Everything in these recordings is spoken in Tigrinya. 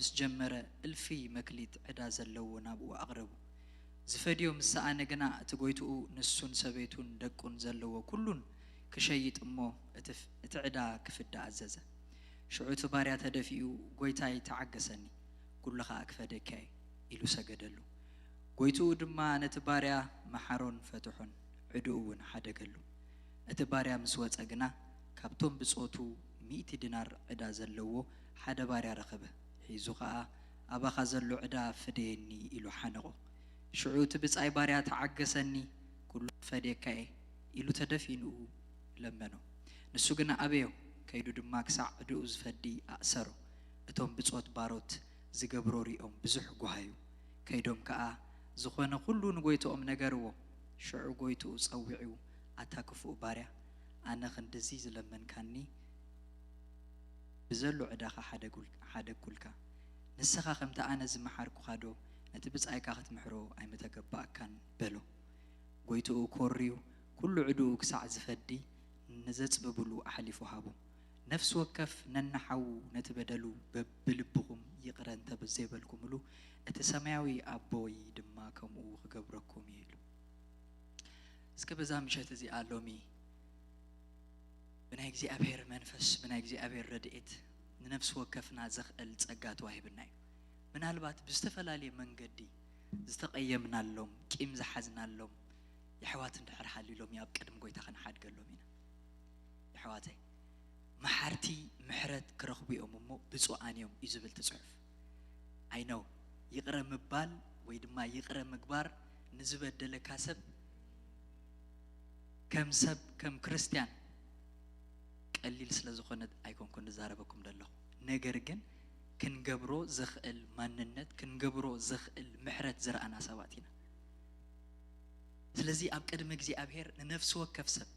ምስ ጀመረ፣ እልፊ መክሊት ዕዳ ዘለዎ ናብኡ ኣቕረቡ። ዝፈድዮ ምስ ሰኣነ ግና፣ እቲ ጎይትኡ ንሱን ሰበይቱን ደቁን ዘለዎ ኩሉን ክሸይጥ እሞ፣ እቲ ፍ-፣ እቲ ዕዳ ክፍዳ ኣዘዘ። ሽዑ እቲ ባርያ ተደፊኡ፣ "ጎይታይ፣ ተዓገሰኒ፣ ኩሉ ኸኣ ክፈደካ እየ" ኢሉ ሰገደሉ። ጎይትኡ ድማ ነቲ ባርያ መሓሮን ፈትሖን፣ ዕድኡ እውን ሓደገሉ። እቲ ባርያ ምስ ወጸ ግና፣ ካብቶም ብጾቱ ሚእቲ ዲናር ዕዳ ዘለዎ ሓደ ባርያ ረኸበ። ሒዙ ኸኣ፣ "ኣባኻ ዘሎ ዕዳ ፍደየኒ" ኢሉ ሓነቖ። ሽዑ እቲ ብጻይ ባርያ፣ "ተዓገሰኒ፣ ኩሉ ክፈድየካ እየ" ኢሉ ተደፊኡ ለመኖ። ንሱ ግና ኣበዮ፣ ከይዱ ድማ ክሳዕ ዕድኡ ዝፈዲ ኣእሰሮ። እቶም ብጾት ባሮት ዝገብሮ ሪኦም ብዙሕ ጓሃዩ። ከይዶም ከኣ ዝኾነ ኩሉ ንጎይትኦም ነገርዎ። ሽዑ ጎይትኡ ጸዊዑ፣ "ኣታ ክፉእ ባርያ፣ ኣነ ክንድዚ ዝለመንካኒ ብዘሎ ዕዳኻ ሓደጉል-፣ ሓደግኩልካ። ንስኻ ከምቲ ኣነ ዝመሓርኩኻዶ ነቲ ብጻይካ ክትምሕሮ ኣይምተገባእካን?" በሎ። ጎይትኡ ኮርዩ፣ ኩሉ ዕድኡ ክሳዕ ዝፈዲ ንዘጽብብሉ ኣሕሊፉ ሃቦም። ነፍሲ ወከፍ ነንሓዉ ነቲ በደሉ በብልብኹም ይቕረ እንተ ዘይበልኩምሉ፣ እቲ ሰማያዊ ኣቦይ ድማ ከምኡ ክገብረኩም እዩ ኢሉ። እስከ በዛ ምሸት እዚኣ ሎሚ ብናይ እግዚኣብሔር መንፈስ፣ ብናይ እግዚኣብሔር ረድኤት ንነፍሲ ወከፍና ዘኽእል ጸጋ ተዋሂብና እዩ። ምናልባት ብዝተፈላለየ መንገዲ ዝተቐየምናሎም፣ ቂም ዝሓዝናሎም የሕዋት እንድሕር ሃልዩ ሎሚ ኣብ ቅድሚ ጎይታ ክንሓድገሎም ኢና። የሕዋተይ፣ መሓርቲ ምሕረት ክረኽቡ እዮም እሞ ብፁዓን እዮም እዩ ዝብል እቲ ጽሑፍ። I know፣ ይቕረ ምባል ወይ ድማ ይቕረ ምግባር ንዝበደለካ ሰብ ከም ሰብ፣ ከም ክርስትያን ቀሊል ስለ ዝኾነ ኣይኮንኩን ዝዛረበኩም ዘለኹ። ነገር ግን ክንገብሮ ዘኽእል ማንነት፣ ክንገብሮ ዘኽእል ምሕረት ዝረኣና ሰባት ኢና። ስለዚ ኣብ ቅድሚ እግዚኣብሔር ንነፍሲ ወከፍ ሰብ፣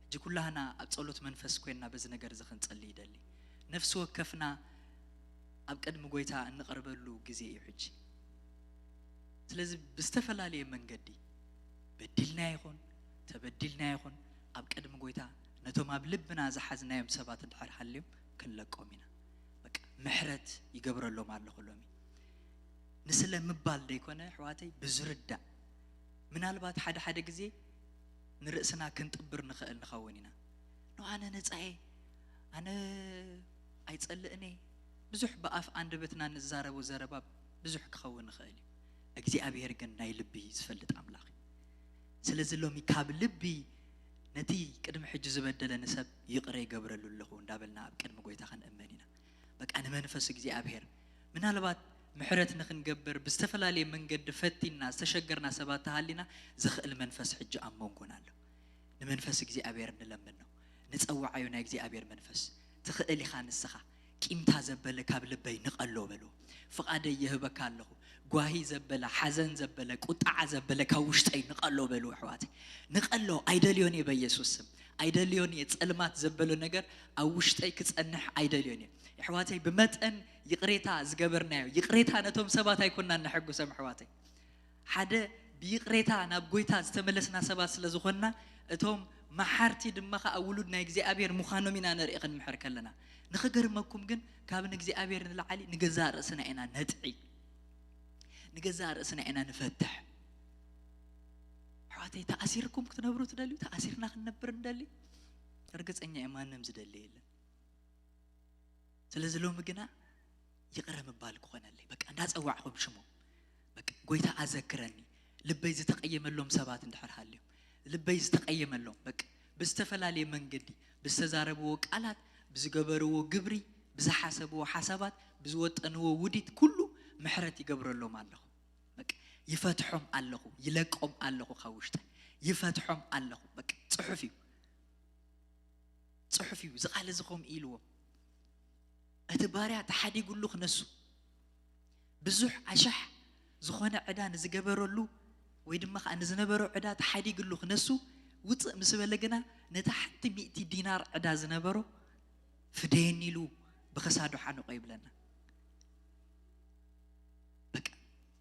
ሕጂ ኩላህና ኣብ ጸሎት መንፈስ ኮይንና በዚ ነገር እዚ ክንጸሊ ይደሊ። ነፍሲ ወከፍና ኣብ ቅድሚ ጎይታ እንቐርበሉ ግዜ እዩ ሕጂ። ስለዚ ብዝተፈላለየ መንገዲ በዲልና ይኹን ተበዲልና ይኹን ኣብ ቅድሚ ጎይታ ነቶም ኣብ ልብና ዝሓዝናዮም ሰባት እንድሕር ሃልዮም ክንለቆም ኢና። በቃ ምሕረት ይገብረሎም ኣለኹ ሎሚ። ንስለ ምባል ደይኮነ ኣሕዋተይ፣ ብዝርዳእ። ምናልባት ሓደ ሓደ ግዜ ንርእስና ክንጥብር ንኽእል ንኸውን ኢና። "ኖ፣ ኣነ ነጻ እየ፣ ኣነ ኣይጸልእን እየ"፣ ብዙሕ ብኣፍ ኣንደበትና ንዛረቦ ዘረባ ብዙሕ ክኸውን ይኽእል እዩ። እግዚኣብሔር ግን ናይ ልቢ ዝፈልጥ ኣምላኽ እዩ። ስለዚ ሎሚ ካብ ልቢ ነቲ ቅድሚ ሕጂ ዝበደለኒ ሰብ ይቕረ ይገብረሉ ኣለኹ እንዳበልና ኣብ ቅድሚ ጎይታ ክንእመን ኢና። በቃ ንመንፈስ እግዚኣብሔር ምናልባት ምሕረት ንኽንገብር ብዝተፈላለየ መንገዲ ፈቲና ዝተሸገርና ሰባት ተሃሊና፣ ዝኽእል መንፈስ ሕጂ ኣብ መንጎና ኣሎ። ንመንፈስ እግዚኣብሔር ንለምኖ፣ ንጸውዓዮ ናይ እግዚኣብሔር መንፈስ። ትኽእል ኢኻ ንስኻ። ቂምታ ዘበለ ካብ ልበይ ንቐሎ በልዎ። ፍቓደይ ይህበካ ኣለኹ። ጓሂ ዘበለ፣ ሓዘን ዘበለ፣ ቁጥዓ ዘበለ ካብ ውሽጠይ ንቐሎ በልዎ ኣሕዋተይ። ንቐሎ፣ ኣይደልዮን እየ በኢየሱስ ስም። ኣይደልዮን እየ፣ ጸልማት ዘበለ ነገር ኣብ ውሽጠይ ክጸንሕ ኣይደልዮን እየ። ኣሕዋተይ፣ ብመጠን ይቕሬታ ዝገበርናዮ፣ ይቕሬታ ነቶም ሰባት ኣይኮንናን ነሐጉሶም ኣሕዋተይ። ሓደ ብይቕሬታ ናብ ጎይታ ዝተመለስና ሰባት ስለ ዝኾንና፣ እቶም መሓርቲ ድማ ኸኣ ውሉድ ናይ እግዚኣብሔር ምዃኖም ኢና ንርኢ ክንምሕር ከለና። ንኽገርመኩም ግን፣ ካብ ንእግዚኣብሔር ንላዕሊ ንገዛእ ርእስና ኢና ነጥዒ። ንገዛእ ርእስና ኢና ንፈትሕ። ኣሕዋተይ፣ ተኣሲርኩም ክትነብሩ ትደልዩ? ተኣሲርና ክንነብር ንደሊ? ርግጸኛ እየ፣ ማንም ዝደሊ የለን። ስለዚ ሎሚ ግና ይቕረ ምባል ክኾነለይ። በቃ እንዳጸዋዕኹም ሽሞም። በቃ ጎይታ ኣዘክረኒ። ልበይ ዝተቐየመሎም ሰባት እንድሕር ሃልዮም። ልበይ ዝተቐየመሎም፣ በቃ ብዝተፈላለየ መንገዲ፣ ብዝተዛረብዎ ቃላት፣ ብዝገበርዎ ግብሪ፣ ብዝሓሰብዎ ሓሳባት፣ ብዝወጠንዎ ውዲት ኩሉ ምሕረት ይገብረሎም ኣለኹ። በቃ ይፈትሖም ኣለኹ፣ ይለቆም ኣለኹ ካብ ውሽጠይ። ይፈትሖም ኣለኹ። በቃ ጽሑፍ እዩ። ጽሑፍ እዩ። እዚ ቃል እዚ ከምኡ ኢልዎ። እቲ ባርያ ተሓዲጉሉ ክነሱ፣ ብዙሕ ኣሻሕ ዝኾነ ዕዳ ንዝገበረሉ ወይ ድማ ኸዓ ንዝነበሮ ዕዳ ተሓዲግሉ ክነሱ፣ ውፅእ ምስ በለ ግና ነታ ሓንቲ ሚእቲ ዲናር ዕዳ ዝነበሮ ፍደየኒ ኢሉ ብኸሳዱ ሓንቆ ይብለና። በቃ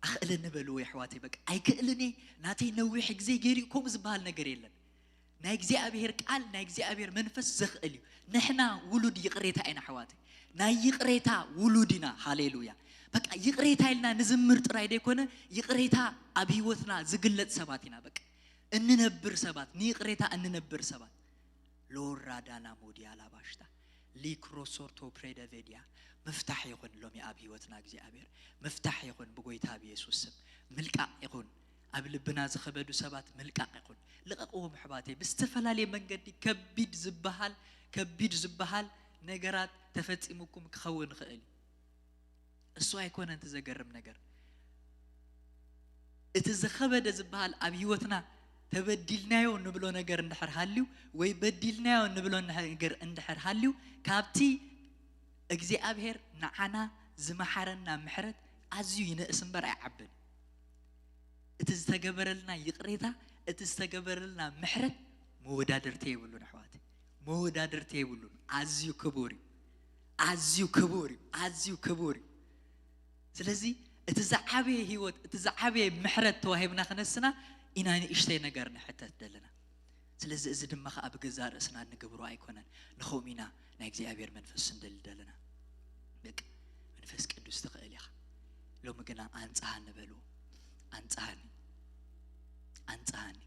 ኣኽእለኒ በልዎ የሕዋተይ፣ በቃ ኣይክእልን እየ፣ ናተይ ነዊሕ ግዜ ገይሩ እዩ፣ ከምኡ ዝበሃል ነገር የለን። ናይ እግዚኣብሔር ቃል፣ ናይ እግዚኣብሔር መንፈስ ዘኽእል እዩ። ንሕና ውሉድ ይቕሬታ ኢና ኣሕዋተይ። ናይ ይቕሬታ ውሉድ ኢና። ሃሌሉያ። በቃ ይቕሬታ ኢልና ንዝምር ጥራይ ደይኮነ፣ ይቕሬታ ኣብ ህይወትና ዝግለጽ ሰባት ኢና። በቃ እንነብር ሰባት፣ ንይቕሬታ እንነብር ሰባት። ሎራዳና ሞዲያ ላባሽታ ሊክሮሶርቶ ፕሬደቬድያ። ምፍታሕ ይኹን ሎሚ ኣብ ህይወትና እግዚኣብሔር፣ ምፍታሕ ይኹን ብጎይታ ብየሱስ ስም። ምልቃቕ ይኹን፣ ኣብ ልብና ዝኸበዱ ሰባት ምልቃቕ ይኹን። ልቐቕዎም ኣሕዋተይ። ብዝተፈላለየ መንገዲ ከቢድ ዝበሃል፣ ከቢድ ዝበሃል ነገራት ተፈጺሙኩም ክኸውን ይኽእል እዩ። እሱ ኣይኮነን እቲ ዘገርም ነገር። እቲ ዝኸበደ ዝበሃል ኣብ ህይወትና ተበዲልናዮ ንብሎ ነገር እንድሕር ሃልዩ፣ ወይ በዲልናዮ ንብሎ ነገር እንድሕር ሃልዩ፣ ካብቲ እግዚኣብሔር ንዓና ዝመሓረና ምሕረት ኣዝዩ ይንእስ እምበር ኣይዓብን። እቲ ዝተገበረልና ይቕሬታ፣ እቲ ዝተገበረልና ምሕረት መወዳድርቲ የብሉን ኣሕዋት፣ መወዳድርቲ የብሉን። ኣዝዩ ክቡር እዩ፣ ኣዝዩ ክቡር እዩ፣ ኣዝዩ ክቡር እዩ። ስለዚ እቲ ዝዓበየ ህይወት፣ እቲ ዝዓበየ ምሕረት ተዋሂብና ክነስና ኢና ንእሽተይ ነገር ንሕተት ዘለና። ስለዚ እዚ ድማ ኸኣ ብገዛእ ርእስና እንገብሮ ኣይኮነን። ንኸምኡ ኢና ናይ እግዚኣብሔር መንፈስ እንደሊ ዘለና። በቃ መንፈስ ቅዱስ ትኽእል ኢኻ። ሎሚ ግና ኣንጽሃኒ በልዎ። ኣንጽሃኒ፣ ኣንጽሃኒ።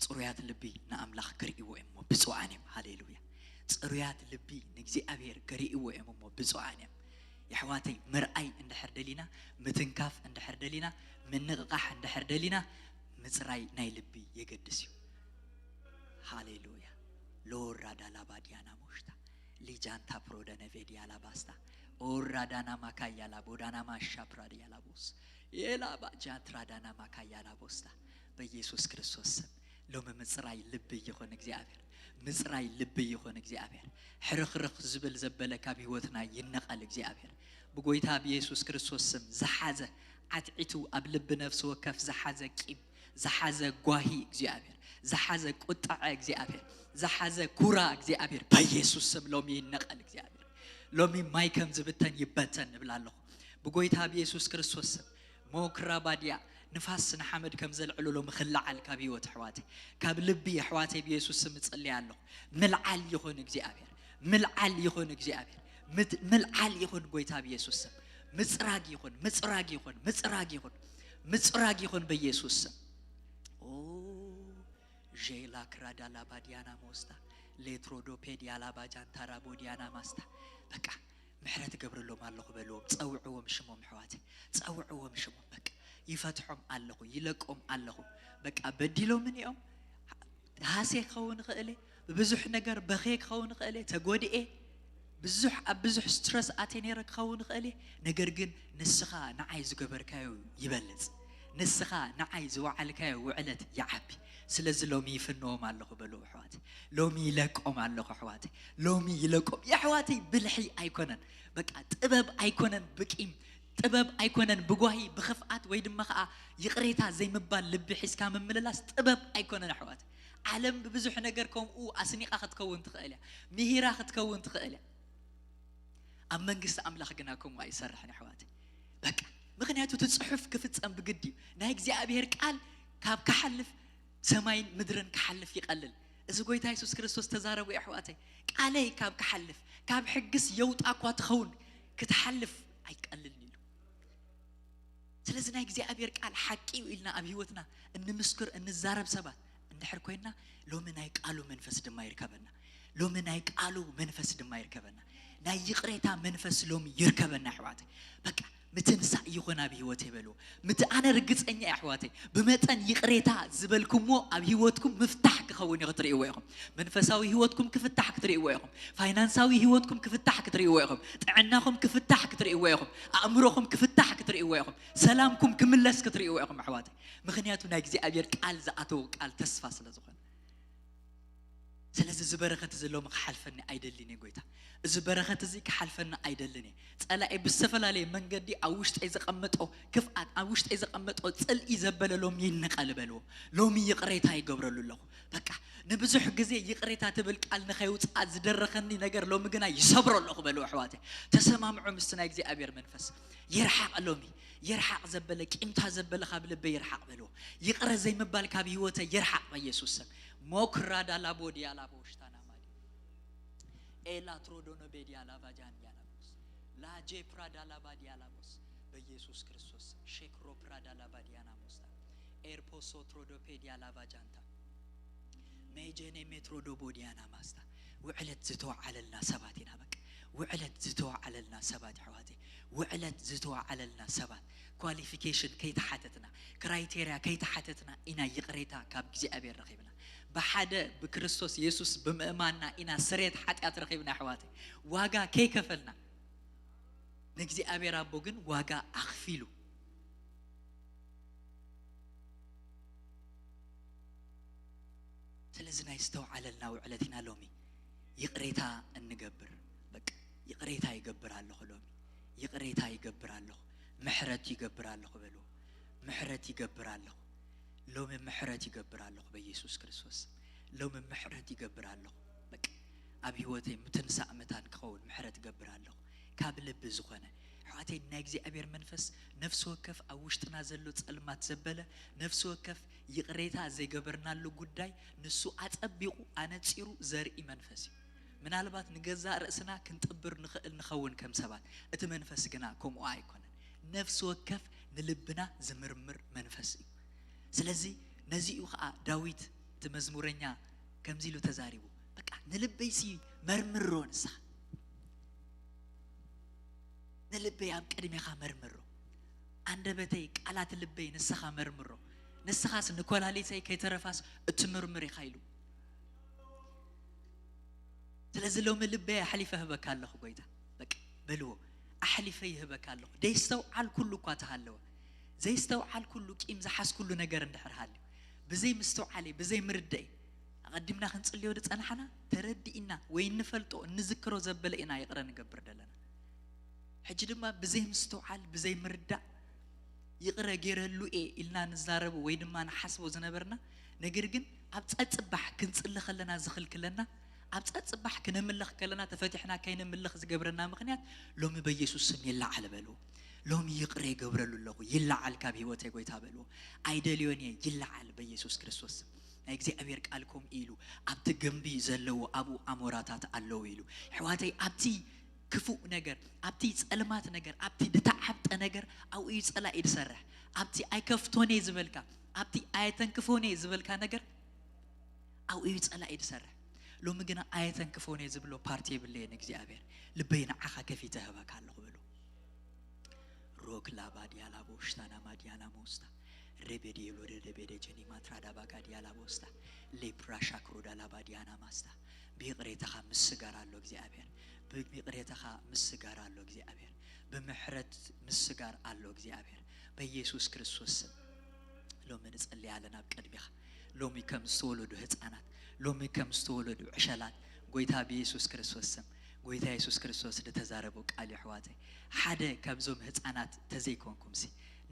ጽሩያት ልቢ ንኣምላኽ ክርእይዎ እዮም እሞ ብፁዓን እዮም። ሃሌሉያ። ጽሩያት ልቢ ንእግዚኣብሔር ክርእይዎ እዮም እሞ ብፁዓን እዮም። የሕዋተይ፣ ምርኣይ እንድሕር ደሊና፣ ምትንካፍ እንድሕር ደሊና፣ ምንቕቓሕ እንድሕር ደሊና፣ ምጽራይ ናይ ልቢ የገድስ እዩ። ሃሌሉያ። ሎራ ዳላባ ዲያና ሞሽታ ሊጃንታ ፕሮደነ ቬዲያ ላባስታ ኦራ ዳና ማካያ ላቦ ዳና ማሻ ፕራዲያ ላቦስ የላባ ጃትራ ዳና ማካያ ላቦስታ በኢየሱስ ክርስቶስ ስም ሎሚ ምጽራይ ልቢ ይኹን እግዚኣብሔር፣ ምጽራይ ልቢ ይኹን እግዚኣብሔር። ሕርኽርኽ ዝብል ዘበለ ካብ ህይወትና ይነቐል እግዚኣብሔር። ብጎይታ ብኢየሱስ ክርስቶስ ስም ዝሓዘ ዓትዒቱ ኣብ ልቢ ነፍሲ ወከፍ ዝሓዘ ቂም፣ ዝሓዘ ጓሂ እግዚኣብሔር፣ ዝሓዘ ቁጥዐ እግዚኣብሔር፣ ዝሓዘ ኩራ እግዚኣብሔር በኢየሱስ ስም ሎሚ ይነቐል እግዚኣብሔር። ሎሚ ማይ ከም ዝብተን ይበተን ንብል ኣለኹ ብጎይታ ብኢየሱስ ክርስቶስ ስም። ሞክራ ባድያ ንፋስ ንሓመድ ከም ዘልዕሉ ሎሚ ክለዓል ካብ ህይወት ኣሕዋተይ፣ ካብ ልቢ ኣሕዋተይ ብኢየሱስ ስም እጽልይ ኣለኹ። ምልዓል ይኹን እግዚኣብሔር፣ ምልዓል ይኹን እግዚኣብሔር፣ ምድ- ምልዓል ይኹን ጎይታ ብኢየሱስ ስም። ምጽራግ ይኹን፣ ምጽራግ ይኹን፣ ምጽራግ ይኹን፣ ምጽራግ ይኹን በኢየሱስ ስም። ኦ ዤላ ክራዳ ላባዲያና ሞስታ ሌትሮዶ ፔዲያ ላባጃንታ ራቦዲያና ማስታ። በቃ ምሕረት እገብረሎም ኣለኹ በልዎም። ጸውዕዎም ሽሞም ኣሕዋተይ፣ ጸውዕዎም ሽሞም። በቃ ይፈትሖም ኣለኹ፣ ይለቆም ኣለኹ። በቃ በዲሎምኒ እዮም። ሃሴ ክኸውን ይኽእል እየ፣ ብብዙሕ ነገር በኽየ ክኸውን ይኽእል እየ፣ ተጎድኤ፣ ብዙሕ ኣብ ብዙሕ ስትረስ ኣትየ ነይረ ክኸውን ይኽእል እየ። ነገር ግን ንስኻ ንዓይ ዝገበርካዮ ይበልጽ፣ ንስኻ ንዓይ ዝወዓልካዮ ውዕለት ይዓቢ። ስለዚ ሎሚ ይፍንዎም ኣለኹ በሉ ኣሕዋተይ። ሎሚ ይለቆም ኣለኹ ኣሕዋተይ። ሎሚ ይለቆም። የሕዋተይ ብልሒ ኣይኮነን። በቃ ጥበብ ኣይኮነን ብቂም፣ ጥበብ ኣይኮነን ብጓሂ፣ ብኽፍኣት ወይ ድማ ኸዓ ይቕሬታ ዘይምባል ልቢ ሒዝካ ምምልላስ ጥበብ ኣይኮነን ኣሕዋተይ። ዓለም ብብዙሕ ነገር ከምኡ ኣስኒቓ ክትከውን ትኽእል እያ፣ ምሂራ ክትከውን ትኽእል እያ። ኣብ መንግስቲ ኣምላኽ ግና ከምኡ ኣይሰርሕን ኣሕዋተይ። በቃ ምኽንያቱ እቲ ጽሑፍ ክፍጸም ብግዲ እዩ። ናይ እግዚኣብሔር ቃል ካብ ክሓልፍ ሰማይን ምድርን ክሓልፍ ይቐልል። እዚ ጎይታ የሱስ ክርስቶስ ተዛረቡ ኣሕዋተይ። ቃለይ ካብ ክሓልፍ፣ ካብ ሕግስ የውጣ እኳ ትኸውን፣ ክትሓልፍ ኣይቀልልን ኢሉ። ስለዚ ናይ እግዚኣብሔር ቃል ሓቂ እዩ ኢልና ኣብ ህይወትና እንምስክር፣ እንዛረብ ሰባት እንድሕር ኮይንና፣ ሎሚ ናይ ቃሉ መንፈስ ድማ ይርከበና። ሎሚ ናይ ቃሉ መንፈስ ድማ ይርከበና። ናይ ይቕሬታ መንፈስ ሎሚ ይርከበና ኣሕዋተይ። በቃ ምትንሳእ ይኹን ኣብ ህይወተይ በልዎ። ምት-፣ ኣነ ርግጸኛ እየ ኣሕዋተይ፣ ብመጠን ይቕሬታ ዝበልኩምዎ ኣብ ህይወትኩም ምፍታሕ ክኸውን እዩ ክትርእይዎ ኢኹም። መንፈሳዊ ህይወትኩም ክፍታሕ ክትርእይዎ ኢኹም። ፋይናንሳዊ ህይወትኩም ክፍታሕ ክትርእይዎ ኢኹም። ጥዕናኹም ክፍታሕ ክትርእይዎ ኢኹም። ኣእምሮኹም ክፍታሕ ክትርእይዎ ኢኹም። ሰላምኩም ክምለስ ክትርእይዎ ኢኹም ኣሕዋተይ። ምኽንያቱ ናይ እግዚኣብሔር ቃል ዝኣተወ ቃል ተስፋ ስለ ዝኾነ። ስለዚ እዚ በረኸት እዚ ሎሚ ክሓልፈኒ ኣይደልን እየ ጎይታ። እዚ በረኸት እዚ ክሓልፈኒ ኣይደልን እየ። ጸላኤ ብዝተፈላለየ መንገዲ ኣብ ውሽጠይ ዘቐመጦ ክፍኣት፣ ኣብ ውሽጠይ ዘቐመጦ ጽልኢ ዘበለ ሎሚ ይነቐል በልዎ። ሎሚ ይቕሬታ ይገብረሉ ኣለኹ። በቃ ንብዙሕ ግዜ ይቕሬታ ትብል ቃል ንኸይውጽኣ ዝደረኸኒ ነገር ሎሚ ግና ይሰብሮ ኣለኹ በልዎ ኣሕዋተይ። ተሰማምዑ ምስቲ ናይ እግዚኣብሔር መንፈስ። ይርሓቕ ሎሚ፣ ይርሓቕ ዘበለ፣ ቂምታ ዘበለ ካብ ልበይ ይርሓቕ በልዎ። ይቕረ ዘይምባል ካብ ህይወተይ ይርሓቕ በኢየሱስ ስም። ሞክራ ዳላቦ ዲያላቦ ሽታና ማዲ ኤላ ትሮዶኖ ቤዲያ ላቫጃን ያላቦስ ላጄ ፕራ ዳላባ ዲያላቦስ በኢየሱስ ክርስቶስ ሼክሮ ፕራ ዳላባ ዲያና ሞስታ ኤርፖሶ ትሮዶፔ ዲያላቫጃንታ ሜጀኔ ሜትሮ ዶቦ ዲያና ማስታ። ውዕለት ዝተወዓለልና ሰባት ኢና። በቃ ውዕለት ዝተወዓለልና ሰባት ኣሕዋተይ፣ ውዕለት ዝተወዓለልና ሰባት፣ ኳሊፊኬሽን ከይተሓተትና፣ ክራይቴርያ ከይተሓተትና ኢና ይቕሬታ ካብ እግዚኣብሔር ረኺብና። ብሓደ ብክርስቶስ የሱስ ብምእማንና ኢና ስርየት ሓጢኣት ረኺብና ኣሕዋተይ፣ ዋጋ ከይከፈልና። ንእግዚኣብሔር ኣቦ ግን ዋጋ ኣኽፊሉ። ስለዚ ናይ ዝተውዓለልና ውዕለት ኢና ሎሚ ይቕሬታ እንገብር። በቃ ይቕሬታ ይገብር ኣለኹ ሎሚ፣ ይቕሬታ ይገብር ኣለኹ፣ ምሕረት ይገብር ኣለኹ በልዎ። ምሕረት ይገብር ኣለኹ ሎሚ፣ ምሕረት ይገብር ኣለኹ በኢየሱስ ክርስቶስ ሎሚ ምሕረት ይገብር ኣለኹ። በቃ ኣብ ህይወተይ ምትንሳእ መታን ክኸውን ምሕረት እገብር ኣለኹ። ካብ ልቢ ዝኾነ ኣሕዋተይ፣ ናይ እግዚኣብሔር መንፈስ ነፍሲ ወከፍ ኣብ ውሽጥና ዘሎ ጸልማት ዘበለ፣ ነፍሲ ወከፍ ይቕሬታ ዘይገበርናሉ ጉዳይ ንሱ ኣጸቢቑ ኣነጺሩ ዘርኢ መንፈስ እዩ። ምናልባት ንገዛእ ርእስና ክንጥብር ንኽእል ንኸውን ከም ሰባት፣ እቲ መንፈስ ግና ከምኡ ኣይኮነን። ነፍሲ ወከፍ ንልብና ዝምርምር መንፈስ እዩ። ስለዚ ነዚ እዩ ኸዓ ዳዊት እቲ መዝሙረኛ ከምዚ ኢሉ ተዛሪቡ፣ በቃ ንልበይሲ መርምሮ ንስኻ፣ ንልበይ ኣብ ቅድሜኻ መርምሮ፣ ኣንደበተይ ቃላት ልበይ ንስኻ መርምሮ፣ ንስኻስ ንኮላሊተይ ከይተረፋስ እትምርምር ኢኻ ኢሉ። ስለዚ ሎሚ ልበይ ኣሕሊፈ ህበካ ኣለኹ ጎይታ፣ በቃ በልዎ፣ ኣሕሊፈ ይህበካ ኣለኹ። ደይስተውዓል ኩሉ እኳ ተሃለወ፣ ዘይስተውዓል ኩሉ ቂም ዝሓዝ ኩሉ ነገር እንድሕር ሃልዩ፣ ብዘይ ምስትውዓለይ ብዘይ ምርደይ ኣቐዲምና ክንጽልዮ ዝጸናሕና ተረዲእና ወይ እንፈልጦ እንዝክሮ ዘበለ ኢና ይቕረ ንገብር ዘለና። ሕጂ ድማ ብዘይ ምስትውዓል ብዘይ ምርዳእ ይቕረ ገይረሉ እየ ኢልና ንዛረቡ ወይ ድማ ንሓስቦ ዝነበርና ነገር ግን ኣብ ጸጽባሕ ክንጽሊ ከለና ዝኽልክለና፣ ኣብ ጸጽባሕ ክነምልኽ ከለና ተፈቲሕና ከይነምልኽ ዝገብረና ምኽንያት ሎሚ በኢየሱስ ስም ይለዓል በልዎ። ሎሚ ይቕረ ይገብረሉ ኣለኹ፣ ይለዓል ካብ ህይወተይ ጎይታ በልዎ። ኣይደልዮን እየ፣ ይለዓል በኢየሱስ ክርስቶስ ስም። ናይ እግዚኣብሔር ቃል ከምኡ ኢሉ ኣብቲ ግንቢ ዘለዎ ኣብኡ ኣሞራታት ኣለዉ ኢሉ። ኣሕዋተይ ኣብቲ ክፉእ ነገር፣ ኣብቲ ጸልማት ነገር፣ ኣብቲ ዝተዓብጠ ነገር ኣብኡ እዩ ጸላኢ ዝሰርሕ። ኣብቲ ኣይከፍቶን እየ ዝበልካ፣ ኣብቲ ኣየተንክፎን እየ ዝበልካ ነገር ኣብኡ እዩ ጸላኢ ዝሰርሕ። ሎሚ ግና ኣየተንክፎን እየ ዝብሎ ፓርቲ የብለየን እግዚኣብሔር። ልበይ ንዓኻ ከፊተ እህበካ ኣለኹ በሎ። ሮክ ላባ ዲያላ ቦሽታ ናማ ዲያላ ሞስታ ሬቤዲ የሎ ሬቤደ ጀኒ ማትራዳ ባጋ ዲያላ ቦስታ ሌፕራ ሻክሮዳ ላባ ዲያና ማስታ። ብይቕሬታኻ ምስጋር ኣሎ እግዚኣብሔር። ብይቕሬታኻ ምስጋር ኣሎ እግዚኣብሔር። ብምሕረት ምስጋር ኣሎ እግዚኣብሔር። በኢየሱስ ክርስቶስ ስም ሎሚ ንጸሊ ኣለና ኣብ ቅድሚኻ። ሎሚ ከም ዝተወለዱ ህፃናት፣ ሎሚ ከም ዝተወለዱ ዕሸላት ጎይታ ብኢየሱስ ክርስቶስ ስም፣ ጎይታ ኢየሱስ ክርስቶስ ዝተዛረቦ ቃል እዩ ኣሕዋተይ። ሓደ ካብዞም ህፃናት እንተዘይኮንኩምሲ፣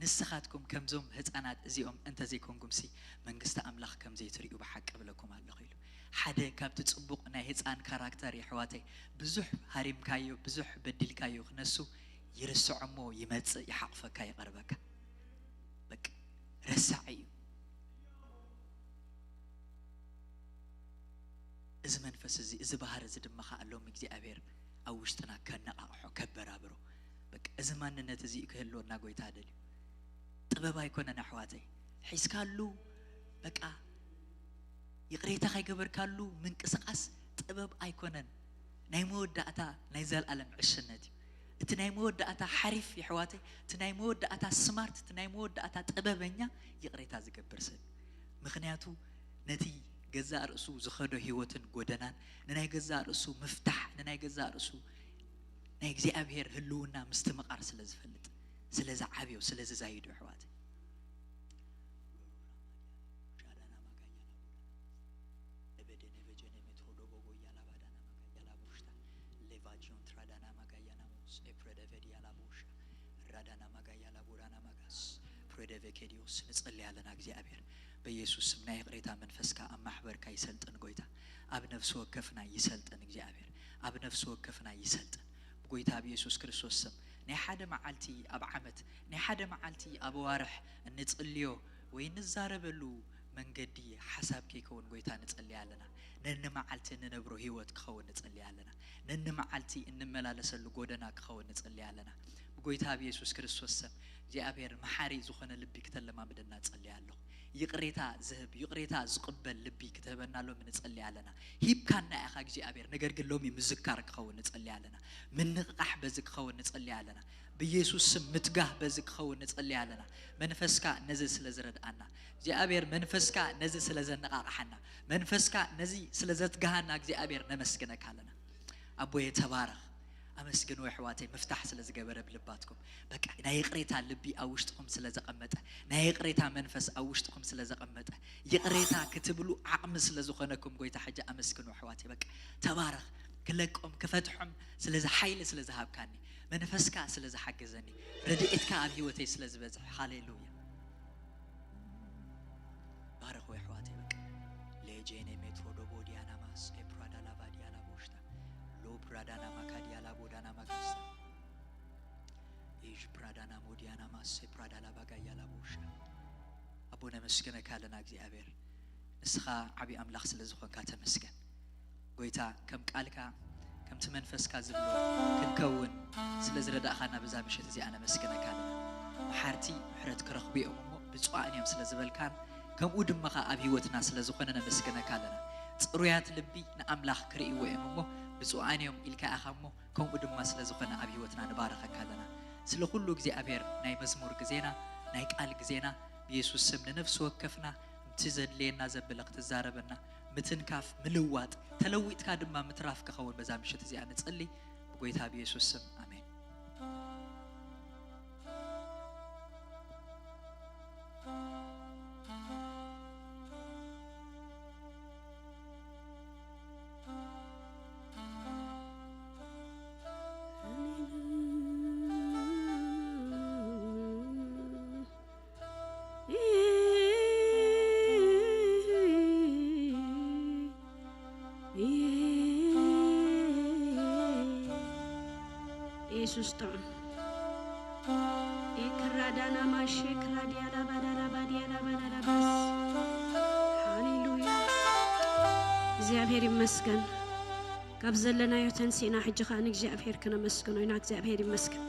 ንስኻትኩም ከምዞም ህፃናት እዚኦም እንተዘይኮንኩምሲ፣ መንግስቲ ኣምላኽ ከም ዘይትርእዩ ብሓቂ እብለኩም ኣለኹ ኢሉ። ሓደ ካብቲ ጽቡቕ ናይ ህፃን ካራክተር እዩ ኣሕዋተይ። ብዙሕ ሃሪምካዮ፣ ብዙሕ በዲልካዮ ክነሱ ይርስዖ እሞ ይመጽእ፣ ይሓቕፈካ፣ ይቐርበካ። በቃ ረሳዕ እዩ። እዚ መንፈስ እዚ፣ እዚ ባህሪ እዚ ድማ ኸኣ ሎም እግዚኣብሔር ኣብ ውሽጥና ከነቓቕሖ፣ ከበራብሮ። በቃ እዚ ማንነት እዚ እዩ ክህልወና ጎይታ ደልዩ። ጥበብ ኣይኮነን ኣሕዋተይ። ሒዝካሉ በቃ ይቕሬታ ከይገበርካሉ ምንቅስቓስ ጥበብ ኣይኮነን። ናይ መወዳእታ ናይ ዘልኣለም ዕሽነት እዩ። እቲ ናይ መወዳእታ ሓሪፍ የሕዋተይ፣ እቲ ናይ መወዳእታ ስማርት፣ እቲ ናይ መወዳእታ ጥበበኛ ይቕሬታ ዝገብር ሰብ እዩ። ምኽንያቱ ነቲ ገዛእ ርእሱ ዝኸዶ ህይወትን ጎደናን፣ ንናይ ገዛእ ርእሱ ምፍታሕ፣ ንናይ ገዛእ ርእሱ ናይ እግዚኣብሔር ህልውና ምስትምቓር ስለ ዝፈልጥ፣ ስለ ዝዓብዮ፣ ስለ ዝዛይዶ ኣሕዋተይ። ራዳና ማጋያ ላቦሻ ራዳና ማጋያ ላቦራና ማጋስ ፕሬደቬኬዲዮስ ንጸሊ ኣለና። እግዚኣብሔር በኢየሱስ ስም ናይ ይቕሬታ መንፈስካ ኣብ ማሕበርካ ይሰልጥን። ጎይታ ኣብ ነፍሲ ወከፍና ይሰልጥን። እግዚኣብሔር ኣብ ነፍሲ ወከፍና ይሰልጥን። ብጎይታ ብኢየሱስ ክርስቶስ ስም ናይ ሓደ መዓልቲ ኣብ ዓመት፣ ናይ ሓደ መዓልቲ ኣብ ኣዋርሕ እንጽልዮ ወይ እንዛረበሉ መንገዲ ሓሳብ ከይከውን ጎይታ ንጸሊ ኣለና። ነንመዓልቲ እንነብሮ ህይወት ክኸውን ንጸሊ ኣለና። ነንመዓልቲ እንመላለሰሉ ጎደና ክኸውን ንጸሊ ኣለና። ብጎይታ ብየሱስ ክርስቶስ ስም እግዚኣብሔር መሓሪ ዝኾነ ልቢ ክተለማምደና ጸሊ ኣለኹ። ይቕሬታ ዝህብ፣ ይቕሬታ ዝቕበል ልቢ ክትህበና ሎሚ ንጸሊ ኣለና። ሂብካና ኢኻ እግዚኣብሔር፣ ነገር ግን ሎሚ ምዝካር ክኸውን ንጸሊ ኣለና። ምንቕቓሕ በዚ ክኸውን ንጸሊ ኣለና። ብየሱስ ስም ምትጋህ በዚ ክኸውን ንጸሊ ኣለና። መንፈስካ ነዚ ስለ ዝረድኣና፣ እግዚኣብሔር መንፈስካ ነዚ ስለ ዘነቓቕሓና፣ መንፈስካ ነዚ ስለ ዘትግሃና እግዚኣብሔር ነመስግነካ ኣለና። ኣቦየ ተባረኽ። ኣመስግንዎ ኣሕዋተይ፣ ምፍታሕ ስለ ዝገበረ ብልባትኩም። በቃ ናይ ይቕሬታ ልቢ ኣብ ውሽጥኹም ስለ ዘቐመጠ፣ ናይ ይቕሬታ መንፈስ ኣብ ውሽጥኹም ስለ ዘቐመጠ፣ ይቕሬታ ክትብሉ ዓቕሚ ስለ ዝኾነኩም ጎይታ ሕጂ ኣመስግንዎ ኣሕዋተይ። በቃ ተባረኽ። ክለቆም ክፈትሖም ስለዚ ሓይሊ ስለ ዝሃብካኒ፣ መንፈስካ ስለ ዝሓገዘኒ፣ ረድኤትካ ኣብ ህይወተይ ስለ ዝበዝሐ፣ ሃሌሉያ። ባረኽ ወይ ኣሕዋተይ። በቃ ሌጄኔ ሜትሮ ዶቦ ዲያና ማስ ኤፕራዳ ላባ ዲያላ ቦሽታ ሎ ፕራዳና ማካ ዲያላ ቦዳና ማካስታ ኢዥ ፕራዳና ሞዲያና ማስ ኤፕራዳ ላባ ጋያላ ቦሻ። ኣቦ ነመስግነካ ኣለና እግዚኣብሔር፣ ንስኻ ዓብዪ ኣምላኽ ስለ ዝኾንካ ተመስገን። ጎይታ ከም ቃልካ ከምቲ መንፈስካ ዝብሎ ክንከውን ስለ ዝረዳእኻና በዛ ምሸት እዚኣ ነመስግነካ ኣለና። መሓርቲ ምሕረት ክረኽቡ እዮም እሞ ብፁዓን እዮም ስለ ዝበልካን ከምኡ ድማ ኸኣ ኣብ ህይወትና ስለ ዝኾነ ነመስግነካ ኣለና። ጽሩያት ልቢ ንኣምላኽ ክርእይዎ እዮም እሞ ብፁዓን እዮም ኢልካ ኢኻ እሞ ከምኡ ድማ ስለ ዝኾነ ኣብ ህይወትና ንባረኸካ ኣለና። ስለ ኩሉ እግዚኣብሔር ናይ መዝሙር ግዜና ናይ ቃል ግዜና ብየሱስ ስም ንነፍሲ ወከፍና እቲ ዘድልየና ዘበለ ክትዛረበና ምትንካፍ ምልዋጥ ተለዊጥካ ድማ ምትራፍ ክኸውን በዛ ምሽት እዚኣ ንጸሊ ብጎይታ ብየሱስ ስም ኣሜን። ኢየሱስ ጥዑም። ኤክራዳና ማሼ ክራዲያላ ባዳራ ባዲያላ ባዳራ ባስ። ሃሌሉያ። እግዚኣብሔር ይመስገን። ካብ ዘለናዮ ተንሲእና ሕጂ ኸኣ ንእግዚኣብሔር ክነመስግኖ ኢና። እግዚኣብሔር ይመስገን።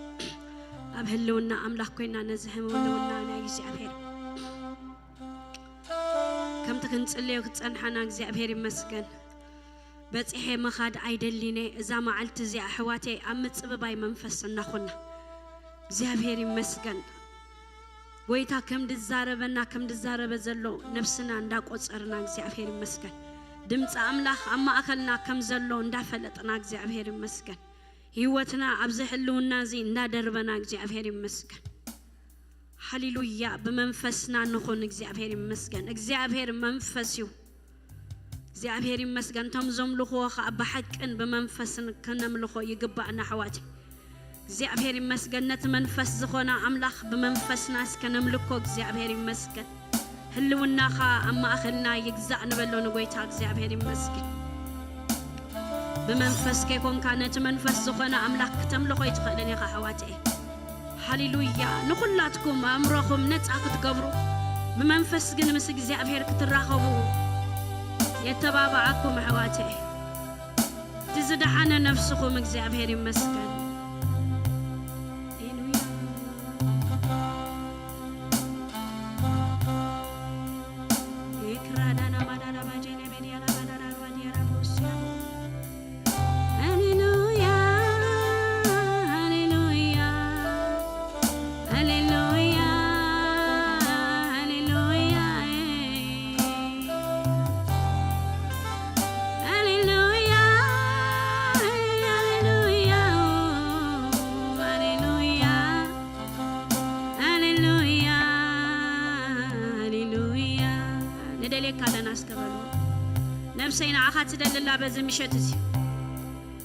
ኣብ ህልውና ኣምላኽ ኮይና ነዚ ህልውና ናይ እግዚኣብሔር ከምቲ ክንጽልዮ ክጸንሓና እግዚኣብሔር ይመስገን። በጺሐ ምኻድ ኣይደሊነ። እዛ መዓልቲ እዚኣ ኣሕዋተይ ኣብ ምጽብባይ መንፈስ እናኾና እግዚኣብሔር ይመስገን። ጎይታ ከም ድዛረበና ከም ድዛረበ ዘሎ ነብስና እንዳቆጸርና እግዚኣብሔር ይመስገን። ድምፂ ኣምላኽ ኣብ ማእኸልና ከም ዘሎ እንዳፈለጥና እግዚኣብሔር ይመስገን። ህይወትና ኣብዚ ህልውና እዚ እንዳደርበና እግዚኣብሔር ይመስገን። ሃሌሉያ። ብመንፈስና ንኹን። እግዚኣብሔር ይመስገን። እግዚኣብሔር መንፈስ እዩ። እግዚኣብሔር ይመስገን። እቶም ዘምልኽዎ ኸዓ ብሓቅን ብመንፈስን ከነምልኾ ይግባእና ኣሕዋት። እግዚኣብሔር ይመስገን። ነቲ መንፈስ ዝኾነ ኣምላኽ ብመንፈስና እስከ ነምልኮ። እግዚኣብሔር ይመስገን። ህልውናኻ ኣብ ማእኸልና ይግዛእ ንበሎ ንጎይታ። እግዚኣብሔር ይመስገን። ብመንፈስ ከይኮንካ ነቲ መንፈስ ዝኾነ ኣምላኽ ክተምልኾ ኣይትኽእልን ኢኻ ኣሕዋት። ሃሌሉያ። ንኹላትኩም ኣእምሮኹም ነጻ ክትገብሩ ብመንፈስ ግን ምስ እግዚኣብሔር ክትራኸቡ የተባብዓኩም ኣሕዋተይ። እቲ ዝደሓነ ነፍስኹም እግዚኣብሔር ይመስገን። ሃሌሉያ። ኤክራዳና ማዳራ ባጄኔ ቤዲያላ ባዳራ ባዲያራ ቦሲያ። ሃሌሉያ፣ ሃሌሉያ፣ ሃሌሉያ፣ ሃሌሉያ፣ ሃሌሉያ፣ ሃሌሉያ፣ ሃሌሉያ፣ ሃሌሉያ፣ ሃሌሉያ። ንደልየካ ኣለና እስከ በሉ። ነብሰይ ንዓኻ ትደልላ በዚ ምሸት እዚ።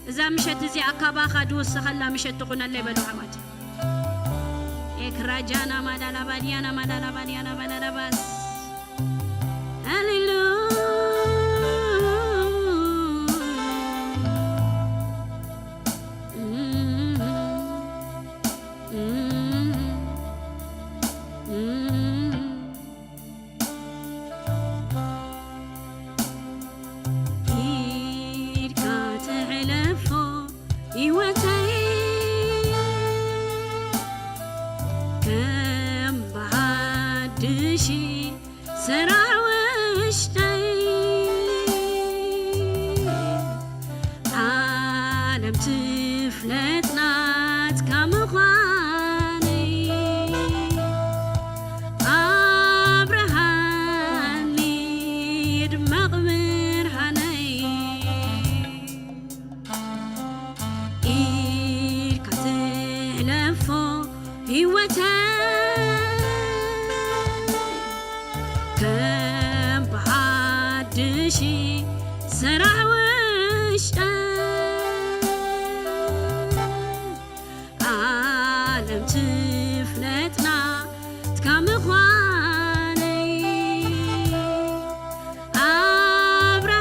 እዛ ምሸት እዚኣ ካባኻ ድውሰኸላ ምሸት ትኹነለይ በሉ ኣሕዋት። ኤክራጃና ማዳላ ባዲያና ማዳላ ባዲያና ባዳላ ባስ። ሃሌሉያ። ትፍለጥ ናትካ ምዃነይ ኣብርሃኒ ድመቕ ብርሃነይ ኢልካ ትሕለፎ ህይወተይ ከም ብሓድሽ ሰራሕ ውሽጠ ዓለም ትፍለጥና ትካ ምዃነይ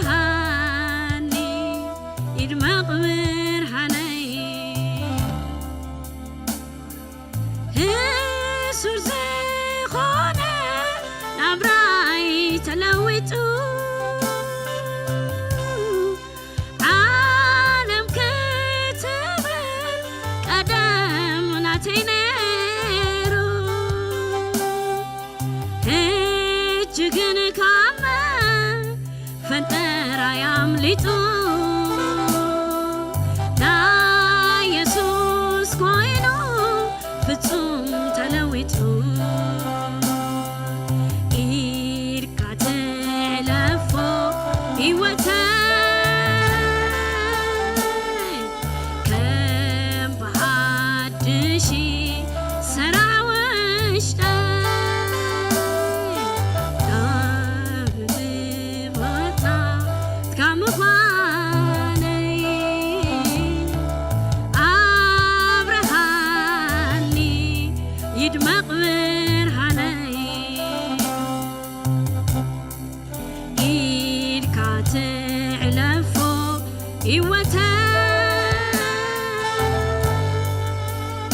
ኣብርሃኒ ይድመቕ ብርሃነይ ህሱር ዝኾነ ናብራይ ተለዊጡ ዓለም ክትብል ቀደም ናተይ ነይሩ ሕጂ ግን ካብ ፈንጠራይ ኣምሊጡ ናይ የሱስ ኮይኑ ፍጹም ተለዊጡ ኢድካ ትሕለፎ ህይወተይ ከም ብሓድሽ ሰራሕ ውሽጠይ ናብ ዝመጻ ትካ ምዃነይ ኣብርሃኒ ይድመቕ ብርሃነይ ኢድካ ትዕለፎ ህይወተይ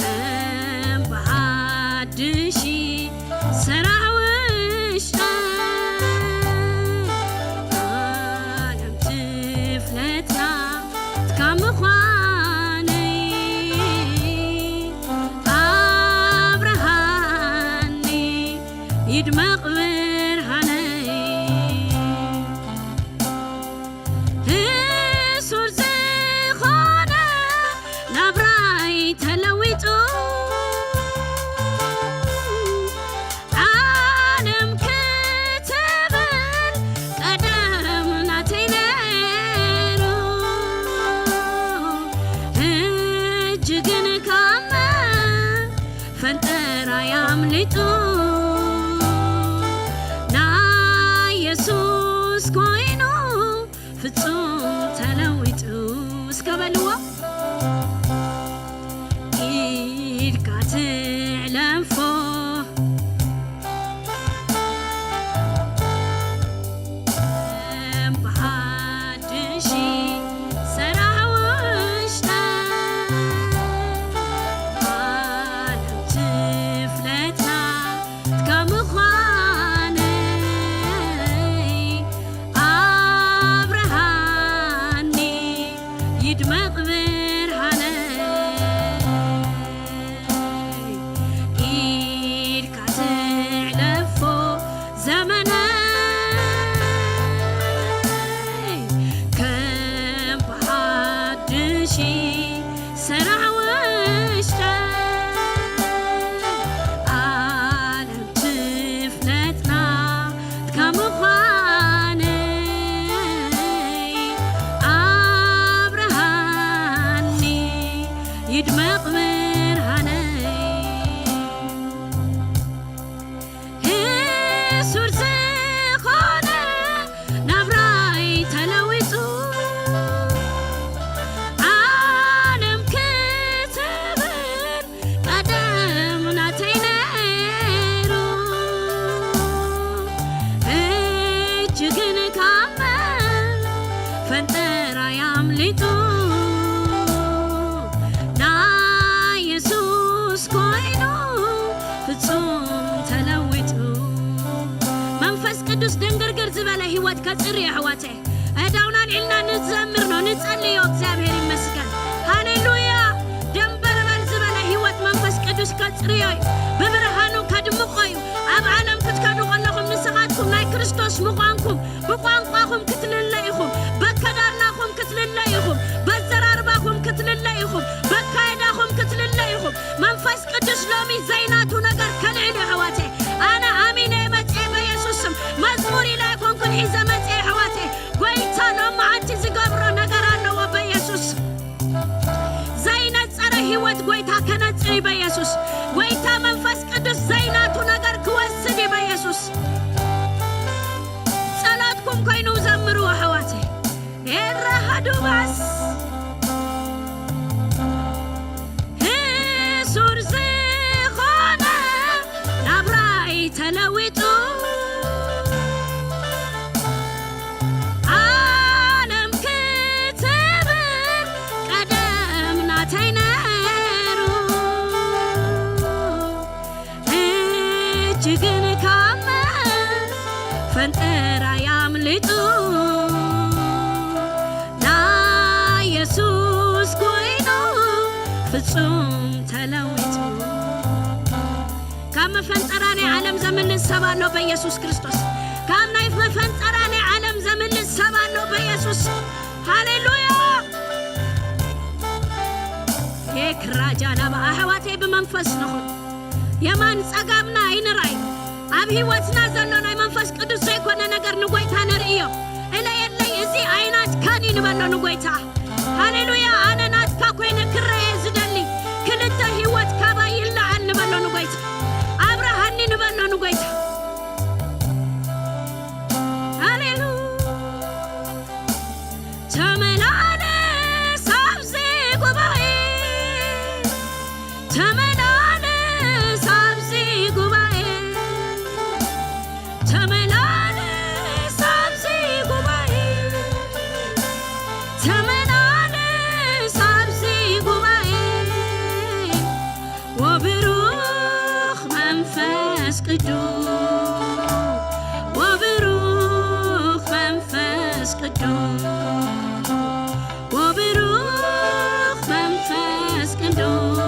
ከም ብሓድሽ ሰራሕ ውሽጠይ ዓለም ትፍለጥና ትካ ምዃነይ ኣብርሃኒ ይድመቕ ብርሃነይ ህሱር ዝኾነ ናብራይ ተለዊጡ ዓለም ክትብል ቀደም ናተይ ነይሩ ሕጂ ግን ካብ ፈንጠራይ ኣምሊጡ ናይ የሱስ ኮይኑ ፍጹም ተለዊጡ እስከ በልዎ ኢድካ ትዕለፎ ብሓድሽ ሰራሕ ውሽጠ ዓለም ትፍለጥና ትካ ምዃነይ ኣብርሃኒ ይድመቕ ብርሃነይ ኢድካ ትዕለፎ ዘመነይ ከም ብሓድሽ ሰራሕ ውሽጠ ዓለም ትፍለጥና ትካ ምዃነይ ኣብርሃኒ ይድመቕ ብርሃነይ ህሱር ዝኾነ ናብራይ ተለዊጡ ዓለም ክትብል ቀደም ናተይ ነይሩ ሕጂ ግን ካብ ፈንጠራይ ኣምሊጡ ናይ የሱስ ኮይኑ ፍጹም ተለዊጡ መንፈስ ቅዱስ ድንግርግር ዝበለ ህይወት ከጽሪ ኣሕዋተይ ኣእዳውና ኣልዒልና ንዘምር ነው ንጸልዮ እግዚኣብሔር ይመስገን ሃሌሉያ ደንበርበር ዝበለ ህይወት መንፈስ ቅዱስ ከጽርዮ እዩ ብብርሃኑ ከድምቆ እዩ ኣብ ዓለም ክትከዱ ከለኹም ንስኻትኩም ናይ ክርስቶስ ምዃንኩም ብቋንቋኹም ክትልለ ኢኹም በከዳርናኹም ክትልለ ኢኹም በዘራርባኹም ክትልለ በኢየሱስ። ጎይታ መንፈስ ቅዱስ ዘይናቱ ነገር ክወስድ እዩ በኢየሱስ። ጸሎትኩም ኮይኑ ዘምሩ ኣሕዋተይ። ኤራሃዱባስ ህሱር ዝኾነ ናብራይ ተለዊጡ፣ ዓለም ክትብል ቀደም ናተይ ነይሩ። ሕጂ ግን ካብ ፈንጠራይ ኣምሊጡ፣ ናይ የሱስ ኮይኑ ፍጹም ተለዊጡ። ካብ መፈንጠራ ናይ ዓለም ዘምልጥ ሰብ ኣሎ በኢየሱስ ክርስቶስ። ካብ ናይ መፈንጠራ ናይ ዓለም ዘምልጥ ሰብ ኣሎ በኢየሱስ። ሃሌሉያ። ሄክራጃና ኣሕዋተይ ብመንፈስ ንኹን። የማን ጸጋምና ኣይንርኣይ። ኣብ ህይወትና ዘሎ ናይ መንፈስ ቅዱስ ዘይኮነ ነገር ንጎይታ ነርእዮ። እለ የለይ እዚ ኣይናትካን እዩ ንበሎ ንጎይታ። ሃሌሉያ። ኣነ ናትካ ኮይነ ክረኤ ዝደሊ ክልተ ህይወት ካባይ ይለዓል ንበሎ ንጎይታ። ኣብርሃኒ ንበሎ ንጎይታ። ሃሌሉያ። ተመላለስ ኣብዚ ጉባኤ፣ ተመላለስ ኣብዚ ጉባኤ፣ ተመላለስ ኣብዚ ጉባኤ፣ ተመላለስ ኣብዚ ጉባኤ። ወብሩኽ መንፈስ ቅዱስ፣ ወብሩኽ መንፈስ ቅዱስ፣ ወብሩኽ መንፈስ ቅዱስ፣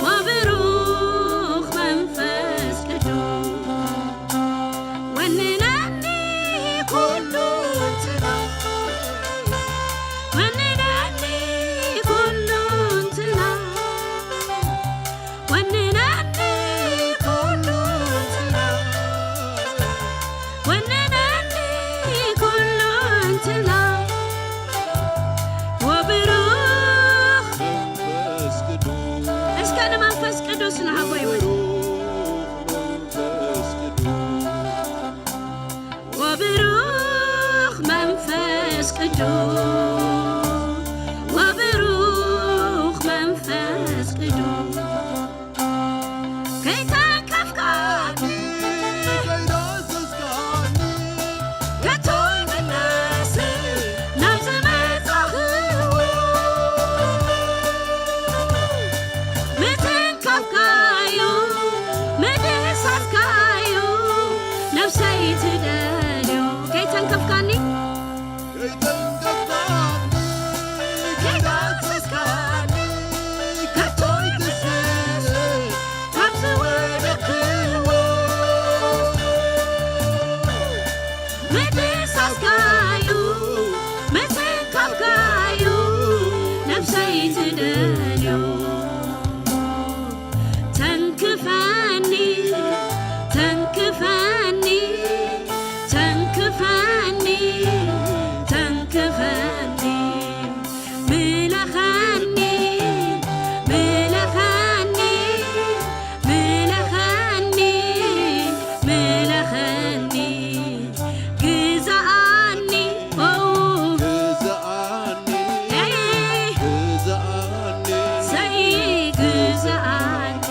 ወብሩኽ መንፈስ ቅዱስ። ወንነኒ ኩሉ እንትና፣ ወንነኒ ኩሉ እንትና፣ ወንነኒ ኩሉ እንትና፣ ወንነኒ ኩሉ እንትና። ወብሩኽ መንፈስ ቅዱስ፣ እስከ ንመንፈስ ቅዱስ ንሃቦ ይወድ። ወብሩኽ መንፈስ ቅዱስ፣ ወብሩኽ መንፈስ ቅዱስ፣ ወብሩኽ መንፈስ ቅዱስ። ከይተንከፍካኒ፣ ከይዳሰስካኒ፣ ከቶ ይምለስ ናብ ዝመጻኽዎ። ምትንካፍካዩ፣ ምድህሳስካዩ፣ ነፍሰይ ትደልዮ። ከይተንከፍካኒ፣ ከይተንከፍካኒ፣ ከይዳሰስካኒ፣ ከቶ ይትስእ ካብ ዝወደቅክዎ። ምድሳስካዩ፣ ምትንካፍካዩ፣ ነፍሰይ ትደልዮ። ተንክፈኒ፣ ተንክፈኒ፣ ተንክፈኒ፣ ተንክፈኒ። ምለኸኒ፣ ምለኸኒ፣ ምለኸኒ፣ ምለኸኒ። ግዛኣኒ፣ ኦ፣ ግዛኣኒ፣ ኤይ፣ ግዛኣኒ፣ ሰይ፣ ግዛኣኒ።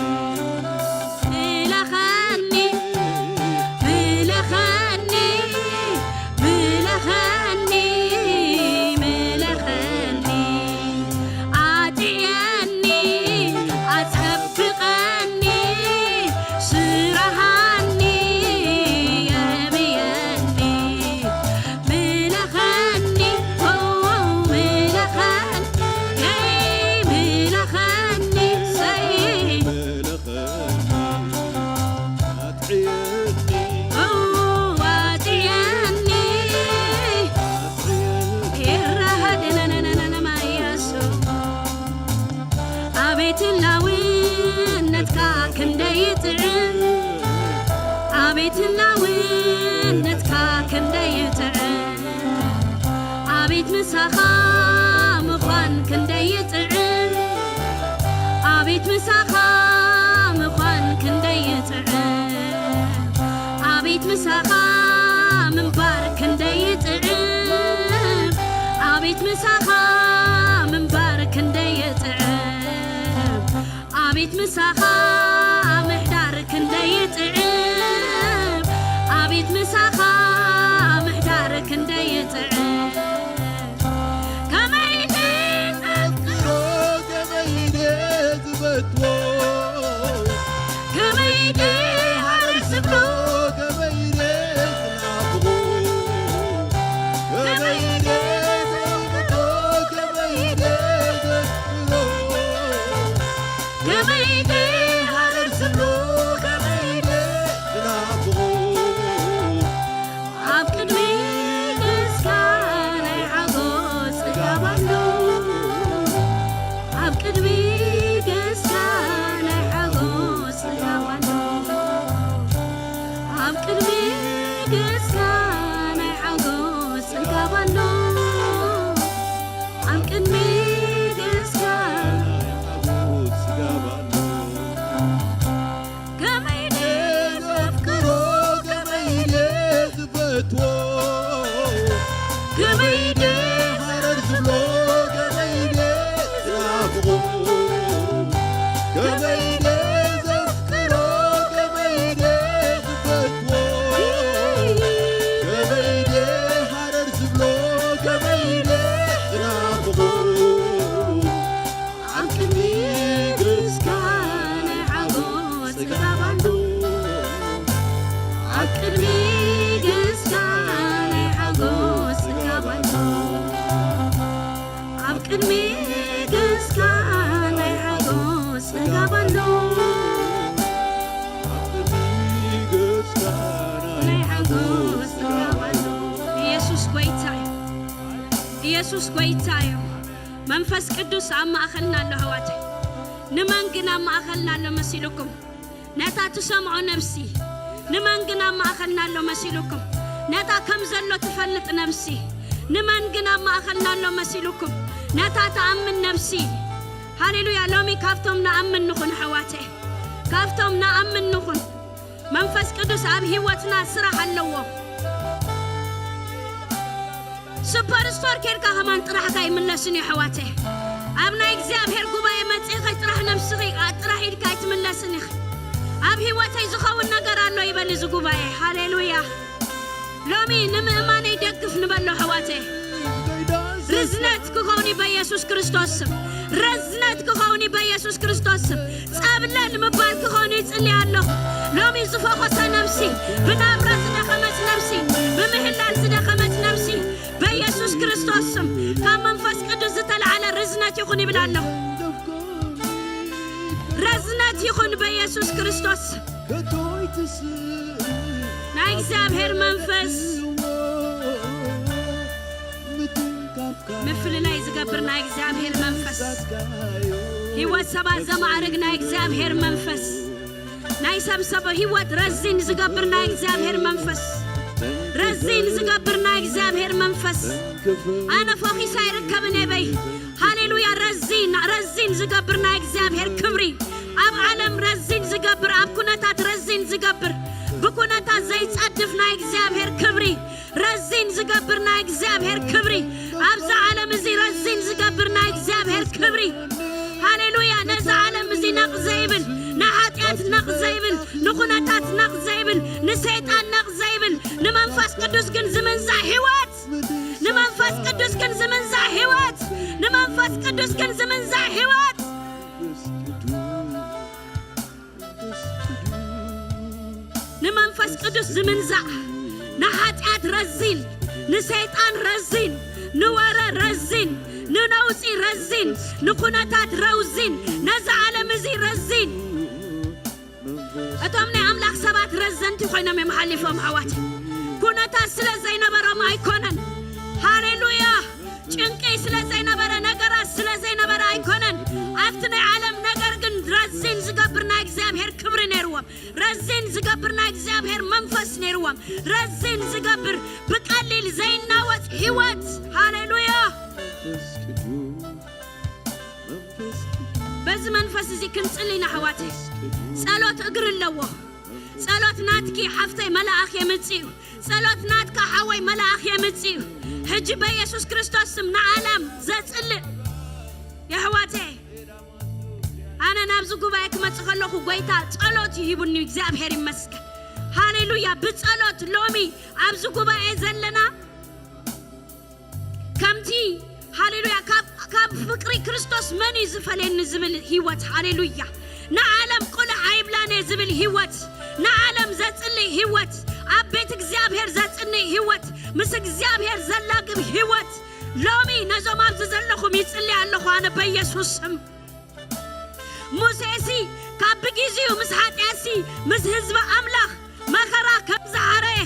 ምለኸኒ፣ ምለኸኒ፣ ምለኸኒ፣ ምለኸኒ። ኣጥዕየኒ፣ ኣጸብቐኒ፣ ስራሃኒ፣ የዕብየኒ። ምለኸኒ፣ ኦ፣ ምለኸኒ፣ ኤይ፣ ምለኸኒ፣ ሰይ። ምለኸኒ፣ ኣጥዕየኒ፣ ኦ፣ ኣጥዕየኒ፣ ኣጥዕየኒ። ኤራሃ ደናናናናና ማያሶ። ኣቤት ህላውነትካ ክንደይ ይጥዕም፣ ኣቤት ህላውነትካ ክንደይ ይጥዕም፣ ኣቤት ምሳኻ ምዃን ክንደይ ይጥዕም፣ ኣቤት ምሳኻ ምዃን ክንደይ ይጥዕም፣ ኣቤት ምሳኻ ምንባር ክንደይ ይጥዕም፣ ኣቤት ምሳኻ ምንባር ክንደይ ይጥዕም፣ ኣቤት ምሳኻ ምሕዳር ክንደይ ይጥዕም፣ ኣቤት ምሳኻ ምሕዳር ክንደይ ይጥዕም። ከመይ ደይ ዘፍቅሮ፣ ከመይ ደይ ዝፈትዎ፣ ከመይ ደይ ሃረር ዝብሎ፣ ከመይ ደይ ዝናፍቆ፣ ከመይ ደይ ዘፍቅሮ፣ ከመይ ደይ ዘፍቅሮ፣ ከመይ ደይ ሃረር ዝብሎ፣ ከመይ ደይ ዝናፍቆ። ኣብ ቅድሚ ገጽካ ናይ ሓጎስ ጽጋብ ኣሎ። ኣብ ቅድሚ ገጽካ ናይ ሓጎስ ጽጋብ ኣሎ። ኣብ ቅድሚ ገጽካ ናይ ሓጎስ ጽጋብ ኣሎ። ኣብ ቅድሚ ገጽካ ናይ ሓጎስ ጽጋብ ኣሎ። ከመይ ደይ ዘፍቅሮ፣ ከመይ ደይ ዝፈትዎ፣ ከመይ ደይ ሃረር ዝብሎ፣ ከመይ ደይ ዝናፍቆ፣ ከመይ ደይ ዘፍቅሮ፣ ከመይ ደይ ዝፈትዎ፣ ከመይ ደይ ሃረር ዝብሎ፣ ከመይ ደይ ዝናፍቆ። ኣብ ቅድሚ ገጽካ ናይ ሓጎስ ጽጋብ ኣሎ። ኣብ ቅድሚ ገጽካ ናይ ሓጎስ ጽጋብ ኣሎ። ኣብ ቅድሚ ገጽካ ናይ ሓጎስ ጽጋብ ኣሎ። ኣብ ቅድሚ ገጽካ ናይ ሓጎስ ጽጋብ ኣሎ። ኢየሱስ ጐይታ እዩ። ኢየሱስ ጐይታ እዩ። መንፈስ ቅዱስ ኣብ ማእኸልና ኣሎ ኣሕዋተይ። ንመን ግን ኣብ ማእኸልና ኣሎ መሲሉኩም? ነታ ትሰምዖ ነፍሲ። ንመን ግን ኣብ ማእኸልና ኣሎ መሲሉኩም? ነታ ከም ዘሎ ትፈልጥ ነፍሲ። ንመን ግን ኣብ ማእኸልና ኣሎ መሲሉኩም? ነታ ትኣምን ነፍሲ። ሃሌሉያ። ሎሚ ካብቶም ንኣምን ንኹን ኣሕዋተይ። ካብቶም ንኣምን ንኹን። መንፈስ ቅዱስ ኣብ ህይወትና ስራሕ ኣለዎ። ሱፐር ስቶር ኬድካ ከማን ጥራሕካ ኣይምለስን እዩ ኣሕዋተይ። ኣብ ናይ እግዚኣብሔር ጉባኤ መጺእኺ ጥራሕ ነብስኺ ጥራሕ ኢድካ ኣይትምለስን ኢኺ። ኣብ ህይወተይ ዝኸውን ነገር ኣሎ ይበል እዚ ጉባኤ። ሃሌሉያ። ሎሚ ንምእማነይ ደግፍ ንበሎ ኣሕዋተይ። ርዝነት ክኸውን እዩ በኢየሱስ ክርስቶስ ስም። ርዝነት ክኸውን እዩ በኢየሱስ ክርስቶስ ስም። ጸብለል ምባል ክኸውን ይጽሊ ኣለኹ። ሎሚ ዝፈኾሰ ነፍሲ፣ ብናብራ ዝደኸመት ነፍሲ፣ ብምህላል ዝደኸመት ነፍሲ፣ በኢየሱስ ክርስቶስ ስም ካብ መንፈስ ቅዱስ ዝተልዓለ ርዝነት ይኹን ይብል ኣለኹ። ርዝነት ይኹን በኢየሱስ ክርስቶስ። ናይ እግዚኣብሔር መንፈስ ምፍልላይ ዝገብር ናይ እግዚኣብሔር መንፈስ፣ ህይወት ሰባት ዘማዕርግ ናይ እግዚኣብሔር መንፈስ፣ ናይ ሰብ ሰብ ህይወት ረዚን ዝገብር ናይ እግዚኣብሔር መንፈስ፣ ረዚን ዝገብር ናይ እግዚኣብሔር መንፈስ። ኣነ ፈኺሰ ኣይርከብን እየ በይ። ሃሌሉያ። ረዚን፣ ረዚን ዝገብር ናይ እግዚኣብሔር ክብሪ፣ ኣብ ዓለም ረዚን ዝገብር፣ ኣብ ኩነታት ረዚን ዝገብር፣ ብኩነታት ዘይጸድፍ ናይ እግዚኣብሔር ክብሪ፣ ረዚን ዝገብር ናይ እግዚኣብሔር ክብሪ፣ ኣብዛ ዓለም እዚ ረዚን ዝገብር ናይ እግዚኣብሔር ክብሪ። ሃሌሉያ። ነዛ ዓለም እዚ ነቕ ዘይብል፣ ንሓጢኣት ነቕ ዘይብል፣ ንኹነታት ነቕ ዘይብል፣ ንሰይጣን ነቕ ዘይብል፣ ንመንፈስ ቅዱስ ግን ዝምንዛዕ ህይወት፣ ንመንፈስ ቅዱስ ግን ዝምንዛዕ ህይወት፣ ንመንፈስ ቅዱስ ግን ዝምንዛዕ ህይወት። ንመንፈስ ቅዱስ ዝምንዛዕ፣ ንሓጢኣት ረዚን፣ ንሰይጣን ረዚን፣ ንወረ ረዚን፣ ንነውጺ ረዚን፣ ንኩነታት ረውዚን፣ ነዛ ዓለም እዚ ረዚን። እቶም ናይ ኣምላኽ ሰባት ረዘንቲ ኮይኖም እዮም ሓሊፎም ኣሕዋት። ኩነታት ስለ ዘይነበሮም ኣይኮነን። ሃሌሉያ። ጭንቂ ስለ ዘይነበረ፣ ነገራት ስለ ዘይነበረ ኣይኮነን። ኣብቲ ናይ ዓለም ነገር ግን ረዚን ዝገብር ናይ እግዚኣብሔር ክብሪ ነይርዎም። ረዚን ዝገብር ናይ እግዚኣብሔር መንፈስ ነይርዎም። ረዚን ዝገብር ብቀሊል ዘይናወጽ ህይወት። ሃሌሉያ። በዚ መንፈስ እዚ ክንጽሊ ኢና ኣሕዋተይ። ጸሎት እግሪ ኣለዎ። ጸሎት ናትኪ ሓፍተይ መልኣኽ የምጽእ እዩ። ጸሎት ናትካ ሓወይ መልኣኽ የምጽእ እዩ። ሕጂ በኢየሱስ ክርስቶስ ስም ንዓለም ዘጽልእ የሕዋተይ፣ ኣነ ናብዚ ጉባኤ ክመጽእ ከለኹ ጎይታ ጸሎት እዩ ሂቡኒ። እግዚኣብሔር ይመስገን። ሃሌሉያ። ብጸሎት ሎሚ ኣብዚ ጉባኤ ዘለና ከምቲ ሃሌሉያ ካብ፣ ካብ ፍቅሪ ክርስቶስ መን እዩ ዝፈልየኒ ዝብል ህይወት፣ ሃሌሉያ። ንዓለም ቁልሕ ኣይብላን እየ ዝብል ህይወት፣ ንዓለም ዘጽልእ ህይወት፣ ኣብ ቤት እግዚኣብሔር ዘጽንእ ህይወት፣ ምስ እግዚኣብሔር ዘላግብ ህይወት። ሎሚ ነዞም ኣብዚ ዘለኹም ይጽልይ ኣለኹ ኣነ በኢየሱስ ስም። ሙሴሲ ካብ ብግዜኡ ምስ ሓጢኣትሲ ምስ ህዝቢ ኣምላኽ መኸራ ከም ዝሓረየ፣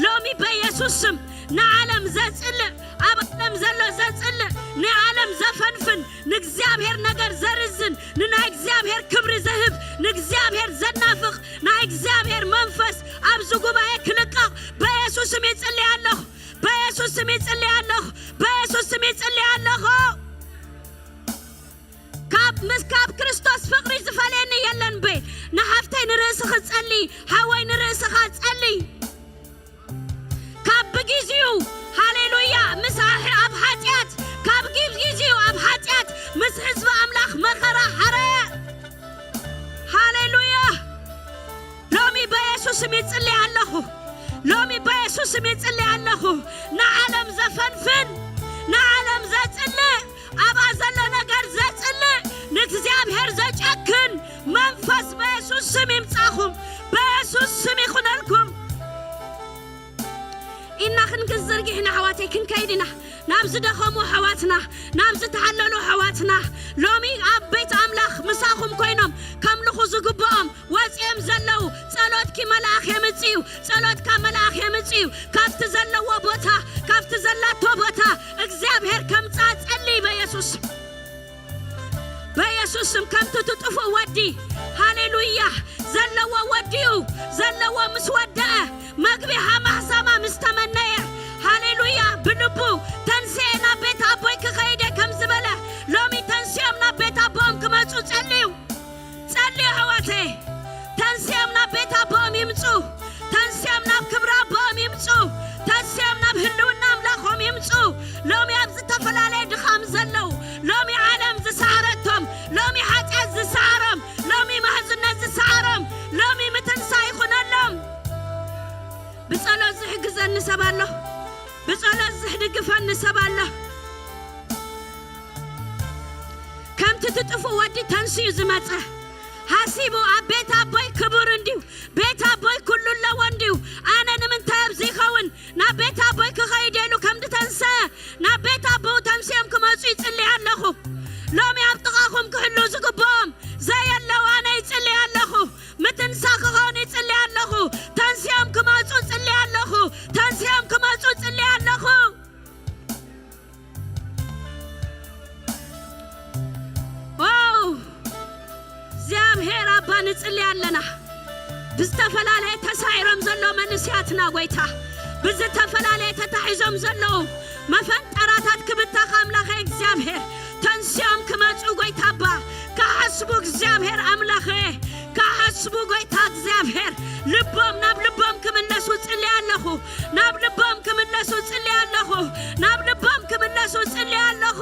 ሎሚ በኢየሱስ ስም ንዓለም ዘጽልእ፣ ኣብ ዓለም ዘሎ ዘጽልእ፣ ንዓለም ዘፈንፍን፣ ንእግዚኣብሔር ነገር ዘርዝን፣ ንናይ እግዚኣብሔር ክብሪ ዝህብ፣ ንእግዚኣብሔር ዘናፍቕ ናይ እግዚኣብሔር መንፈስ ኣብዚ ጉባኤ ክልቀቕ በኢየሱስ ስም ይጽልይ ኣለኹ። በኢየሱስ ስም ይጽልይ ኣለኹ። በኢየሱስ ስም ይጽልይ ኣለኹ። ካብ ምስ፣ ካብ ክርስቶስ ፍቕሪ ዝፈልየኒ የለን በይ። ንሓፍተይ ንርእስኺ ጸሊ፣ ሓወይ ንርእስኻ ጸሊ። ካብ ብግዜኡ፣ ሃሌሉያ፣ ምስ ኣሕ-፣ ኣብ ሓጢኣት፣ ካብ ግዜኡ ኣብ ሓጢኣት ምስ ህዝቢ ኣምላኽ መኸራ ሓረየ። ሃሌሉያ። ሎሚ በኢየሱስ ስም ይጽልይ ኣለኹ። ሎሚ በኢየሱስ ስም ይጽልይ ኣለኹ። ንዓለም ዘፈንፍን፣ ንዓለም ዘጽልእ፣ ኣብኣ ዘሎ ነገር ዘጽልእ፣ ንእግዚኣብሔር ዘጨክን መንፈስ በኢየሱስ ስም ይምጻኹም። በኢየሱስ ስም ይኹነልኩም። ኢና ክንክን ዝርጊሕ ኢና ኣሕዋተይ፣ ክንከይድ ኢና። ናብ ዝደኸሙ ኣሕዋትና፣ ናብ ዝተሓለሉ ኣሕዋትና፣ ሎሚ ኣብ ቤት ኣምላኽ ምሳኹም ኮይኖም ከምልኹ ዝግብኦም ወፂኦም ዘለዉ፣ ጸሎትኪ መልኣኽ የምጽእ እዩ። ጸሎትካ መልኣኽ የምጽእ እዩ። ካብቲ ዘለዎ ቦታ፣ ካብቲ ዘላቶ ቦታ እግዚኣብሔር ከምጽኣ ጸልይ በኢየሱስ። በኢየሱስ ስም ከምቲ ትጥፉ ወዲ፣ ሃሌሉያ፣ ዘለዎ ወዲኡ፣ ዘለዎ ምስ ወደአ፣ መግቢ ሃማህሳማ ምስ ተመነየ፣ ሃሌሉያ፣ ብልቡ ተንስኤ ናብ ቤት ኣቦይ ክኸይደ ከም ዝበለ፣ ሎሚ ተንስኦም ናብ ቤት ኣቦኦም ክመጹ ጸልዩ። ጸልዩ ኣሕዋተይ፣ ተንስኦም ናብ ቤት ኣቦኦም ይምጹ። ተንስኦም ናብ ክብሪ ኣቦኦም ይምጹ። ተንስኦም ናብ ህልውና ኣምላኾም ይምጹ። ሎሚ ኣብ ዝተፈላለየ ድኻም ዘለዉ፣ ሎሚ ዓለም ዝሰዓረቶም፣ ሎሚ ሓጢኣት ዝሰዓሮም፣ ሎሚ ማሕዝነት ዝሰዓሮም፣ ሎሚ ምትንሳ ይኹነሎም። ብጸሎት ዝሕግዘኒ ሰብ ኣሎ። ብጸሎት ዝድግፈኒ ሰብ ኣሎ። ከምቲ ትጥፉ ወዲ ተንስኡ ዝመጸ፣ ሓሲቡ ኣብ ቤት ኣቦይ ክቡር እንድዩ፣ ቤት ኣቦይ ኩሉ ኣለዎ እንድዩ፣ ኣነ ንምንታይ ኣብዚ ይኸውን? ናብ ቤት ኣቦይ ክኸይድ ኢሉ ከም ዝተንሰ፣ ናብ ቤት ኣቦኡ ተንስኦም ክመጹ ይጽልይ ኣለኹ። ሎሚ ኣብ ጥቓኹም ክህሉ ዝግብኦም ዘየለዉ ኣነ ይጽልይ ኣለኹ። ምትንሳ ክኾኑ ይጽልይ ኣለኹ። ተንስኦም ክመጹ ጽልይ ኣለኹ። ተንስኦም ክመጹ ጽልይ ኣለኹ። ዋው! እግዚኣብሔር ኣባ ንጽሊ ኣለና። ብዝተፈላለየ ተሳዒሮም ዘለዉ መንእሰያትና ጎይታ፣ ብዝተፈላለየ ተታሒዞም ዘለዉ መፈንጠራታት ክብተኽ ኣምላኸ እግዚኣብሔር፣ ተንስኦም ክመጹ ጎይታ ኣባ፣ ክሓስቡ እግዚኣብሔር ኣምላኸ፣ ክሓስቡ ጎይታ እግዚኣብሔር፣ ልቦም ናብ ልቦም ክምለሱ ጽሊ ኣለኹ። ናብ ልቦም ክምለሱ ጽሊ ኣለኹ። ናብ ልቦም ክምለሱ ጽሊ ኣለኹ።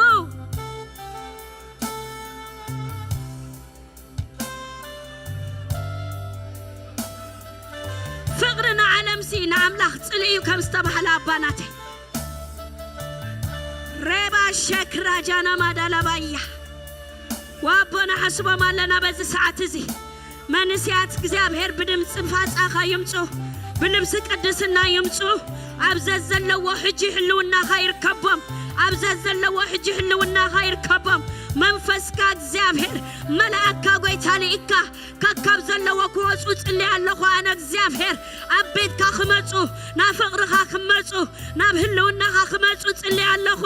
ፍቕሪ ንዓለምሲ ንኣምላኽ ጽልኢ እዩ ከም ዝተባህለ ኣባናተይ። ሬባ ሸክራ ጃና ማዳላባያ። ወኣቦ ንሓስቦም ኣለና በዚ ሰዓት እዚ። መንእሰያት እግዚኣብሔር ብድምፂ ፋፃኻ ይምፁ፣ ብልብሲ ቅድስና ይምፁ። ኣብ ዘዘለዎ ሕጂ ህልውናኻ ይርከቦም፣ ኣብ ዘዘለዎ ሕጂ ህልውናኻ ይርከቦም። መንፈስካ እግዚኣብሔር መልኣካ ጎይታ ልኢካ ከካብ ዘለዎ ክወፁ ጽልይ ኣለኹ። ኣነ እግዚኣብሔር ኣብ ቤትካ ክመፁ፣ ናብ ፍቕርኻ ክመፁ፣ ናብ ህልውናኻ ክመፁ ጽልይ ኣለኹ።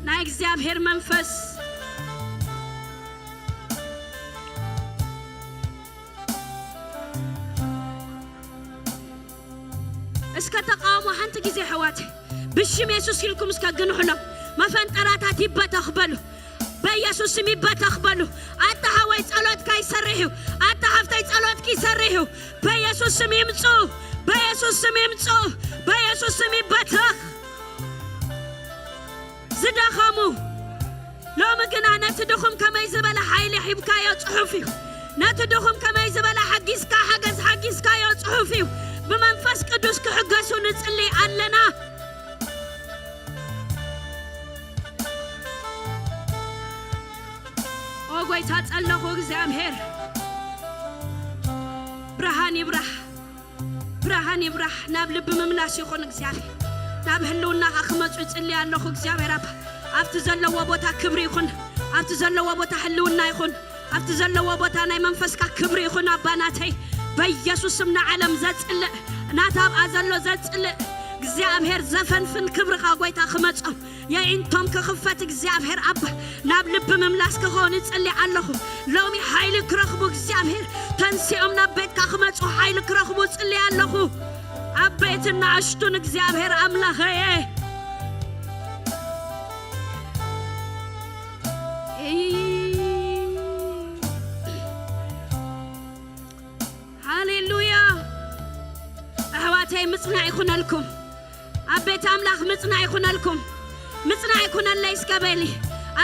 ናይ እግዚኣብሔር መንፈስ እስከ ተቃውሞ ሓንቲ ግዜ ኣሕዋት፣ ብሽም የሱስ ኢልኩም እስከ ግንሑሎም። መፈንጠራታት ይበተኽ በሉ። በኢየሱስ ስም ይበተኽ በሉ። ኣታ ሓወይ ጸሎትካ ይሰርሕ እዩ። ኣታ ሓፍተይ ጸሎትኪ ይሰርሕ እዩ። በኢየሱስ ስም ይምጹ። በኢየሱስ ስም ይምጹ። በኢየሱስ ስም ይበተኽ። ዝደኸሙ ሎሚ ግና ነቲ ድኹም ከመይ ዝበለ ሓይሊ ሒብካዮ ጽሑፍ እዩ። ነቲ ድኹም ከመይ ዝበለ ሓጊዝካ ሓገዝ ሓጊዝካዮ ጽሑፍ እዩ። ብመንፈስ ቅዱስ ክሕገሱ ንጽሊ ኣለና። ኦ ጎይታ ጸለኹ እግዚኣብሔር ብርሃን ይብራህ። ብርሃን ይብራህ። ናብ ልቢ ምምላስ ይኹን እግዚኣብሔር። ናብ ህልውናኻ ክመጹ ይጽሊ ኣለኹ እግዚኣብሔር ኣባ። ኣብቲ ዘለዎ ቦታ ክብሪ ይኹን። ኣብቲ ዘለዎ ቦታ ህልውና ይኹን። ኣብቲ ዘለዎ ቦታ ናይ መንፈስካ ክብሪ ይኹን ኣባ ናተይ። በኢየሱስ ስም ንዓለም ዘጽልእ ናታ ኣብኣ ዘሎ ዘጽልእ እግዚኣብሔር ዘፈንፍን ክብርኻ ጎይታ ክመጾም የኢንቶም ክኽፈት እግዚኣብሔር ኣባ ናብ ልቢ ምምላስ ክኸውን እጽሊ ኣለኹ። ሎሚ ሓይሊ ክረኽቡ እግዚኣብሔር ተንሲኦም ናብ ቤትካ ክመጹ ሓይሊ ክረኽቡ እጽሊ ኣለኹ። ኣብ ቤትን ንኣሽቱን እግዚኣብሔር ኣምላኸየ። ሃሌሉያ። ኣሕዋተይ ምጽናዕ ይኹነልኩም። ኣብ ቤት ኣምላኽ ምጽናዕ ይኹነልኩም። ምጽናዕ ይኹነለይ እስከ በሊ።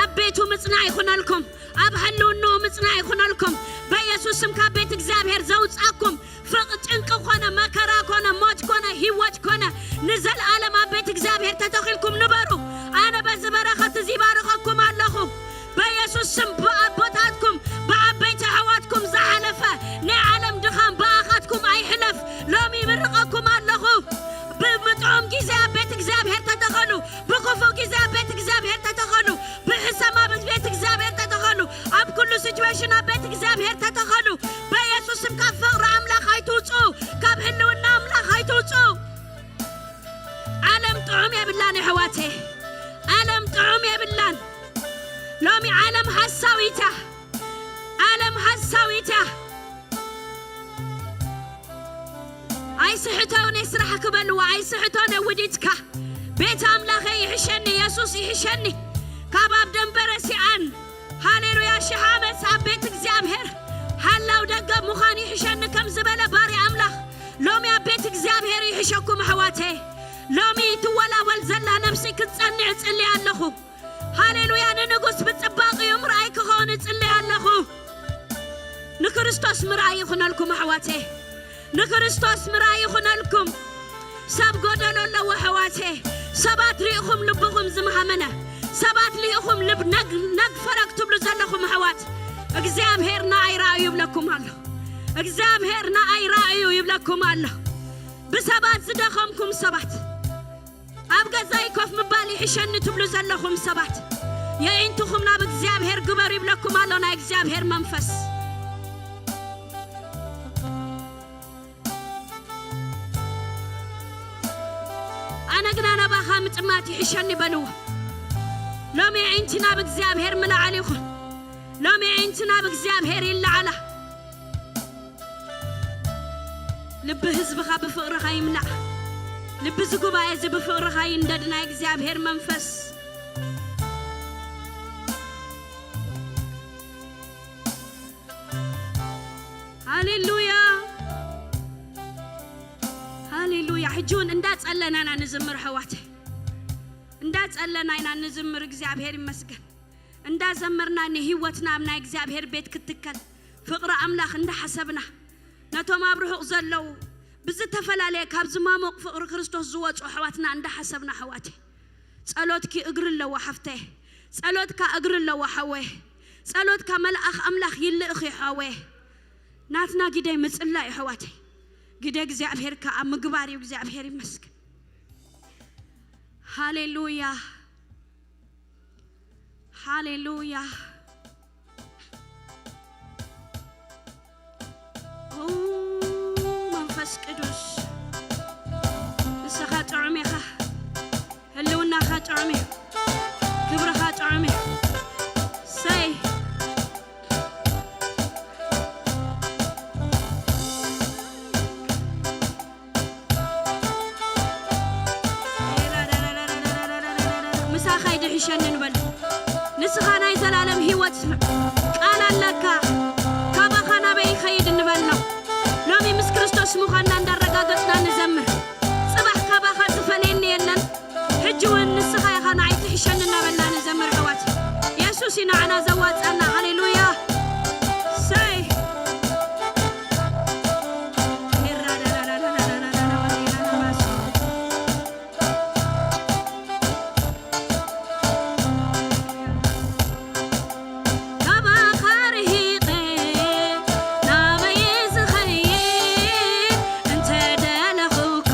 ኣብ ቤቱ ምጽናዕ ይኹነልኩም። ኣብ ሕልውንኡ ምጽናዕ ይኹነልኩም። በኢየሱስ ስም ካብ ቤት እግዚኣብሔር ዘውጻኩም ፍቕ ጭንቂ ኮነ መከራ ኮነ ሞት ኮነ ህይወት ኮነ ንዘለኣለም ኣብ ቤት እግዚኣብሔር ተተኺልኩም ንበሩ። ኣነ በዚ በረኸት እዚ ይባርኸኩም ኣለኹ። በኢየሱስ ስም ብኣቦታትኩም ብዓበይቲ ኣሕዋትኩም ዝሓለፈ ናይ ዓለም ድኻም ብኣኻትኩም ኣይሕለፍ። ሎሚ ይምርቐኩም ኣለኹ። ብምጥዑም ግዜ ኣብ ቤት እግዚኣብሔር ተተኸሉ። ብክፉእ ግዜ ኣብ ቤት እግዚኣብሔር ተተኸሉ። ብሕሰም ኣብ ቤት እግዚኣብሔር ተተኸሉ። ኣብ ኩሉ ሲቹዌሽን ኣብ ቤት እግዚኣብሔር ተተኸሉ። በኢየሱስ ስም ካብ ፍቕሪ ኣምላኽ ኣይትውጹ። ካብ ህልውና ኣምላኽ ኣይትውጹ። ዓለም ጥዑም የብላን ኣሕዋተይ። ዓለም ጥዑም የብላን። ሎሚ ዓለም ሓሳዊት እያ። ዓለም ሓሳዊት እያ። ኣይስሕቶን እየ ስራሕኪ በልዋ። ኣይስሕቶን እየ ውዲትካ። ቤት ኣምላኸይ ይሕሸኒ። የሱስ ይሕሸኒ። ካብ ኣብ ደንበረ ሲኣን ሃሌሉያ ሽሕ ዓመት ኣብ ቤት እግዚኣብሔር ሓላው ደገ ምዃን ይሕሸኒ ከም ዝበለ ባርያ ኣምላኽ ሎሚ ኣብ ቤት እግዚኣብሔር ይሕሸኩም ኣሕዋተይ። ሎሚ ትወላወል ዘላ ነፍሲ ክትጸንዕ እጽሊ ኣለኹ። ሃሌሉያ ንንጉስ ብጽባቕኡ ምርኣይ ክኸውን እጽሊ ኣለኹ። ንክርስቶስ ምርኣይ ይኹነልኩም ኣሕዋተይ። ንክርስቶስ ምርኣይ ይኹነልኩም። ሰብ ጎደሎ ኣለዎ ኣሕዋተይ። ሰባት ሪእኹም ልብኹም ዝመሃመነ ሰባት ሊእኹም ልብ ነግ ነግ ፈረግ ትብሉ ዘለኹም ኣሕዋት እግዚኣብሔር ንኣይ ረኣዩ ይብለኩም ኣሎ። እግዚኣብሔር ንኣይ ረኣዩ ይብለኩም ኣሎ። ብሰባት ዝደኸምኩም ሰባት ኣብ ገዛይ ኮፍ ምባል ይሕሸኒ ትብሉ ዘለኹም ሰባት የኢንትኹም ናብ እግዚኣብሔር ግበሩ ይብለኩም ኣሎ ናይ እግዚኣብሔር መንፈስ። ኣነ ግና ናባኻ ምጥማት ይሕሸኒ በልዎ። ሎሚ ኣዒንቲ ናብ እግዚኣብሔር ምልዓል ይኹን። ሎሚ ኣዒንቲ ናብ እግዚኣብሔር ይለዓላ። ልቢ ህዝብኻ ብፍቕርኻ ይምላእ። ልቢ እዚ ጉባኤ እዚ ብፍቕርኻ ይንደድ ናይ እግዚኣብሔር መንፈስ። ሃሌሉያ ሃሌሉያ። ሕጂ እውን እንዳጸለና ኢና ንዝምር ኣሕዋተይ። እንዳጸለና ኢና ንዝምር። እግዚኣብሔር ይመስገን። እንዳዘመርና ንህይወትና ኣብ ናይ እግዚኣብሔር ቤት ክትከል ፍቕሪ ኣምላኽ እንዳሓሰብና ነቶም ኣብ ርሑቕ ዘለዉ ብዝተፈላለየ ካብ ዝማሞቕ ፍቕሪ ክርስቶስ ዝወጹ ኣሕዋትና እንዳሓሰብና ኣሕዋተይ። ጸሎትኪ እግሪ ኣለዎ ሓፍተይ። ጸሎትካ እግሪ ኣለዎ ሓወይ። ጸሎትካ መልኣኽ ኣምላኽ ይልእኽ እዩ ሓወይ። ናትና ግደ ምጽላይ እዩ ኣሕዋተይ። ግደ እግዚኣብሔር ከኣ ምግባር እዩ። እግዚኣብሔር ይመስገን። ሃሌሉያ ሃሌሉያ። ኦ መንፈስ ቅዱስ ንስኻ ጥዑም ኢኻ። ህልውናኻ ጥዑም እዩ። ክብርኻ ጥዑም እዩ። ሰይ ምሳኻ ይድሕሸኒ ንበል። ንስኻ ናይ ዘላለም ቃል ኣለካ። ካባኻ ናበይ ይኸይድ እንበሎ። ሎሚ ምስ ክርስቶስ ምዃንና እንዳረጋገጽና ንዘምር። ጽባሕ ካባኻ ዝፈልየኒ የለን። ሕጂ እውን ንስኻ ኢኻ ንዓይ ትሕሸኒ እናበልና ንዘምር ኣሕዋት። የሱስ እዩ ንዓና ዘዋጻና። ሃሌሉያ። ሰይ። ካባኻ ርሂቐ ናበይ ዝኸይድ እንተ ደለኹካ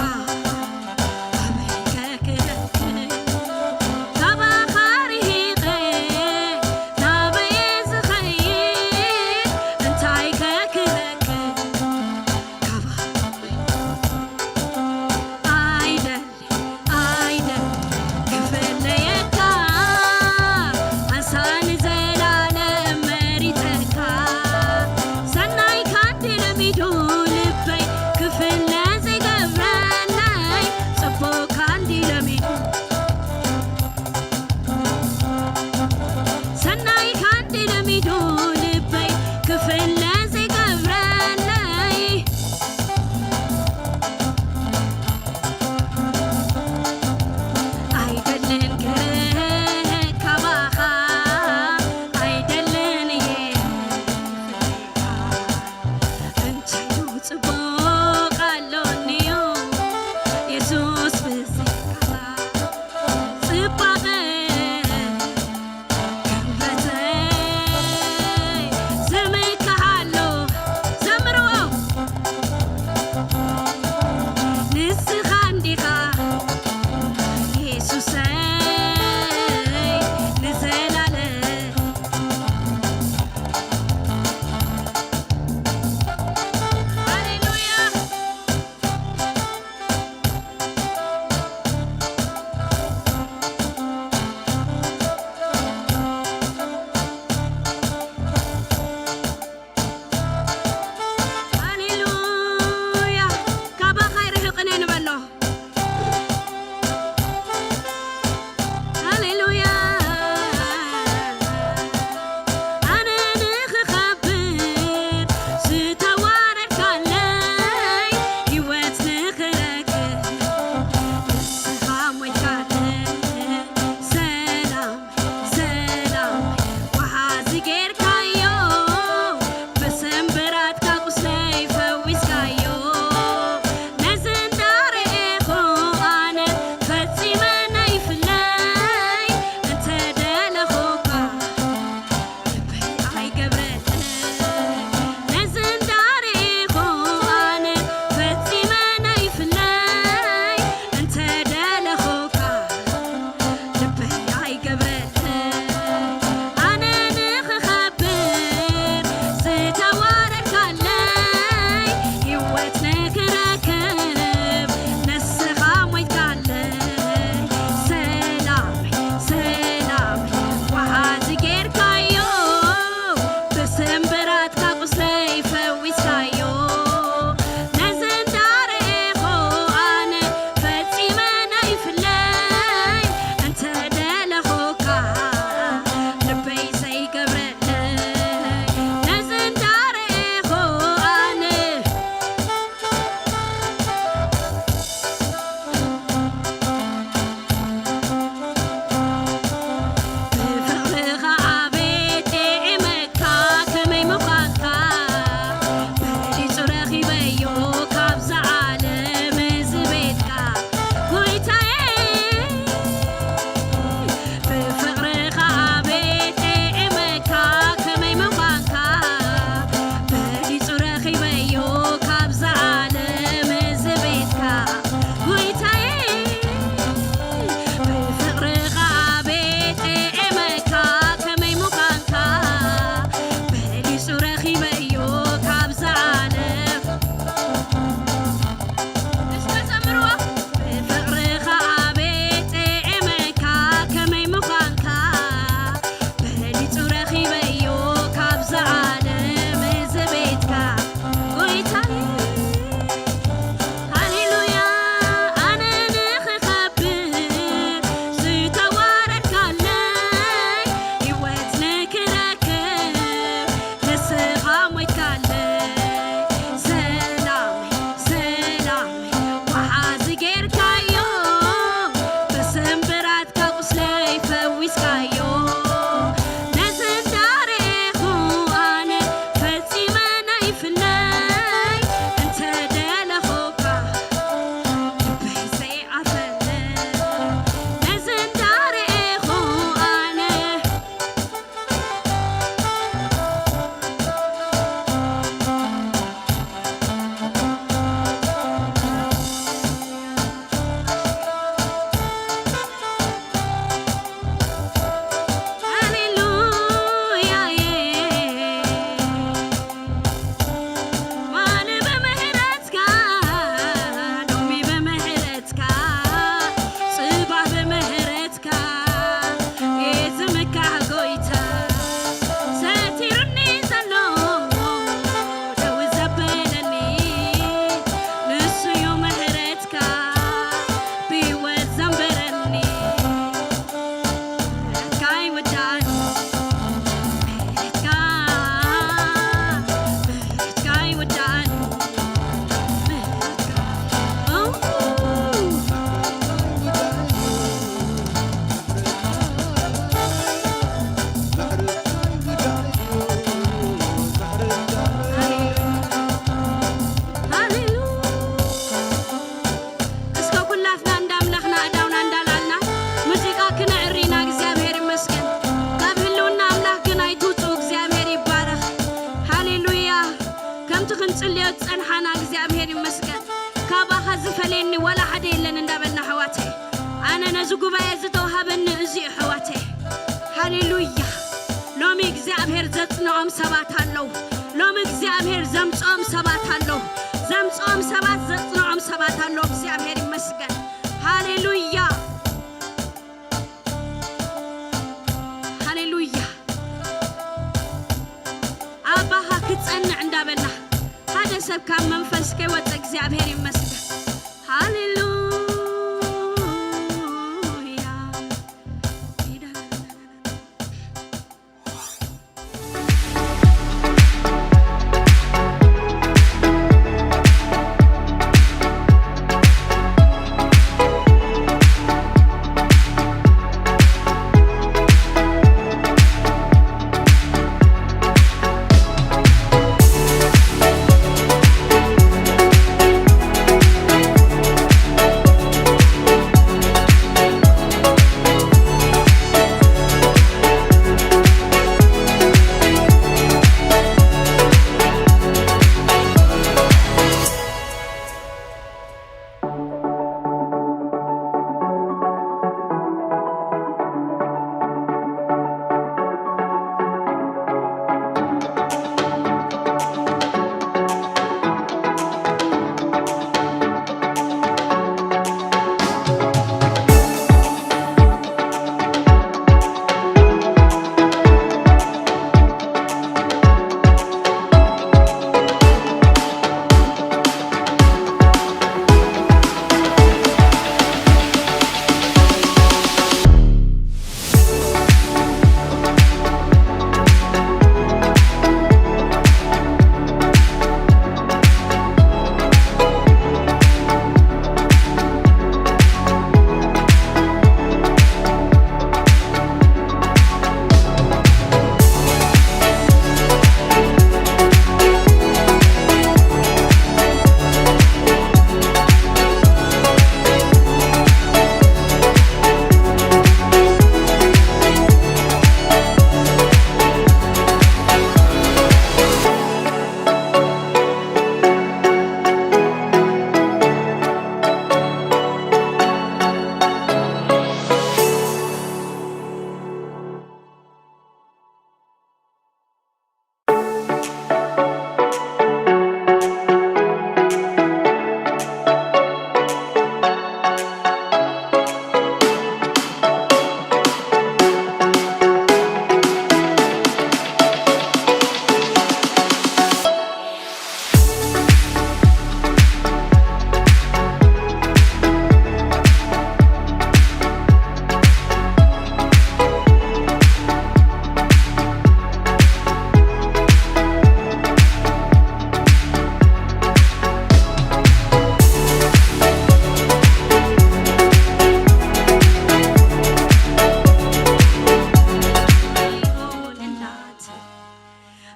ኣበይ ከክለክል? ካባኻ ርሂቐ ናበይ እዚ ጉባኤ ዝተዋሃበኒ እዚ እዩ፣ ኣሕዋተይ። ሃሌሉያ። ሎሚ እግዚኣብሔር ዘጽንዖም ሰባት ኣለዉ። ሎሚ እግዚኣብሔር ዘምጽኦም ሰባት ኣለዉ። ዘምጽኦም ሰባት፣ ዘጽንዖም ሰባት ኣለዉ። እግዚኣብሔር ይመስገን። ሃሌሉያ። ሃሌሉያ። ኣባኻ ክጸንዕ እንዳበልና ሓደ ሰብ ካብ መንፈስ ከይወጽእ እግዚኣብሔር ይመስገን። ሃሌሉያ።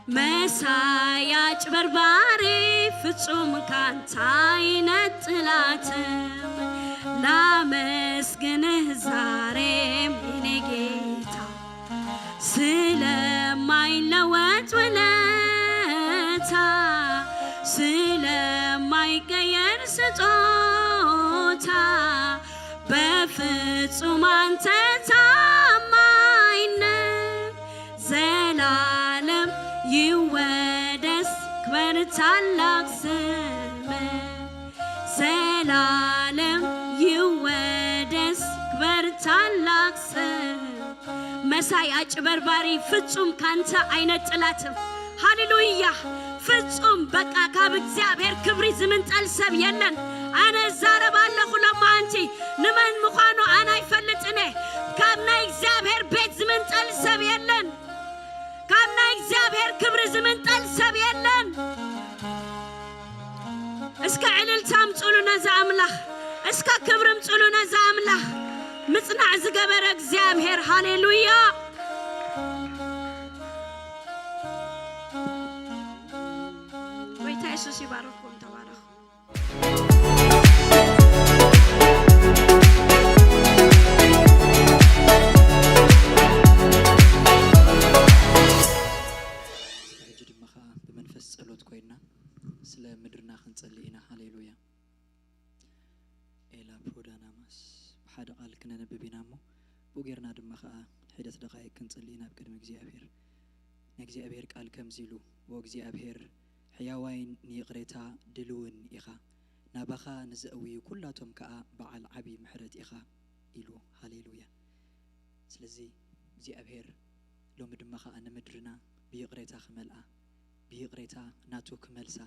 መሳይ ኣጭበርባሪ ፍጹም ካንታ ኣይነጥላትም። ላመስግንህ ዛሬም የኔ ጌታ ስለማይለወጥ ውለታ፣ ስለማይቀየር ስጦታ፣ በፍጹም አንተ ታማኝ ነህ። ዘላለም ይወደስ ክበር ታላቅ ስምህ፣ ዘላለም ይወደስ ክበር ታላቅ ስምህ። መሳይ ኣጭበርባሪ ፍጹም ካንተ ኣይነጥላትም። ሃሌሉያ። ፍጹም በቃ ካብ እግዚኣብሔር ክብሪ ዝምንጠል ሰብ የለን። ኣነ እዛረብ ኣለኹ ሎማዓንቲ ንመን ምዃኑ ኣነ ኣይፈልጥን እየ። ካብ ናይ እግዚኣብሔር ቤት ዝምንጠል ሰብ የለን። ካብ ናይ እግዚኣብሔር ክብሪ ዝምንጠል ሰብ የለን። እስከ ዕልልታ ኣምጹሉ ነዚ ኣምላኽ። እስከ ክብሪ ኣምጹሉ ነዚ ኣምላኽ። ምጽናዕ ዝገበረ እግዚኣብሔር። ሃሌሉያ። ጎይታ የሱስ ይባርኽኩም። ተባረኹ። ሕጂ ድማ ኸዓ ብመንፈስ ጸሎት ኮይንና ስለ ምድርና ክንጸሊ ኢና። ሃሌሉያ። ኤላ ፕሮዳናማስ ብሓደ ቃል ክነንብብ ኢና እሞ፣ ብኡ ጌርና ድማ ኸዓ ሒደት ደቓይቅ ክንጽሊ ናብ ቅድሚ እግዚኣብሔር። ናይ እግዚኣብሔር ቃል ከምዚ ኢሉ፣ "ወእግዚኣብሔር ሕያዋይን ንይቕሬታ ድልውን ኢኻ፣ ናባኻ ንዘእውዩ ኩላቶም ከኣ በዓል ዓቢ ምሕረት ኢኻ" ኢሉ። ሃሌሉያ። ስለዚ እግዚኣብሔር ሎሚ ድማ ኸዓ ንምድርና ብይቕሬታ ክመልኣ፣ ብይቕሬታ ናቱ ክመልሳ፣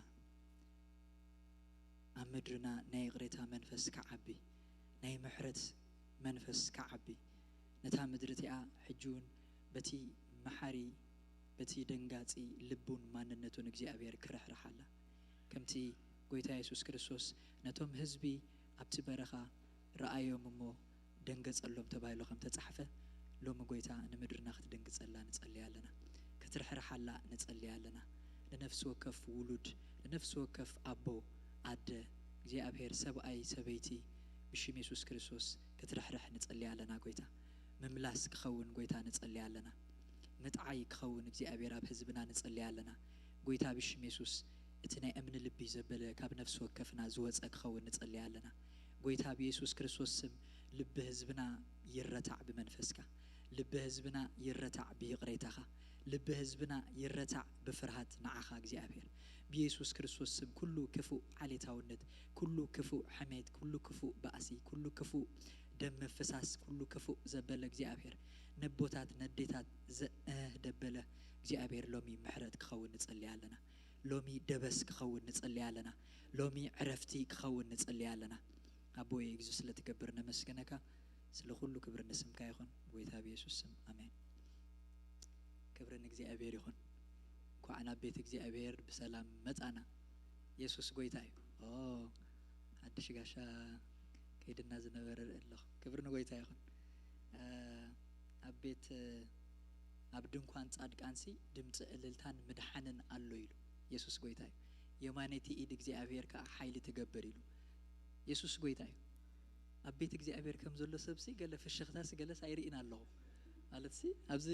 ኣብ ምድርና ናይ ይቕሬታ መንፈስ ክዓቢ፣ ናይ ምሕረት መንፈስ ክዓቢ፣ ነታ ምድሪ እቲኣ ሕጂ እውን በቲ መሓሪ፣ በቲ ደንጋጺ ልቡን ማንነቱን እግዚኣብሔር ክርሕርሓላ። ከምቲ ጎይታ የሱስ ክርስቶስ ነቶም ህዝቢ ኣብቲ በረኻ ረኣዮም እሞ ደንገጸሎም ተባሂሉ ከም ተጻሕፈ፣ ሎሚ ጎይታ ንምድርና ክትድንግጸላ ንጸልይ ኣለና። ክትርሕርሓላ ንጸልይ ኣለና። ንነፍሲ ወከፍ ውሉድ፣ ንነፍሲ ወከፍ ኣቦ፣ ኣደ፣ እግዚኣብሔር ሰብኣይ፣ ሰበይቲ፣ ብሽም የሱስ ክርስቶስ ክትርሕርሕ ንጸልይ ኣለና ጎይታ። ምምላስ ክኸውን ጎይታ ንጸልይ ኣለና። ምጥዓይ ክኸውን እግዚኣብሔር ኣብ ህዝብና ንጸልይ ኣለና። ጎይታ ብሽም የሱስ እቲ ናይ እምኒ ልቢ ዘበለ ካብ ነፍሲ ወከፍና ዝወጸ ክኸውን ንጸልይ ኣለና። ጎይታ ብየሱስ ክርስቶስ ስም ልቢ ህዝብና ይረታዕ ብመንፈስካ። ልቢ ህዝብና ይረታዕ ብይቕሬታኻ። ልቢ ህዝብና ይረታዕ ብፍርሃት ንዓኻ እግዚኣብሔር። ብየሱስ ክርስቶስ ስም ኩሉ ክፉእ ዓሌታውነት፣ ኩሉ ክፉእ ሕሜት፣ ኩሉ ክፉእ ባእሲ፣ ኩሉ ክፉእ ደም ምፍሳስ፣ ኩሉ ክፉእ ዘበለ እግዚኣብሔር፣ ነቦታት ነዴታት ዘእህ ደበለ እግዚኣብሔር ሎሚ ምሕረት ክኸውን ንጸልይ ኣለና። ሎሚ ደበስ ክኸውን ንጸልይ ኣለና። ሎሚ ዕረፍቲ ክኸውን ንጸልይ ኣለና። ኣቦይ፣ እዚ ስለ ትገብር ነመስግነካ። ስለ ኩሉ ክብሪ ንስምካ ይኹን፣ ጎይታ ብየሱስ ስም፣ ኣሜን። ክብሪ ንእግዚኣብሔር ይኹን። እንኳዕ ናብ ቤት እግዚኣብሔር ብሰላም መጻና። የሱስ ጎይታ እዩ። ኦ፣ ሓድሽ ጋሻ ከይድና ዝነበረ ርኢ ኣለኹ። ክብሪ ንጎይታ ይኹን። እ፣ ኣብ ቤት፣ ኣብ ድንኳን ጻድቃንሲ ድምጺ እልልታን ምድሓንን ኣሎ ኢሉ። የሱስ ጎይታ እዩ። የማነይቲ ኢድ እግዚኣብሔር ከኣ ሓይሊ ትገብር ኢሉ። የሱስ ጎይታ እዩ። ኣብ ቤት እግዚኣብሔር ከም ዘሎ ሰብሲ ገለ ፍሽኽታሲ ገለስ ኣይርኢን ኣለኹ። ማለትሲ ኣብዚ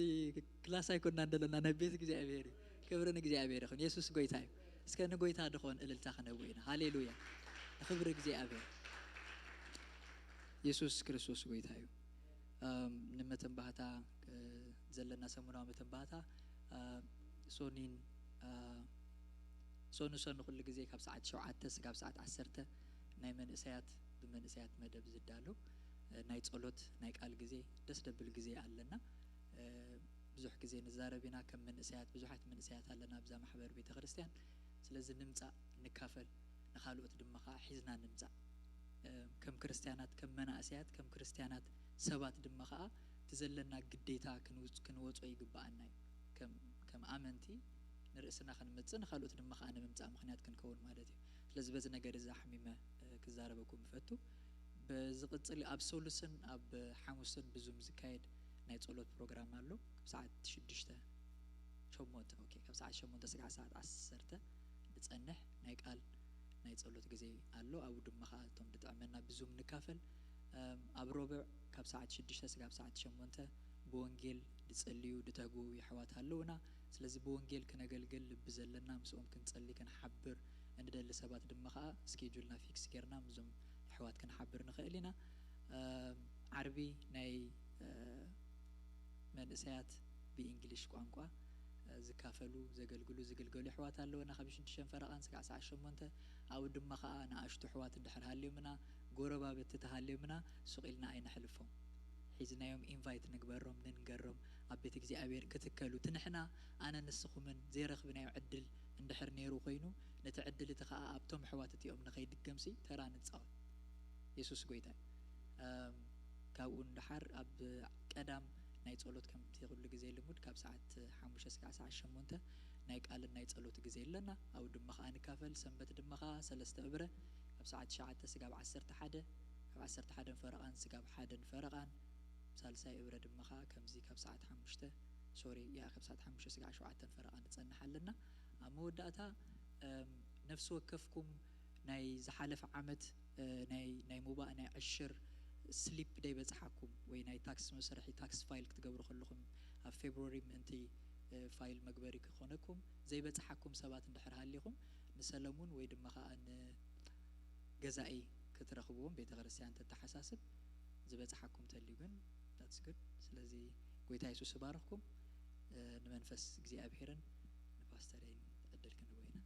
ክላስ ኣይኮንናን ዘለና፣ ናይ ቤት እግዚኣብሔር እዩ። ክብሪ ንእግዚኣብሔር ይኹን። የሱስ ጎይታ እዩ። እስከ ንጎይታ ድኾን እልልታ ክነብኡ ኢና። ሃሌሉያ። ንክብሪ እግዚኣብሔር። የሱስ ክርስቶስ ጎይታ እዩ። እም፣ ንመተንባህታ፣ እ፣ ዘለና ሰሙናዊ መተንባህታ፣ እ፣ ሶኒን፣ እ፣ ሶኒ ሶኒ ኩሉ ግዜ ካብ ሰዓት ሸውዓተ ስጋብ ሰዓት ዓሰርተ ናይ መንእሰያት፣ ብመንእሰያት መደብ ዝዳሎ፣ እ፣ ናይ ጸሎት፣ ናይ ቃል ግዜ፣ ደስ ደብል ግዜ ኣለና። እ፣ ብዙሕ ግዜ ንዛረብ ኢና ከም መንእሰያት፣ ብዙሓት መንእሰያት ኣለና ኣብዛ ማሕበር ቤተ ክርስቲያን። ስለዚ ንምጻእ፣ ንካፈል፣ ንኻልኦት ድማ ኸዓ ሒዝና ንምጻእ። እ፣ ከም ክርስትያናት፣ ከም መናእሰያት፣ ከም ክርስትያናት ሰባት ድማ ኸዓ እቲ ዘለና ግዴታ ክንውጽ-፣ ክንወጾ ይግብኣና እዩ። ከም፣ ከም ኣመንቲ ንርእስና ክንመጽእ፣ ንኻልኦት ድማ ኸዓ ንምምጻእ ምኽንያት ክንከውን ማለት እዩ። ስለዚ በዚ ነገር እዚ ኣሕሚመ፣ እ፣ ክዛረበኩም እፈቱ። ብዝቕጽል ኣብ ሰሉስን ኣብ ሓሙስን ብዙም ዝካየድ ናይ ጸሎት ፕሮግራም ኣሎ። ካብ ሰዓት ሽዱሽተ፣ ሸሞንተ፣ ኦኬ፣ ካብ ሰዓት ሸሞንተ ስጋዕ ሰዓት ዓሰርተ ዝጸንሕ ናይ ቃል ናይ ጸሎት ግዜ ኣሎ። ኣብኡ ድማ ኸዓ እቶም ዝጥዕመና ብዙም ንካፈል። እም፣ ኣብ ረቡዕ ካብ ሰዓት ሽዱሽተ ስጋብ ሰዓት ሸሞንተ ብወንጌል ዝጸልዩ፣ ዝተግኡ የሕዋት ኣለዉና። ስለዚ ብወንጌል ክነገልግል ልቢ ዘለና፣ ምስኦም ክንጸሊ፣ ክንሓብር እንደሊ ሰባት ድማ ኸዓ ስኬጁልና ፊክስ ጌርና ምስዞም የሕዋት ክንሓብር ንኽእል ኢና። እም፣ ዓርቢ ናይ፣ እ፣ መንእሰያት ብእንግሊሽ ቋንቋ፣ እ፣ ዝካፈሉ፣ ዘገልግሉ፣ ዝግልገሉ የሕዋት ኣለዉና። ካብ ሽዱሽተ ፈረቓን ስጋዕ ሰዓት ሸሞንተ፣ ኣብኡ ድማ ኸዓ ንኣሽቱ ኣሕዋት እንድሕር ሃልዮምና፣ ጎረባብቲ ተሃልዮምና፣ ሱቕ ኢልና ኣይነሕልፎም። ሒዝናዮም ኢንቫይት ንግበሮም፣ ንንገሮም፣ ኣብ ቤት እግዚኣብሔር ክትከሉ። እቲ ንሕና፣ ኣነ ንስኹምን ዘይረኽብናዮ ዕድል እንድሕር ነይሩ ኮይኑ፣ ነቲ ዕድል እቲ ኸዓ ኣብቶም ኣሕዋት እቲኦም ንኸይድገምሲ ተራ ንጻወት። የሱስ ጎይታ እዩ። እም፣ ካብኡ ንደሓር ኣብ ቀዳም ናይ ጸሎት ከምቲ ኩሉ ግዜ ልሙድ ካብ ሰዓት ሓሙሽተ ስጋዕ ሰዓት ሸሞንተ ናይ ቃልን ናይ ጸሎት ግዜ ኣለና። ኣብኡ ድማ ኸዓ ንካፈል። ሰንበት ድማ ኸዓ ሰለስተ እብረ ካብ ሰዓት ትሽዓተ ስጋብ ዓሰርተ ሓደ፣ ካብ ዓሰርተ ሓደን ፈረቓን ስጋብ ሓደን ፈረቓን፣ ሳልሳይ እብረ ድማ ኸዓ ከምዚ ካብ ሰዓት ሓሙሽተ፣ ሶሪ፣ ያ፣ ካብ ሰዓት ሓሙሽተ ስጋዕ ሸውዓተን ፈረቓን ንጸንሕ ኣለና። ኣብ መወዳእታ፣ እም፣ ነፍሲ ወከፍኩም ናይ ዝሓለፈ ዓመት፣ እ፣ ናይ፣ ናይ ሙባእ ናይ ዕሽር ስሊፕ ደይበጽሓኩም ወይ ናይ ታክስ መስርሒ ታክስ ፋይል ክትገብሩ ከለኹም ኣብ ፌብሩዋሪ ምእንቲ፣ እ፣ ፋይል መግበሪ ክኾነኩም ዘይበጽሓኩም ሰባት እንድሕር ሃሊኹም ንሰለሙን ወይ ድማ ኸዓ ንገዛኢ ክትረኽብዎም ቤተ ክርስቲያን ተተሓሳስብ። ዝበጽሓኩም ተልዩ ግን that's good። ስለዚ ጎይታ የሱስ ይባርኽኩም። እ፣ ንመንፈስ እግዚኣብሄርን ንፓስተረይን ዕድል ክንህቦ ኢና።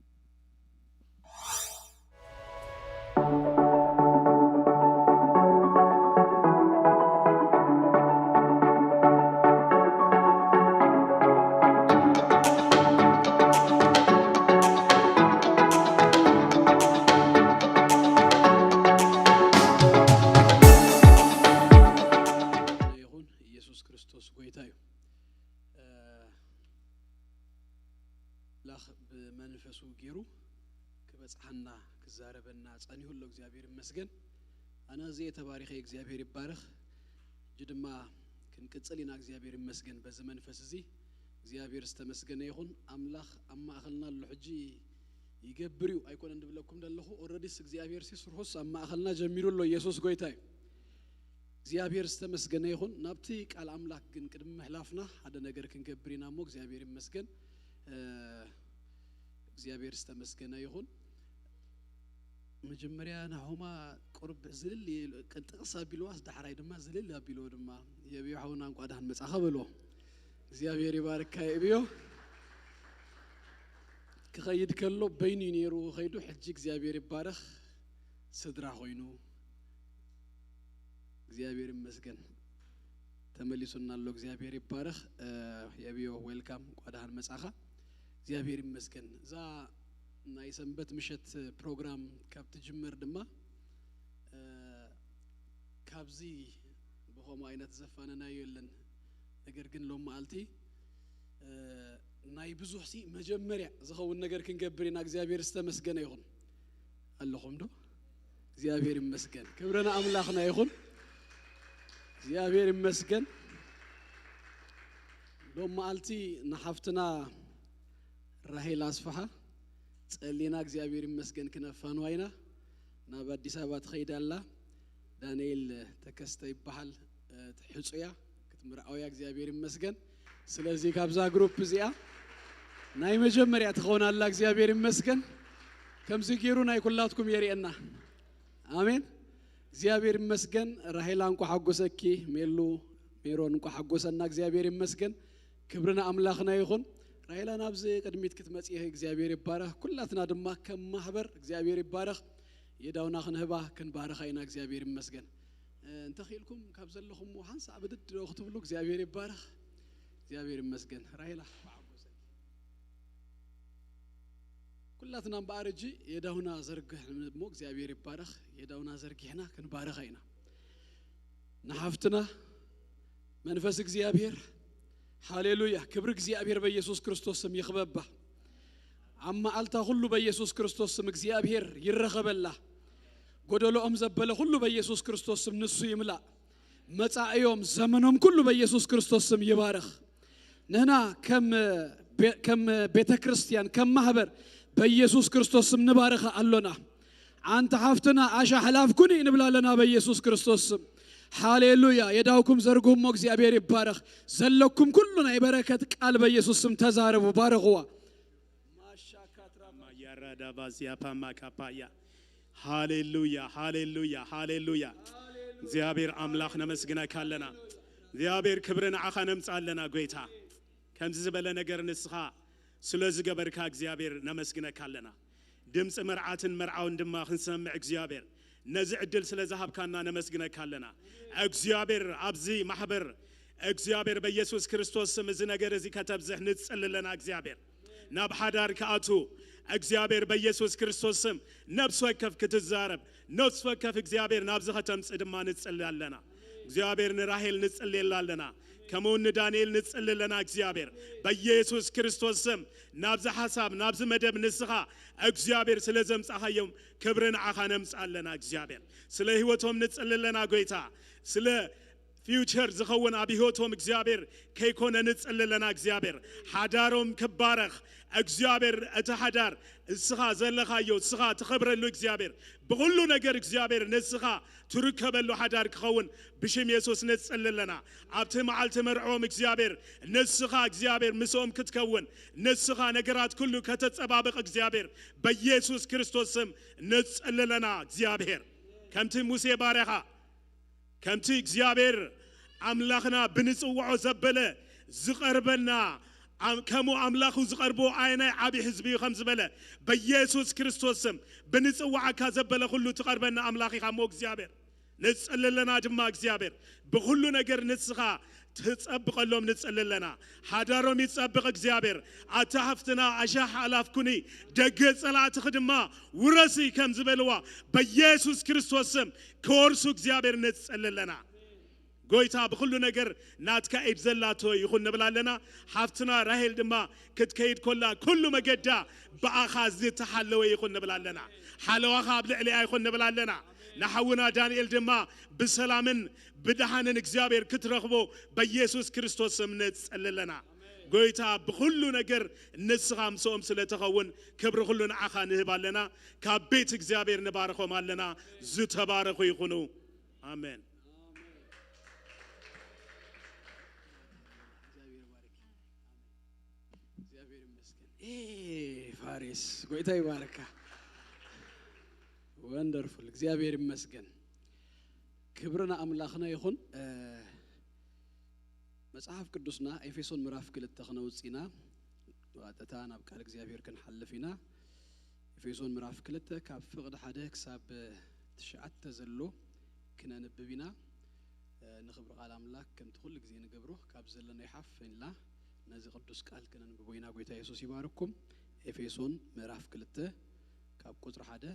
ይኹን። ኢየሱስ ክርስቶስ ጎይታ እዩ። እ፣ ላኽ ብመንፈሱ ገይሩ ክበጽሓና ክዛረበና ጸኒሁ ኣሎ። እግዚኣብሔር ይመስገን። ኣነ ኣዝየ ተባሪኸ፣ እግዚኣብሔር ይባረኽ። እጂ ድማ ክንቅጽል ኢና። እግዚኣብሔር ይመስገን። በዚ መንፈስ እዚ እግዚኣብሔር ዝተመስገነ ይኹን። ኣምላኽ ኣብ ማእኸልና ኣሎ። ሕጂ ይገብር እዩ ኣይኮነን ድብለኩም ደለኹ። ኦረዲስ እግዚኣብሔር ሲ ስርሑስ ኣብ ማእኸልና ጀሚሩ ኣሎ። ኢየሱስ ጎይታ እዩ። እግዚኣብሔር ዝተመስገነ ይኹን። ናብቲ ቃል ኣምላኽ ግን ቅድሚ ምሕላፍና ሓደ ነገር ክንገብር ኢና እሞ እግዚኣብሔር ይመስገን። እ፣ እግዚኣብሔር ዝተመስገነ ይኹን። መጀመርያ ናሆማ ቁርብ ዝልል ኢሉ፣ ጥቕስ ኣቢልዋስ ዳሕራይ ድማ ዝልል ኣቢልዎ ድማ፣ የብዮ ሓውና እንቋ ደሓን መጻኻ በልዎ። እግዚኣብሔር ይባርካ የብዮ። ክኸይድ ከሎ በይኑ እዩ ነይሩ ከይዱ፣ ሕጂ እግዚኣብሔር ይባረኽ ስድራ ኮይኑ። እግዚኣብሔር ይመስገን። ተመሊሱና ኣሎ። እግዚኣብሔር ይባረኽ። እ፣ የብዮ ዌልካም፣ እንቋ ደሓን መጻኻ። እግዚኣብሔር ይመስገን። እዛ ናይ ሰንበት ምሸት ፕሮግራም ካብ ትጅመር ድማ፣ እ፣ ካብዚ ብኸምኡ ዓይነት ዘፋነናዮ የለን። ነገር ግን ሎም መዓልቲ፣ እ፣ ናይ ብዙሕ ሲ መጀመርያ ዝኸውን ነገር ክንገብር ኢና። እግዚኣብሔር ዝተመስገነ ይኹን። ኣለኹም ዶ? እግዚኣብሔር ይመስገን። ክብሪ ንኣምላኽና ይኹን። እግዚኣብሔር ይመስገን። ሎም መዓልቲ ንሓፍትና ራሄል ኣስፍሓ ጸሊና እግዚኣብሔር ይመስገን ክነፋንዋ ኢና። ናብ ኣዲስ ኣበባ ትኸይድ ኣላ። ዳንኤል ተከስተ ይበሃል። እ፣ ሕጹያ ክትምርዓውያ እግዚኣብሔር ይመስገን። ስለዚ ካብዛ ግሩፕ እዚኣ ናይ መጀመርያ ትኸውን ኣላ። እግዚኣብሔር ይመስገን። ከምዚ ገይሩ ናይ ኩላትኩም የርእየና። ኣሜን። እግዚኣብሔር ይመስገን። ራሄላ እንኳ ሓጎሰኪ፣ ሜሉ፣ ሜሮን እንኳ ሓጎሰና። እግዚኣብሔር ይመስገን። ክብሪ ንኣምላኽና ይኹን። ራሄላ ናብዚ ቅድሚት ክትመጽኢ እግዚኣብሔር ይባረኽ። ኩላትና ድማ ከም ማሕበር እግዚኣብሔር ይባረኽ። የዳውና ክንህባ ክንባርኻ ኢና። እግዚኣብሔር ይመስገን። እ፣ እንተኽኢልኩም ካብ ዘለኹም ሓንሳእ ብድድ ዶ ክትብሉ እግዚኣብሔር ይባረኽ። እግዚኣብሔር ይመስገን። ራሄላ፣ ኩላትና እምበኣር እጂ የዳውና ዘርግሕ እሞ እግዚኣብሔር ይባረኽ። የዳውና ዘርጊሕና ክንባረኻ ኢና። ንሓፍትና መንፈስ እግዚኣብሔር፣ ሃሌሉያ፣ ክብሪ እግዚኣብሔር በኢየሱስ ክርስቶስ ስም ይኽበባ። ኣብ መዓልታ ኩሉ በኢየሱስ ክርስቶስ ስም እግዚኣብሔር ይረኸበላ። ጎደሎኦም ዘበለ ኩሉ በኢየሱስ ክርስቶስ ስም ንሱ ይምላእ። መጻእዮም ዘመኖም ኩሉ በኢየሱስ ክርስቶስ ስም ይባረኽ። ንሕና ከም ቤ-፣ ከም ቤተ ክርስቲያን፣ ከም ማህበር በኢየሱስ ክርስቶስ ስም ንባርኻ ኣሎና። ኣንቲ ሓፍትና ኣሻሕላፍ ኩኒ ንብላ ኣለና በኢየሱስ ክርስቶስ ስም። ሃሌሉያ። የዳውኩም ዘርግሁ እሞ እግዚኣብሔር ይባረኽ። ዘለኩም ኩሉ ናይ በረከት ቃል በኢየሱስ ስም ተዛረቡ፣ ባርኽዋ። ያራዳባዚያ ፓማካፓያ። ሃሌሉያ፣ ሃሌሉያ፣ ሃሌሉያ። እግዚኣብሔር ኣምላኽ ነመስግነካ ኣለና። እግዚኣብሔር ክብሪ ንዓኻ ነምጽእ ኣለና ጎይታ። ከምዚ ዝበለ ነገር ንስኻ ስለ ዝገበርካ እግዚኣብሔር ነመስግነካ ኣለና። ድምፂ መርዓትን መርዓውን ድማ ክንሰምዕ እግዚኣብሔር ነዚ ዕድል ስለ ዝሃብካና ነመስግነካ ኣለና። እግዚኣብሔር ኣብዚ ማሕበር እግዚኣብሔር በኢየሱስ ክርስቶስ ስም እዚ ነገር እዚ ከተብዝሕ ንጽሊ ኣለና። እግዚኣብሔር ናብ ሓዳር ክኣቱ እግዚኣብሔር በኢየሱስ ክርስቶስ ስም ነፍሲ ወከፍ ክትዛረብ ነፍሲ ወከፍ እግዚኣብሔር ናብዚ ከተምጽእ ድማ ንጽሊ ኣለና። እግዚኣብሔር ንራሄል ንጽልየላ ኣለና። ከምኡ እውን ንዳንኤል ንጽሊ ኣለና። እግዚኣብሔር በኢየሱስ ክርስቶስ ስም ናብዚ ሓሳብ ናብዚ መደብ ንስኻ እግዚኣብሔር ስለ ዘምጻኻዮም ክብሪ ንዓኻ ነምጽእ ኣለና። እግዚኣብሔር ስለ ህይወቶም ንጽሊ ኣለና። ጎይታ ስለ ፊውቸር ዝኸውን ኣብ ህይወቶም እግዚኣብሔር ከይኮነ ንጽሊ ኣለና። እግዚኣብሔር ሓዳሮም ክባረኽ እግዚኣብሔር እቲ ሓዳር ንስኻ ዘለኻዮ ንስኻ ትኸብረሉ እግዚኣብሔር ብኹሉ ነገር እግዚኣብሔር ንስኻ ትርከበሉ ሓዳር ክኸውን ብሽም የሱስ ንጽሊ ኣለና። ኣብቲ መዓልቲ መርዕኦም እግዚኣብሔር ንስኻ እግዚኣብሔር ምስኦም ክትከውን ንስኻ ነገራት ኩሉ ከተጸባብቕ እግዚኣብሔር በኢየሱስ ክርስቶስ ስም ንጽሊ ኣለና። እግዚኣብሔር ከምቲ ሙሴ ባርያኻ ከምቲ እግዚኣብሔር ኣምላኽና ብንጽውዖ ዘበለ ዝቐርበና፣ ኣም-፣ ከምኡ ኣምላኹ ዝቐርቦ ኣየናይ ዓቢ ህዝቢ እዩ ከም ዝበለ፣ በኢየሱስ ክርስቶስ ስም ብንጽውዓካ ዘበለ ኩሉ ትቐርበና ኣምላኽ ኢኻ እሞ እግዚኣብሔር። ንጽሊ ኣለና ድማ እግዚኣብሔር፣ ብኹሉ ነገር ንስኻ ትጸብቐሎም ንጽሊ ኣለና። ሓዳሮም ይጸብቕ እግዚኣብሔር። ኣታ ሃፍትና ኣሻሕ ኣላፍ ኩኒ፣ ደገ ጸላእትኺ ድማ ውረሲ ከም ዝበልዋ በኢየሱስ ክርስቶስ ስም ክወርሱ እግዚኣብሔር ንጽሊ ኣለና። ጎይታ ብኹሉ ነገር ናትካ ኢድ ዘላቶ ይኹን ንብል ኣለና። ሓፍትና ራሄል ድማ ክትከይድ ኮላ ኩሉ መገዳ ብኣኻ ዝተሓለወ ይኹን ንብል ኣለና። ሓለዋኻ ኣብ ልዕሊኣ ይኹን ንብል ኣለና። ንሓውና ዳንኤል ድማ ብሰላምን ብደሓንን እግዚኣብሔር ክትረኽቦ በኢየሱስ ክርስቶስ ስም ንጸሊ ኣለና። ጎይታ ብኹሉ ነገር ንስኻ ምስኦም ስለ ተኸውን ክብሪ ኩሉ ንዓኻ ንህብ ኣለና። ካብ ቤት እግዚኣብሔር ንባርኾም ኣለና። ዝተባረኹ ይኹኑ። ኣሜን። እግዚኣብሔር ይመስገን። ኤ፣ ፋሬስ፣ ጎይታ ይባርካ። ወንደርፉል፣ እግዚኣብሔር ይመስገን። ክብሪ ንኣምላኽና ይኹን። እ፣ መጽሓፍ ቅዱስና ኤፌሶን ምዕራፍ ክልተ ክነውጽእ ኢና። ብቐጥታ ናብ ቃል እግዚኣብሔር ክንሓልፍ ኢና። ኤፌሶን ምዕራፍ ክልተ ካብ ፍቕዲ ሓደ ክሳብ ትሽዓተ ዘሎ ክነንብብ ኢና። እ፣ ንኽብሪ ቃል ኣምላክ ከምቲ ኩሉ ግዜ ንገብሮ ካብ ዘለናዮ ሓፍ ኢልና ነዚ ቅዱስ ቃል ክነንብቦ ኢና። ጎይታ የሱስ ይባርኩም። ኤፌሶን ምዕራፍ ክልተ ካብ ቁጽሪ ሓደ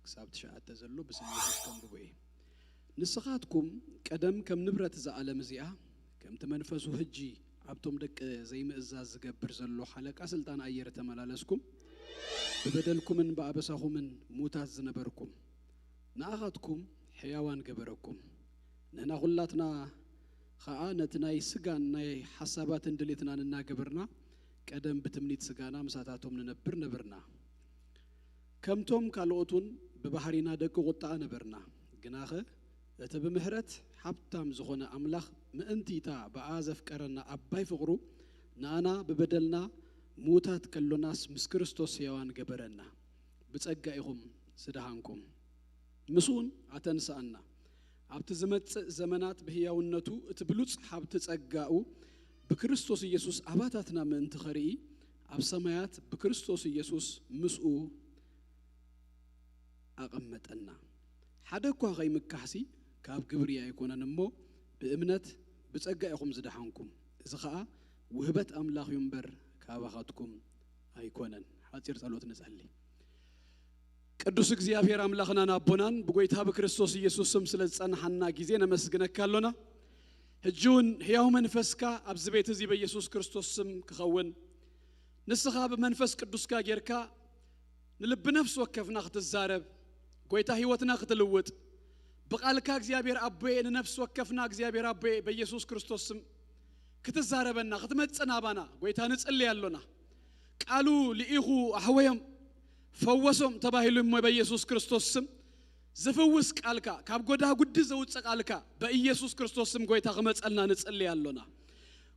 ክሳብ ትሽዓተ ዘሎ ብስም የሱስ ከንብቦ እየ። ንስኻትኩም ቀደም ከም ንብረት እዛ ዓለም እዚኣ፣ ከምቲ መንፈሱ ሕጂ ኣብቶም ደቂ ዘይምእዛዝ ዝገብር ዘሎ ሓለቃ ስልጣን ኣየር ተመላለስኩም፣ ብበደልኩምን ብኣበሳኹምን ሙታት ዝነበርኩም፣ ንኣኻትኩም ሕያዋን ገበረኩም። ንሕና ኹላትና ኸኣ ነቲ ናይ ስጋን ናይ ሓሳባትን ድሌትናን እናገበርና፣ ቀደም ብትምኒት ስጋና ምሳታቶም ንነብር ነበርና። ከምቶም ካልኦት እውን ብባህሪና ደቂ ቁጥዓ ነበርና። ግናኸ እቲ ብምሕረት ሃብታም ዝኾነ ኣምላኽ ምእንቲ እታ ብኣ ዘፍቀረና ዓባይ ፍቕሩ፣ ንኣና ብበደልና ምዉታት ከሎናስ ምስ ክርስቶስ ሕያዋን ገበረና። ብጸጋ ኢኹም ዝደሃንኩም። ምስኡን ኣተንስኣና። ኣብቲ ዝመጽእ ዘመናት ብህያውነቱ እቲ ብሉጽ ሃብቲ ጸጋኡ ብክርስቶስ ኢየሱስ ኣባታትና ምእንቲ ኸርኢ፣ ኣብ ሰማያት ብክርስቶስ ኢየሱስ ምስኡ ኣቐመጠና። ሓደ እኳ ኸይምካሕሲ ካብ ግብሪ ኣይኮነን እሞ፣ ብእምነት ብጸጋ ኢኹም ዝደሓንኩም። እዚ ኸኣ ውህበት ኣምላኽ እዩ እምበር፣ ካባኻትኩም ኣይኮነን። ሓጺር ጸሎት ንጸሊ። ቅዱስ እግዚኣብሔር ኣምላኽናን ኣቦናን፣ ብጎይታ ብክርስቶስ ኢየሱስ ስም ስለ ዝጸንሓና ግዜ ነመስግነካ ኣሎና። ሕጂ እውን ሕያው መንፈስካ ኣብዚ ቤት እዚ በኢየሱስ ክርስቶስ ስም ክኸውን፣ ንስኻ ብመንፈስ ቅዱስካ ጌርካ ንልቢ ነፍሲ ወከፍና ክትዛረብ፣ ጎይታ ህይወትና ክትልውጥ፣ ብቓልካ እግዚኣብሔር ኣቦየ ንነፍሲ ወከፍና እግዚኣብሔር ኣቦየ በኢየሱስ ክርስቶስ ስም ክትዛረበና፣ ክትመጽእ ናባና፣ ጎይታ ንጽሊ ኣሎና። ቃሉ ልኢኹ ኣሕወዮም፣ ፈወሶም ተባሂሉ እሞ በኢየሱስ ክርስቶስ ስም ዝፍውስ ቃልካ፣ ካብ ጎዳጉዲ ዘውጽእ ቃልካ በኢየሱስ ክርስቶስ ስም ጎይታ ክመጸልና ንጽሊ ኣሎና።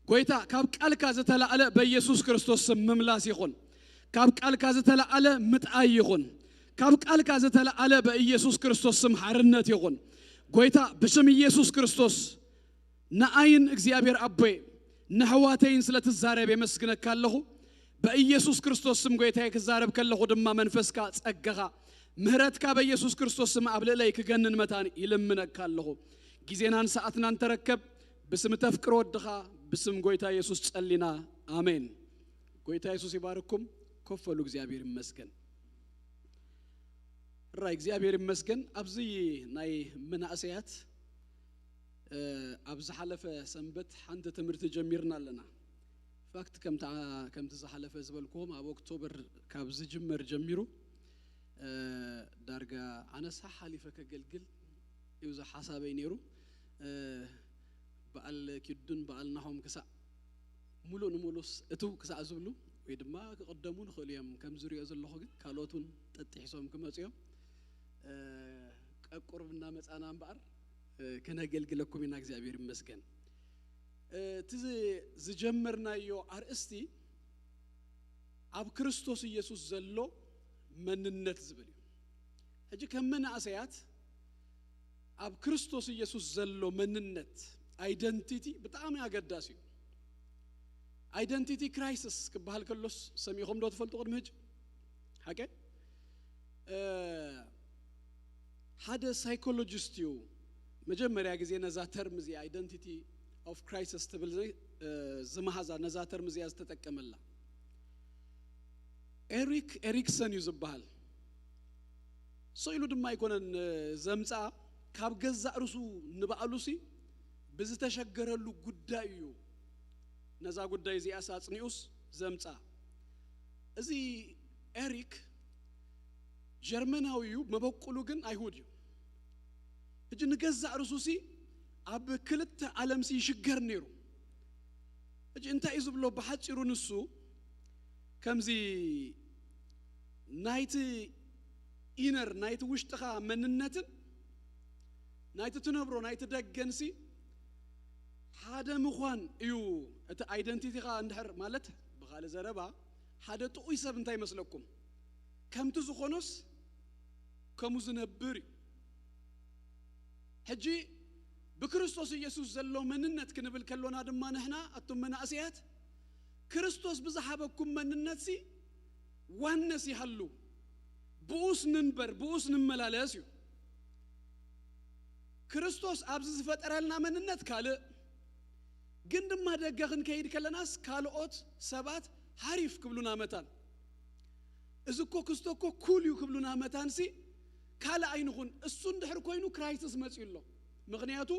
ጎይታ፣ ካብ ቃልካ ዝተላእለ በኢየሱስ ክርስቶስ ስም ምምላስ ይኹን። ካብ ቃልካ ዝተላእለ ምጥኣይ ይኹን። ካብ ቃልካ ዝተላእለ በኢየሱስ ክርስቶስ ስም ሓርነት ይኹን። ጎይታ፣ ብስም ኢየሱስ ክርስቶስ ንኣይን እግዚኣብሔር ኣቦይ ንሕዋተይን ስለ ትዛረብ የመስግነካ ኣለኹ። በኢየሱስ ክርስቶስ ስም ጎይታዬ ክዛረብ ከለኹ ድማ መንፈስካ፣ ጸጋኻ፣ ምህረትካ በኢየሱስ ክርስቶስ ስም ኣብ ልዕለይ ክገንን መታን ይልምነካ ኣለኹ። ግዜናን ሰዓትናን ተረከብ። ብስም ተፍቅሮ ወድኻ ብስም ጎይታ ኢየሱስ ጸሊና። ኣሜን። ጎይታ ኢየሱስ ይባርኩም። ኮፍ በሉ። እግዚኣብሔር ይመስገን። ራይ እግዚኣብሔር ይመስገን። ኣብዚ ናይ መናእሰያት፣ እ፣ ኣብ ዝሓለፈ ሰንበት ሓንቲ ትምህርቲ ጀሚርና ኣለና። ፋክት ከምቲ፣ ከምቲ ዝሓለፈ ዝበልክዎም ኣብ ኦክቶበር ካብ ዝጅመር ጀሚሩ፣ እ፣ ዳርጋ ኣነሳ ሓሊፈ ከገልግል እዩ እዚ ሓሳበይ ነይሩ። እ፣ በዓል ኪዱን በዓል ናሆም ክሳዕ ሙሉእ ንሙሉስ እትው ክሳዕ ዝብሉ ወይ ድማ ክቕደሙ ንኽእሉ እዮም። ከም ዝሪኦ ዘለኹ ግን ካልኦት እውን ጠጢሒሶም ክመፁ እዮም። እ፣ ቀቁርብ እናመፃና እምበኣር፣ እ፣ ክነገልግለኩም ኢና። እግዚኣብሔር ይመስገን። እ፣ እቲ ዝ-፣ ዝጀመርናዮ ኣርእስቲ ኣብ ክርስቶስ ኢየሱስ ዘሎ መንነት ዝብል እዩ። ሕጂ ከም መናእሰያት ኣብ ክርስቶስ ኢየሱስ ዘሎ መንነት፣ ኣይደንቲቲ፣ ብጣዕሚ ኣገዳሲ እዩ። ኣይደንቲቲ ክራይሲስ ክበሃል ከሎስ ሰሚዕኹም ዶ ትፈልጡ? ቅድሚ ሕጂ ሓቀ ሓደ ሳይኮሎጂስት እዩ መጀመርያ ግዜ ነዛ ተርም እዚኣ፣ ኣይደንቲቲ ኦፍ ክራይሲስ ትብል ዝመሃዛ፣ ነዛ ተርም እዚኣ ዝተጠቀመላ። ኤሪክ ኤሪክሰን እዩ ዝበሃል። ስኢሉ ድማ ኣይኮነን ዘምፅኣ፣ ካብ ገዛእ ርሱ ንባዕሉሲ ብዝተሸገረሉ ጉዳይ እዩ ነዛ ጉዳይ እዚኣስ ኣፅኒኡስ ዘምፅኣ። እዚ ኤሪክ ጀርመናዊ እዩ፣ መበቁሉ ግን ኣይሁድ እዩ። ሕጂ ንገዛእ ርሱሲ ኣብ ክልተ ዓለምሲ ይሽገር ነይሩ። ሕጂ እንታይ እዩ ዝብሎ ብሓፂሩ ንሱ? ከምዚ ናይቲ ኢነር፣ ናይቲ ውሽጥኻ መንነትን ናይቲ ትነብሮ ናይቲ ደገንሲ ሓደ ምዃን እዩ። እቲ ኣይደንቲቲኻ እንድሕር ማለት ብኻልእ ዘረባ ሓደ ጥዑይ ሰብ እንታይ ይመስለኩም? ከምቲ ዝኾኖስ ከምኡ ዝነብር እዩ። ሕጂ ብክርስቶስ ኢየሱስ ዘሎ መንነት ክንብል ከሎና ድማ ንሕና ኣቱም መናእሰያት ክርስቶስ ብዝሃበኩም መንነትሲ ዋነስ ይሃሉ፣ ብኡስ ንንበር፣ ብኡስ ንመላለስ እዩ። ክርስቶስ ኣብዚ ዝፈጠረልና መንነት ካልእ፣ ግን ድማ ደገ ክንከይድ ከለናስ ካልኦት ሰባት ሃሪፍ ክብሉና መታን፣ እዚ እኮ ክስቶ እኮ ኩል እዩ ክብሉና መታንሲ ካልእ ኣይንኹን። እሱ እንድሕር ኮይኑ ክራይሲስ መፅዩ ኣሎ። ምኽንያቱ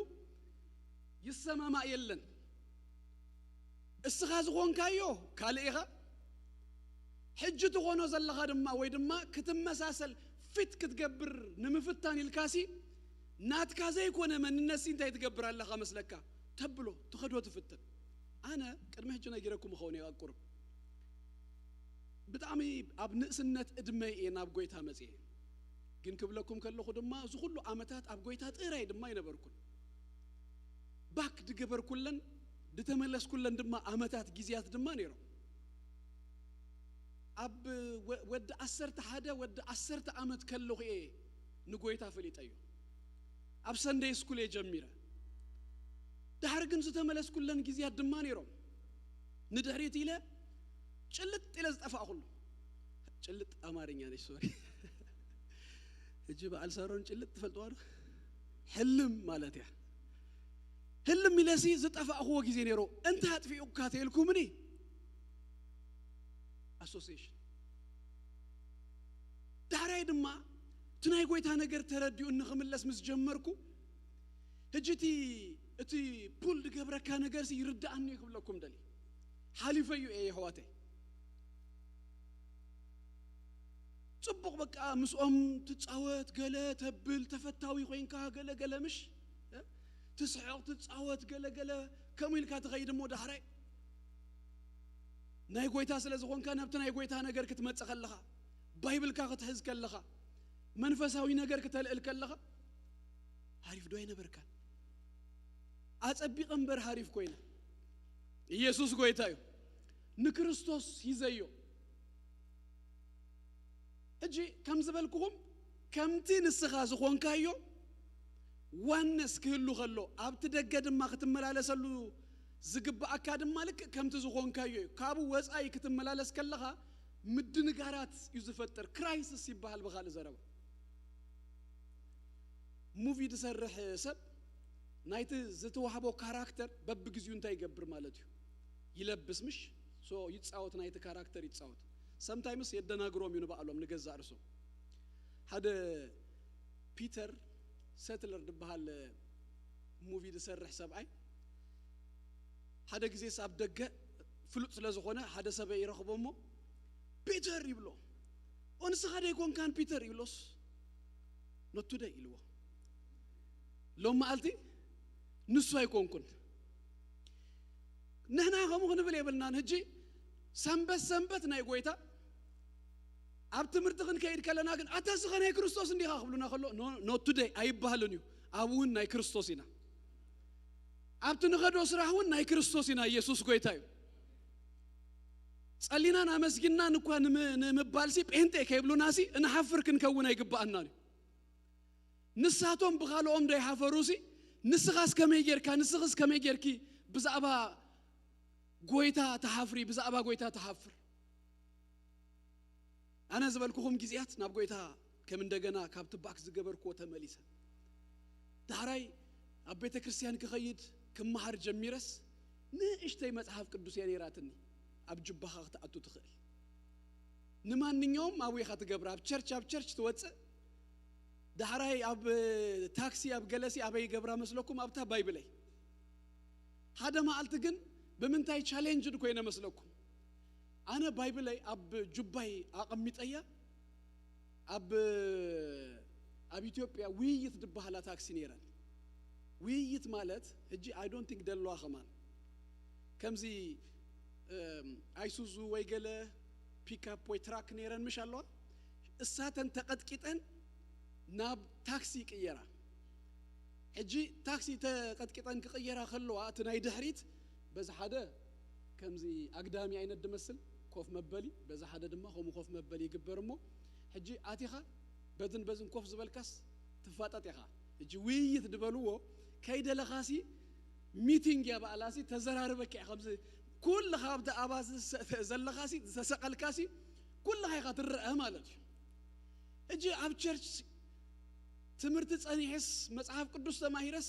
ይሰማማእ የለን። እስኻ ዝኾንካዮ ካልእ ኢኻ። ሕጂ ትኾኖ ዘለኻ ድማ ወይ ድማ ክትመሳሰል ፊት ክትገብር ንምፍታን ኢልካሲ ናትካ ዘይኮነ መንነትሲ እንታይ ትገብር ኣለኻ መስለካ? ተብሎ ትኸዶ ትፍትን። ኣነ ቅድሚ ሕጂ ነጊረኩም እኸውን እየ ኣብ ቁሩብ። ብጣዕሚ ኣብ ንእስነት እድመይ እየ ናብ ጎይታ መፅየ። ግን ክብለኩም ከለኹ ድማ እዚ ኩሉ ዓመታት ኣብ ጎይታ ጥራይ ድማ ኣይነበርኩን። ባክ ድገበርኩለን ድተመለስኩለን ድማ ዓመታት ግዜያት ድማ ነይሮም። ኣብ ወ- ወዲ ዓሰርተ ሓደ ወዲ ዓሰርተ ዓመት ከለኹ እየ ንጎይታ ፈሊጠዮ። ኣብ ሰንደይ ስኩል እየ ጀሚረ። ድሕሪ ግን ዝተመለስኩለን ግዜያት ድማ ነይሮም። ንድሕሪት ኢለ ጭልጥ ኢለ ዝጠፋእኩሉ። ጭልጥ ኣማርኛ ነች፣ ሶሪ። ሕጂ በዓል ሳሮን ጭልጥ ትፈልጥዋ ዶ? ሕልም ማለት እያ። ህልም ኢለሲ ዝጠፋእክዎ ግዜ ነይሩ። እንታይ ኣጥፊኡካ ተይልኩምኒ? ኣሶሲሽን። ዳሕራይ ድማ እቲ ናይ ጎይታ ነገር ተረዲኡ ንክምለስ ምስ ጀመርኩ፣ ሕጂ እቲ እቲ ፑል ዝገብረካ ነገርሲ ይርዳኣኒ እዩ ክብለኩም ደሊ። ሓሊፈዩ እየ የሕዋተይ። ጽቡቕ በቃ ምስኦም ትጻወት፣ ገለ ተብል፣ ተፈታዊ ኮይንካ፣ ገለ ገለ ምሽ፣ እ? ትስሕቕ፣ ትጻወት፣ ገለ ገለ ከምኡ ኢልካ ትኸይድ እሞ ዳሕራይ ናይ ጎይታ ስለ ዝኾንካ ናብቲ ናይ ጎይታ ነገር ክትመጽእ ከለኻ፣ ባይብልካ ክትሕዝ ከለኻ፣ መንፈሳዊ ነገር ክተልዕል ከለኻ፣ ሃሪፍ ዶ ኣይነበርካን? ኣጸቢቐ እምበር ሃሪፍ ኮይነ። ኢየሱስ ጎይታ እዩ። ንክርስቶስ ሂዘዮ። ሕጂ ከም ዝበልኩኹም ከምቲ ንስኻ ዝኾንካዮ ዋነስ ክህሉ ከሎ ኣብቲ ደገ ድማ ክትመላለሰሉ ዝግብኣካ ድማ ልክእ ከምቲ ዝኾንካዮ እዩ። ካብኡ ወጻኢ ክትመላለስ ከለኻ ምድንጋራት እዩ ዝፈጥር። ክራይሲስ ይበሃል ብኻልእ ዘረባ። ሙቪ ዝሰርሕ ሰብ ናይቲ ዝተዋህቦ ካራክተር በብግዚኡ እንታይ ይገብር ማለት እዩ? ይለብስ ምሽ? ሶ ይጻወት፣ ናይቲ ካራክተር ይጻወት። ሰምታይምስ የደናግሮም እዩ ንባዕሎም ንገዛእ ርእሶም። ሓደ ፒተር ሰትለር ዝበሃል ሙቪ ዝሰርሕ ሰብኣይ ሓደ ግዜስ ኣብ ደገ ፍሉጥ ስለ ዝኾነ ሓደ ሰበ ይረኽቦ እሞ ፒተር ይብሎ። ኦ ንስኻ ዶ ኣይኮንካን ፒተር ይብሎስ ኖት ቱደይ ኢልዎ። ሎም መዓልቲ ንሱ ኣይኮንኩን። ንሕና ከምኡ ክንብል የብልናን። ሕጂ ሰንበት ሰንበት ናይ ጎይታ ኣብ ትምህርቲ ክንከይድ ከለና ግን ኣታ ስኸ ናይ ክርስቶስ እንዲኻ ክብሉና ከሎ ኖት ቱደይ ኣይበሃልን እዩ። ኣብ እውን ናይ ክርስቶስ ኢና። ኣብቲ ንኸዶ ስራሕ እውን ናይ ክርስቶስ ኢና። ኢየሱስ ጎይታ እዩ። ጸሊናን ኣመስጊናን እኳ ንምባልሲ ጴንጤ ከይብሉናሲ እንሓፍር ክንከውን ኣይግብኣናን እዩ። ንሳቶም ብኻልኦም ዶ ይሓፈሩሲ? ንስኻስ ከመይ ጌርካ፣ ንስኽስ ከመይ ጌርኪ ብዛዕባ ጎይታ ትሓፍሪ፣ ብዛዕባ ጎይታ ትሓፍር? ኣነ ዝበልኩኹም ግዜያት ናብ ጎይታ ከም እንደገና ካብቲ ባክ ዝገበርክዎ ተመሊሰ። ዳሕራይ ኣብ ቤተ ክርስቲያን ክኸይድ ክመሃር ጀሚረስ ንእሽተይ መጽሓፍ ቅዱስ እያ ነይራትኒ፣ ኣብ ጅባኻ ክትኣቱ ትኽእል። ንማንኛውም ኣብኡ ኢኻ ትገብራ፣ ኣብ ቸርች፣ ኣብ ቸርች ትወፅእ። ዳሕራይ ኣብ ታክሲ ኣብ ገለሲ ኣበይ ገብራ መስለኩም? ኣብታ ባይብለይ። ሓደ መዓልቲ ግን ብምንታይ ቻሌንጅድ ኮይነ መስለኩም? ኣነ ባይብለይ ኣብ ጁባይ ኣቐሚጠያ። ኣብ ኣብ ኢትዮጵያ ውይይት ድበሃላ ታክሲ ነይረን። ውይይት ማለት ሕጂ I don't think ደለዋ ከማን ከምዚ እም፣ ኣይሱዙ ወይ ገለ ፒካፕ ወይ ትራክ ነይረን ምሽ ኣለዋ። እሳተን ተቐጥቂጠን ናብ ታክሲ ይቅየራ። ሕጂ ታክሲ ተቐጥቂጠን ክቕየራ ከለዋ እቲ ናይ ድሕሪት በዚ ሓደ ከምዚ ኣግዳሚ ዓይነት ድመስል ኮፍ መበሊ፣ በዚ ሓደ ድማ ከምኡ ኮፍ መበሊ ይግበር። እሞ ሕጂ ኣቲኻ በዝን በዝን ኮፍ ዝበልካስ ትፋጠጥ ኢኻ። ሕጂ ውይይት ድበልዎ ከይደለኻሲ ሚቲንግ እያ በኣላሲ ተዘራርበካ እያ። ከምዚ ኩልኻ ኣብቲ ኣባሲ ዘለኻሲ ዝተሰቐልካሲ ኩልኻ ኢኻ ትረአ ማለት እዩ። ሕጂ ኣብ ቸርች ትምህርቲ ጸኒሐስ መጽሓፍ ቅዱስ ተማሂረስ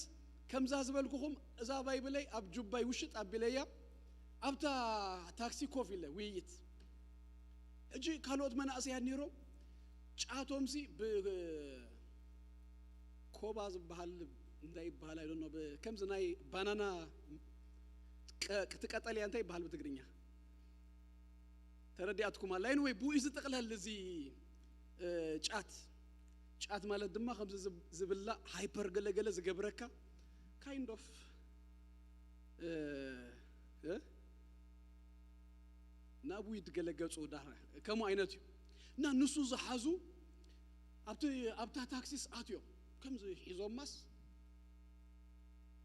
ከምዛ ዝበልኩኹም እዛ ባይብለይ ኣብ ጁባይ ውሽጥ ኣቢለያ ኣብታ ታክሲ ኮፍ ኢለ ውይይት። ሕጂ ካልኦት መናእሰያት ነይሮም ጫቶምሲ ብኮባ ዝበሃል እንታይ ይበሃል ኣይደኖ ከምዚ ናይ ባናና ቀ- እቲ ቀጠልያ እንታይ ይበሃል ብትግርኛ? ተረዲኣትኩም ኣላ ወይ ብኡ ዝጥቕለል እዚ እ፣ ጫት ጫት ማለት ድማ ከምዚ ዝብ- ዝብላዕ ሃይፐር ገለገለ ዝገብረካ kind of እ፣ እ? ናብ ዊድ ገለገጹ ዳራ ከምኡ ዓይነት እዩ። እና ንሱ ዝሓዙ ኣብቲ ኣብታ ታክሲስ ኣትዮም ከምዚ ሒዞማስ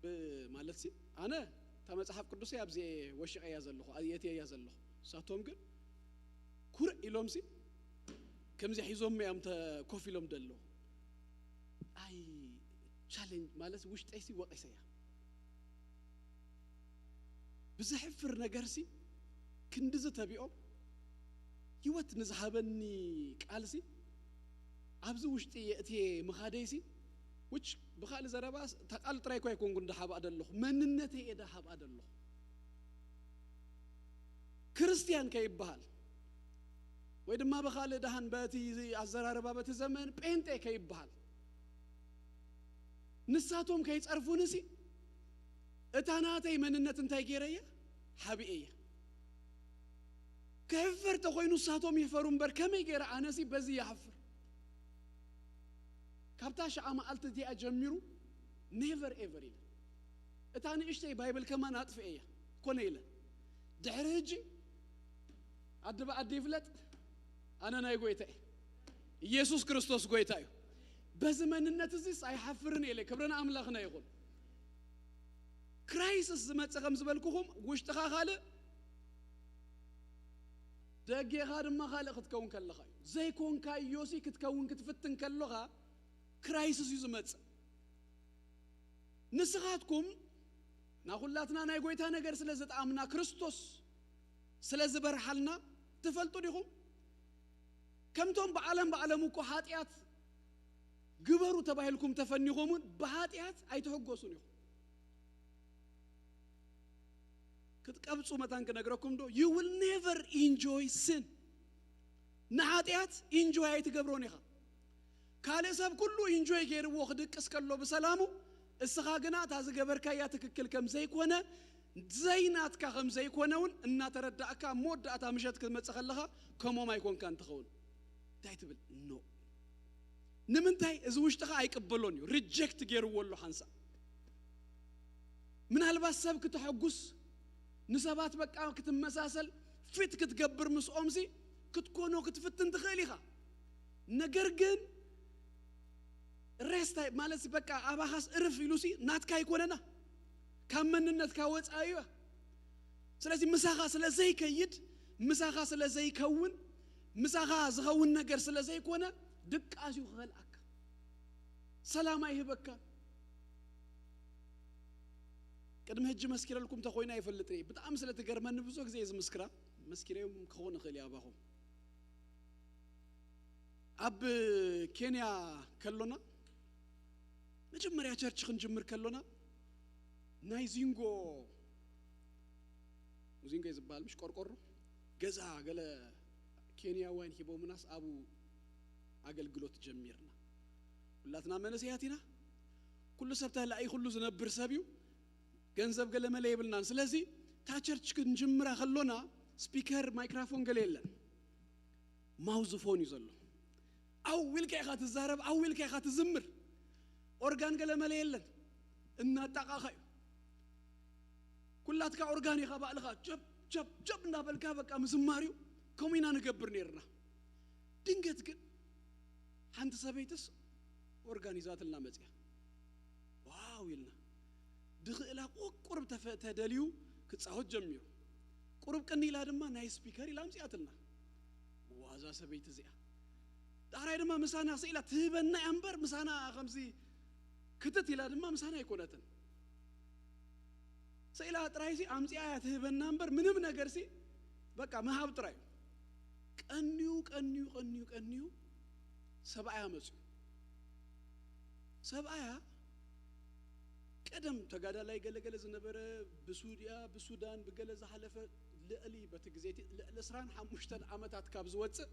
ብ- ማለት ሲ ኣነ እታ መጽሓፍ ቅዱሰይ ኣብዚ ወሽቀያ ዘለኹ ኣየትየያ ዘለኹ። ንሳቶም ግን ኩርዕ ኢሎም ሲ ከምዚ ሒዞም እዮም ተ- ኮፍ ኢሎም ደለዉ። ኣይ ቻሌንጅ ማለት ውሽጠይ ሲ ወቂሰያ። ብዘሕፍር ነገር ሲ ክንድዚ ተቢኦም ህይወት ንዝሃበኒ ቃል ሲ ኣብዚ ውሽጢ የእትየ ምኻደይ ሲ which ብኻልእ ዘረባ እታ ቃል ጥራይ እኳ ኣይኮንኩን ደሓብኣ ደለኹ መንነተይ እየ ደሓብኣ ደለኹ። ክርስትያን ከይበሃል ወይ ድማ ብኻልእ ደሃን በቲ ኣዘራርባ በቲ ዘመን ጴንጤ ከይበሃል ንሳቶም ከይጸርፉኒ ሲ እታ ናተይ መንነት እንታይ ገይረያ ሓቢኤያ። ክሕፈር ተኾይኑ ንሳቶም ይሕፈሩ እምበር ከመይ ገይረ ኣነሲ በዚ ይሓፍር። ካብታ ሸዓ መዓልቲ እቲኣ ጀሚሩ ኔቨር ኤቨር ኢለ እታ ንእሽተይ ባይብል ከማን ኣጥፍኤያ ኮነ ኢለ ድሕሪ ሕጂ ኣዲ ብኣዲ ይፍለጥ ኣነ ናይ ጎይታ እየ። ኢየሱስ ክርስቶስ ጎይታ እዩ። በዚ መንነት እዚስ ኣይሓፍርን ኢለ ክብሪ ንኣምላኽና ይኹን። ክራይስስ ዝመጽእ ከም ዝበልኩኹም ውሽጥኻ ካልእ ደጌኻ ድማ ካልእ ክትከውን ከለኻ እዩ። ዘይኮንካዮሲ ክትከውን ክትፍትን ከለኻ ክራይስስ እዩ ዝመጽእ። ንስኻትኩም ናኹላትና ናይ ጎይታ ነገር ስለ ዝጠኣምና ክርስቶስ ስለ ዝበርሓልና ትፈልጡ ዲኹም? ከምቶም ብዓለም ብዓለም እኮ ሓጢኣት ግበሩ ተባሂልኩም ተፈኒኹም እውን ብሓጢኣት ኣይትሕጎሱን ኢኹም። ክትቀብፁ መታን ክነግረኩም ዶ you will never enjoy sin። ንሓጢኣት ኢንጆይ ኣይትገብሮን ኢኻ። ካልእ ሰብ ኩሉ ኢንጆይ ገይርዎ ክድቅስ ከሎ ብሰላሙ እስኻ ግና እታ ዝገበርካያ ትክክል ከም ዘይኮነ ዘይናትካ ከም ዘይኮነ እውን እናተረዳእካ ኣብ መወዳእታ ምሸት ክትመፅእ ከለኻ ከምኦም ኣይኮንካን ትኸውን። እንታይ ትብል ኖ ንምንታይ እዚ ውሽጥኻ ኣይቅበሎን እዩ። ሪጀክት ገይርዎ ኣሎ ሓንሳእ ምናልባት ሰብ ክተሐጉስ ንሰባት በቃ ክትመሳሰል ፊት ክትገብር ምስኦም ሲ ክትኮኖ ክትፍትን ትኽእል ኢኻ። ነገር ግን ሬስት ማለት በቃ ኣባኻስ እርፍ ኢሉ ሲ ናትካ ኣይኮነና ካብ መንነትካ ወፃ እዩ። ስለዚ ምሳኻ ስለ ዘይከይድ ምሳኻ ስለ ዘይከውን ምሳኻ ዝኸውን ነገር ስለ ዘይኮነ ድቃስ እዩ ክኸልኣካ። ሰላም ኣይህበካ። ቅድሚ ሕጂ መስኪረልኩም ተኾይና ይፈልጥ እየ። ብጣዕሚ ስለ ትገርመኒ ብዙ ግዜ እየ ዝምስክራ። መስኪረዮም ክኸውን እኽእል እየ ኣባኹም። ኣብ ኬንያ ከሎና፣ መጀመርያ ቸርች ክንጅምር ከሎና፣ ናይ ዚንጎ፣ ዚንጎ እዩ ዝበሃል፣ ምሽ ቆርቆሮ ገዛ ገለ ኬንያውያን ሂቦምናስ ኣብኡ ኣገልግሎት ጀሚርና። ኩላትና መንእሰያት ኢና። ኩሉ ሰብ ተላኢኹሉ ዝነብር ሰብ እዩ። ገንዘብ ገለ መለ የብልናን። ስለዚ እታ ቸርች ክንጅምራ ከሎና ስፒከር፣ ማይክራፎን ገለ የለን። ማውዝ ፎን እዩ ዘሎ። ኣው ኢልካ ኢኻ ትዛረብ፣ ኣው ኢልካ ኢኻ ትዝምር። ኦርጋን ገለ መለ የለን። እናጣቃኻ እዩ። ኩላትካ ኦርጋን ኢኻ ባዕልኻ ጀብ ጀብ ጀብ እናበልካ በቃ ምዝማር እዩ። ከምኡ ኢና ንገብር ነይርና። ድንገት ግን ሓንቲ ሰበይትስ ኦርጋን ይዛትልና መጽያ። ዋው ኢልና። ድኽእላ ቁ-፣ ቁርብ ተፈ-፣ ተደልዩ ክጻወት ጀሚሩ። ቁርብ ቅኒ ኢላ ድማ ናይ ስፒከር ኢላ ኣምጺኣትልና። ዋዛ ሰበይቲ እዚኣ። ዳሕራይ ድማ ምሳና ስኢላ ትህበና እያ እምበር ምሳና ከምዚ ክትት ኢላ ድማ ምሳና ኣይኮነትን። ስኢላ ጥራይሲ ኣምጺኣ እያ ትህበና እምበር ምንም ነገርሲ በቃ ምሃብ ጥራይ እዩ። ቀንዩ፣ ቀንዩ፣ ቀንዩ፣ ቀንዩ ሰብኣያ መጽዩ። ሰብኣያ ቀደም ተጋዳላይ ገለገለ ዝነበረ፣ ብሱድያ፣ ብሱዳን፣ ብገለ ዝሓለፈ፣ ልዕሊ፣ በቲ ግዜ እቲ ልዕሊ ዕስራን ሓሙሽተን ዓመታት ካብ ዝወጽእ፣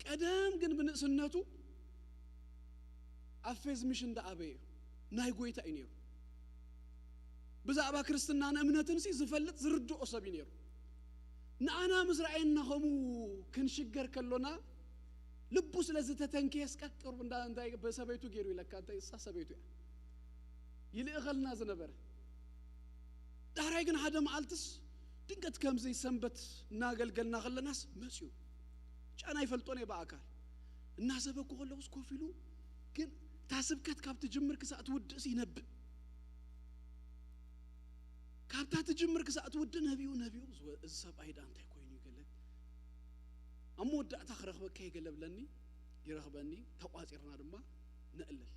ቀደም ግን ብንእስነቱ ኣብ ፌዝ ሚሽን እንዳኣበየ ናይ ጎይታ እዩ ነይሩ። ብዛዕባ ክርስትናን እምነትን ሲ ዝፈልጥ ዝርድኦ ሰብ እዩ ነይሩ። ንኣና ምስ ረኣየና ከምኡ ክንሽገር ከሎና ልቡ ስለ ዝተተንከየስ ቀቅ ቁርብ እንዳ-፣ እንታይ በሰበይቱ ገይሩ ኢለካ፣ እንታይ እሳ ሰበይቱ እያ ይልእኸልና ዝነበረ። ዳሕራይ ግን ሓደ መዓልትስ ድንገት ከምዚ ሰንበት እናገልገልና ከለናስ መፅዩ። ጫና ይፈልጦን እየ ብኣካል። እናሰበኩ ከለኹስ ኮፍ ኢሉ ግን እታ ስብከት ካብ ትጅምር ክሳዕ ትውድእስ ይነብእ። ካብታ ትጅምር ክሳዕ ትውድእ ነቢኡ፣ ነቢኡ፣ ዝወ-፣ እዚ ሰብኣይ ደኣ እንታይ ኮይኑ እዩ ገለ ኣብ መወዳእታ ክረኽበካ እየ ገለ ብለኒ፣ ይረኽበኒ፣ ተቋጺርና ድማ ነእልል።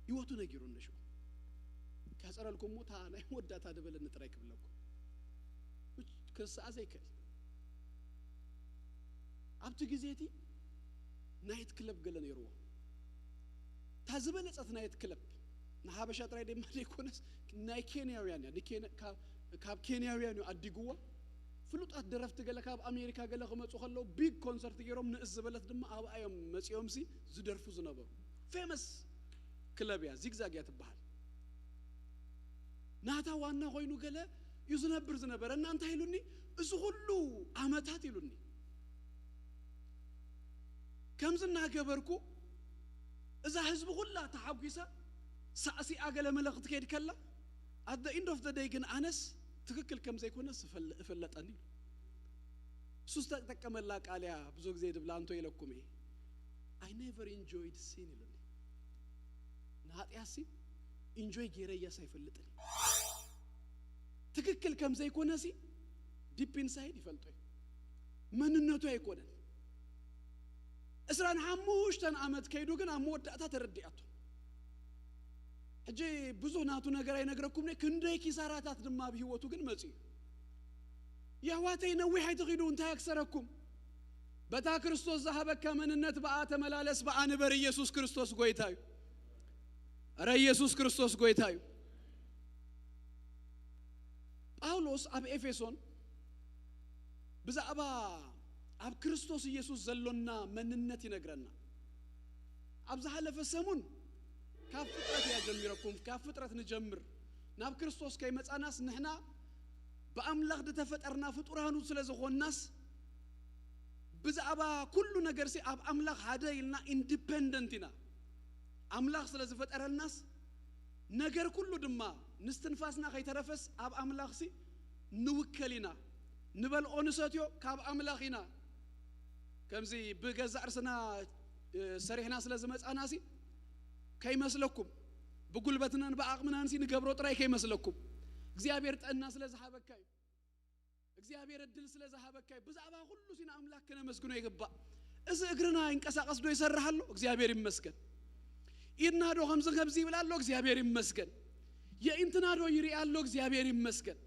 ህይወቱ ነጊሩኒ ሽዑ። ከጽረልኩም እሞ እታ ናይ መወዳእታ ድበለኒ ጥራይ ክብለኩም። ውጭ-፣ ክርስኣ ዘይክእል። ኣብቲ ግዜ እቲ ናይት ክለብ ገለ ነይርዎ። እታ ዝበለጸት ናይት ክለብ ንሓበሻ ጥራይ ድማ ዘይኮነስ ናይ ኬንያውያን እያ። ንኬንያ-፣ ካብ፣ ካብ ኬንያውያን እዩ ኣዲግዎ። ፍሉጣት ደረፍቲ ገለ ካብ ኣሜሪካ ገለ ክመጹ ከለዉ ቢግ ኮንሰርት ገይሮም ንእስ ዝበለት ድማ ኣብኣ እዮም መጺኦምሲ ዝደርፉ ዝነበሩ። ፌመስ ክለብ እያ፣ ዚግዛግ እያ ትበሃል። ናታ ዋና ኮይኑ ገለ እዩ ዝነብር ዝነበረ እና እንታይ ኢሉኒ፣ እዚ ኩሉ ዓመታት ኢሉኒ ከምዚ እናገበርኩ እዛ ህዝቢ ኩላ ተሓጒሳ ሳዕሲዓ ገለ መለ ክትከይድ ከላ፣ at the end of the day ግን ኣነስ ትክክል ከም ዘይኮነስ እፈል-፣ እፈለጠኒ ኢሉ። እሱ ዝተጠቀመላ ቃል እያ ብዙ ግዜ ድብላ እንቶ ኢለኩም እየ። I never enjoyed sin ኢሉኒ። ንኃጢኣትሲ ኢንጆይ ገይረያስ ኣይፈልጥን። ትክክል ከም ዘይኮነሲ ዲፕ ኢንሳይድ ይፈልጦ እዩ። መንነቱ ኣይኮነን። ዕስራን ሓሙሽተን ዓመት ከይዱ ግን ኣብ መወዳእታ ተረዲኣቶ። ሕጂ ብዙ ናቱ ነገር ኣይነግረኩም ነይ፣ ክንደይ ኪሳራታት ድማ ኣብ ህይወቱ ግን መጽኡ። የሕዋተይ ነዊሕ ኣይትኺዱ፣ እንታይ ኣክሰረኩም? በታ ክርስቶስ ዝሃበካ መንነት ብኣ ተመላለስ፣ ብኣ ንበር። ኢየሱስ ክርስቶስ ጎይታ እዩ። ኧረ ኢየሱስ ክርስቶስ ጎይታ እዩ። ጳውሎስ ኣብ ኤፌሶን ብዛዕባ ኣብ ክርስቶስ ኢየሱስ ዘሎና መንነት ይነግረና። ኣብ ዝሓለፈ ሰሙን ካብ ፍጥረት እያ ጀሚረኩም፣ ካብ ፍጥረት ንጀምር። ናብ ክርስቶስ ከይመጻናስ ንሕና ብኣምላኽ ዝተፈጠርና ፍጡራኑ ስለ ዝኾንናስ ብዛዕባ ኩሉ ነገርሲ ኣብ ኣምላኽ ሓደ ኢልና ኢንዲፐንደንት ኢና። ኣምላኽ ስለ ዝፈጠረልናስ ነገር ኩሉ ድማ ንስትንፋስና ከይተረፈስ ኣብ ኣምላኽሲ ንውከል ኢና። ንበልዖ ንሰትዮ ካብ ኣምላኽ ኢና። ከምዚ ብገዛእ ርስና፣ እ፣ ሰሪሕና ስለ ዝመጻናሲ ከይመስለኩም፣ ብጉልበትናን ብዓቕምናንሲ ንገብሮ ጥራይ ከይመስለኩም። እግዚኣብሔር ጥዕና ስለ ዝሃበካ እዩ። እግዚኣብሔር ዕድል ስለ ዝሃበካ እዩ። ብዛዕባ ኩሉ ሲ ንኣምላኽ ክነመስግኖ ይግባእ። እዚ እግርና ይንቀሳቐስ ዶ ይሰርሕ ኣሎ? እግዚኣብሔር ይመስገን። ኢድና ዶ ከምዚ ከምዚ ይብል ኣሎ? እግዚኣብሔር ይመስገን። የኢንትና ዶ ይርኢ ኣሎ? እግዚኣብሔር ይመስገን።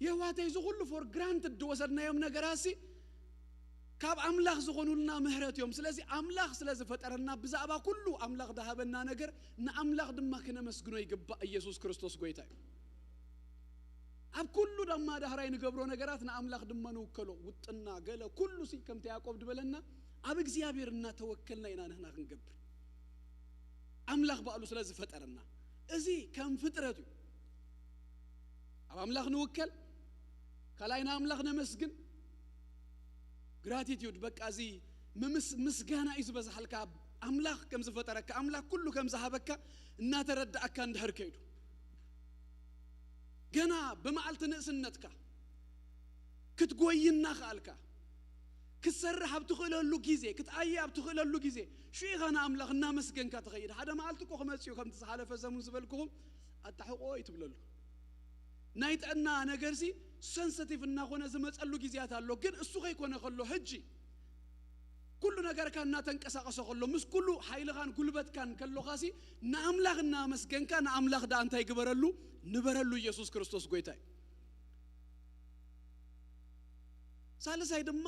የሕዋተይ፣ እዚ ኩሉ for granted ዝወሰድናዮም ነገራሲ ካብ ኣምላኽ ዝኾኑልና ምህረት እዮም። ስለዚ ኣምላኽ ስለ ዝፈጠረና፣ ብዛዕባ ኩሉ ኣምላኽ ዝሃበና ነገር ንኣምላኽ ድማ ክነመስግኖ ይግባእ። ኢየሱስ ክርስቶስ ጎይታ እዩ። ኣብ ኩሉ ድማ ዳሕራይ ንገብሮ ነገራት ንኣምላኽ ድማ ንውከሎ። ውጥና ገለ ኩሉ ሲ ከምቲ ያዕቆብ ዝበለና ኣብ እግዚኣብሔር እናተወከልና ኢና ንሕና ክንገብር። ኣምላኽ ባዕሉ ስለ ዝፈጠረና እዚ ከም ፍጥረት እዩ። ኣብ ኣምላኽ ንውከል፣ ካልኣይ ንኣምላኽ ነመስግን። ግራቲቲዩድ በቃ እዚ ምምስ ምስጋና እዩ ዝበዝሓልካ። ኣምላኽ ከም ዝፈጠረካ፣ ኣምላኽ ኩሉ ከም ዝሃበካ እናተረዳእካ እንድሕር ከይዱ፣ ገና ብመዓልቲ ንእስነትካ ክትጎይ እናኸኣልካ፣ ክትሰርሕ ኣብ ትኽእለሉ ግዜ፣ ክትኣየ ኣብ ትኽእለሉ ግዜ፣ ሽዑ ኢኻ ንኣምላኽ እናመስገንካ ትኸይድ። ሓደ መዓልቲ እኮ ክመጽእ እዩ፣ ከምቲ ዝሓለፈ ሰሙን ዝበልኩኹም፣ ኣጣሕቆ እዩ ትብለሉ። ናይ ጥዕና ነገርሲ ሰንሰቲቭ እናኾነ ዝመጸሉ ግዜያት ኣሎ። ግን እሱ ከይኮነ ከሎ፣ ሕጂ ኩሉ ነገርካ እናተንቀሳቐሰ ከሎ፣ ምስ ኩሉ ሓይልኻን ጉልበትካን ከሎኻሲ፣ ንኣምላኽ እናመስገንካ፣ ንኣምላኽ ደኣ እንታይ ግበረሉ? ንበረሉ። ኢየሱስ ክርስቶስ ጎይታ እዩ። ሳልሳይ ድማ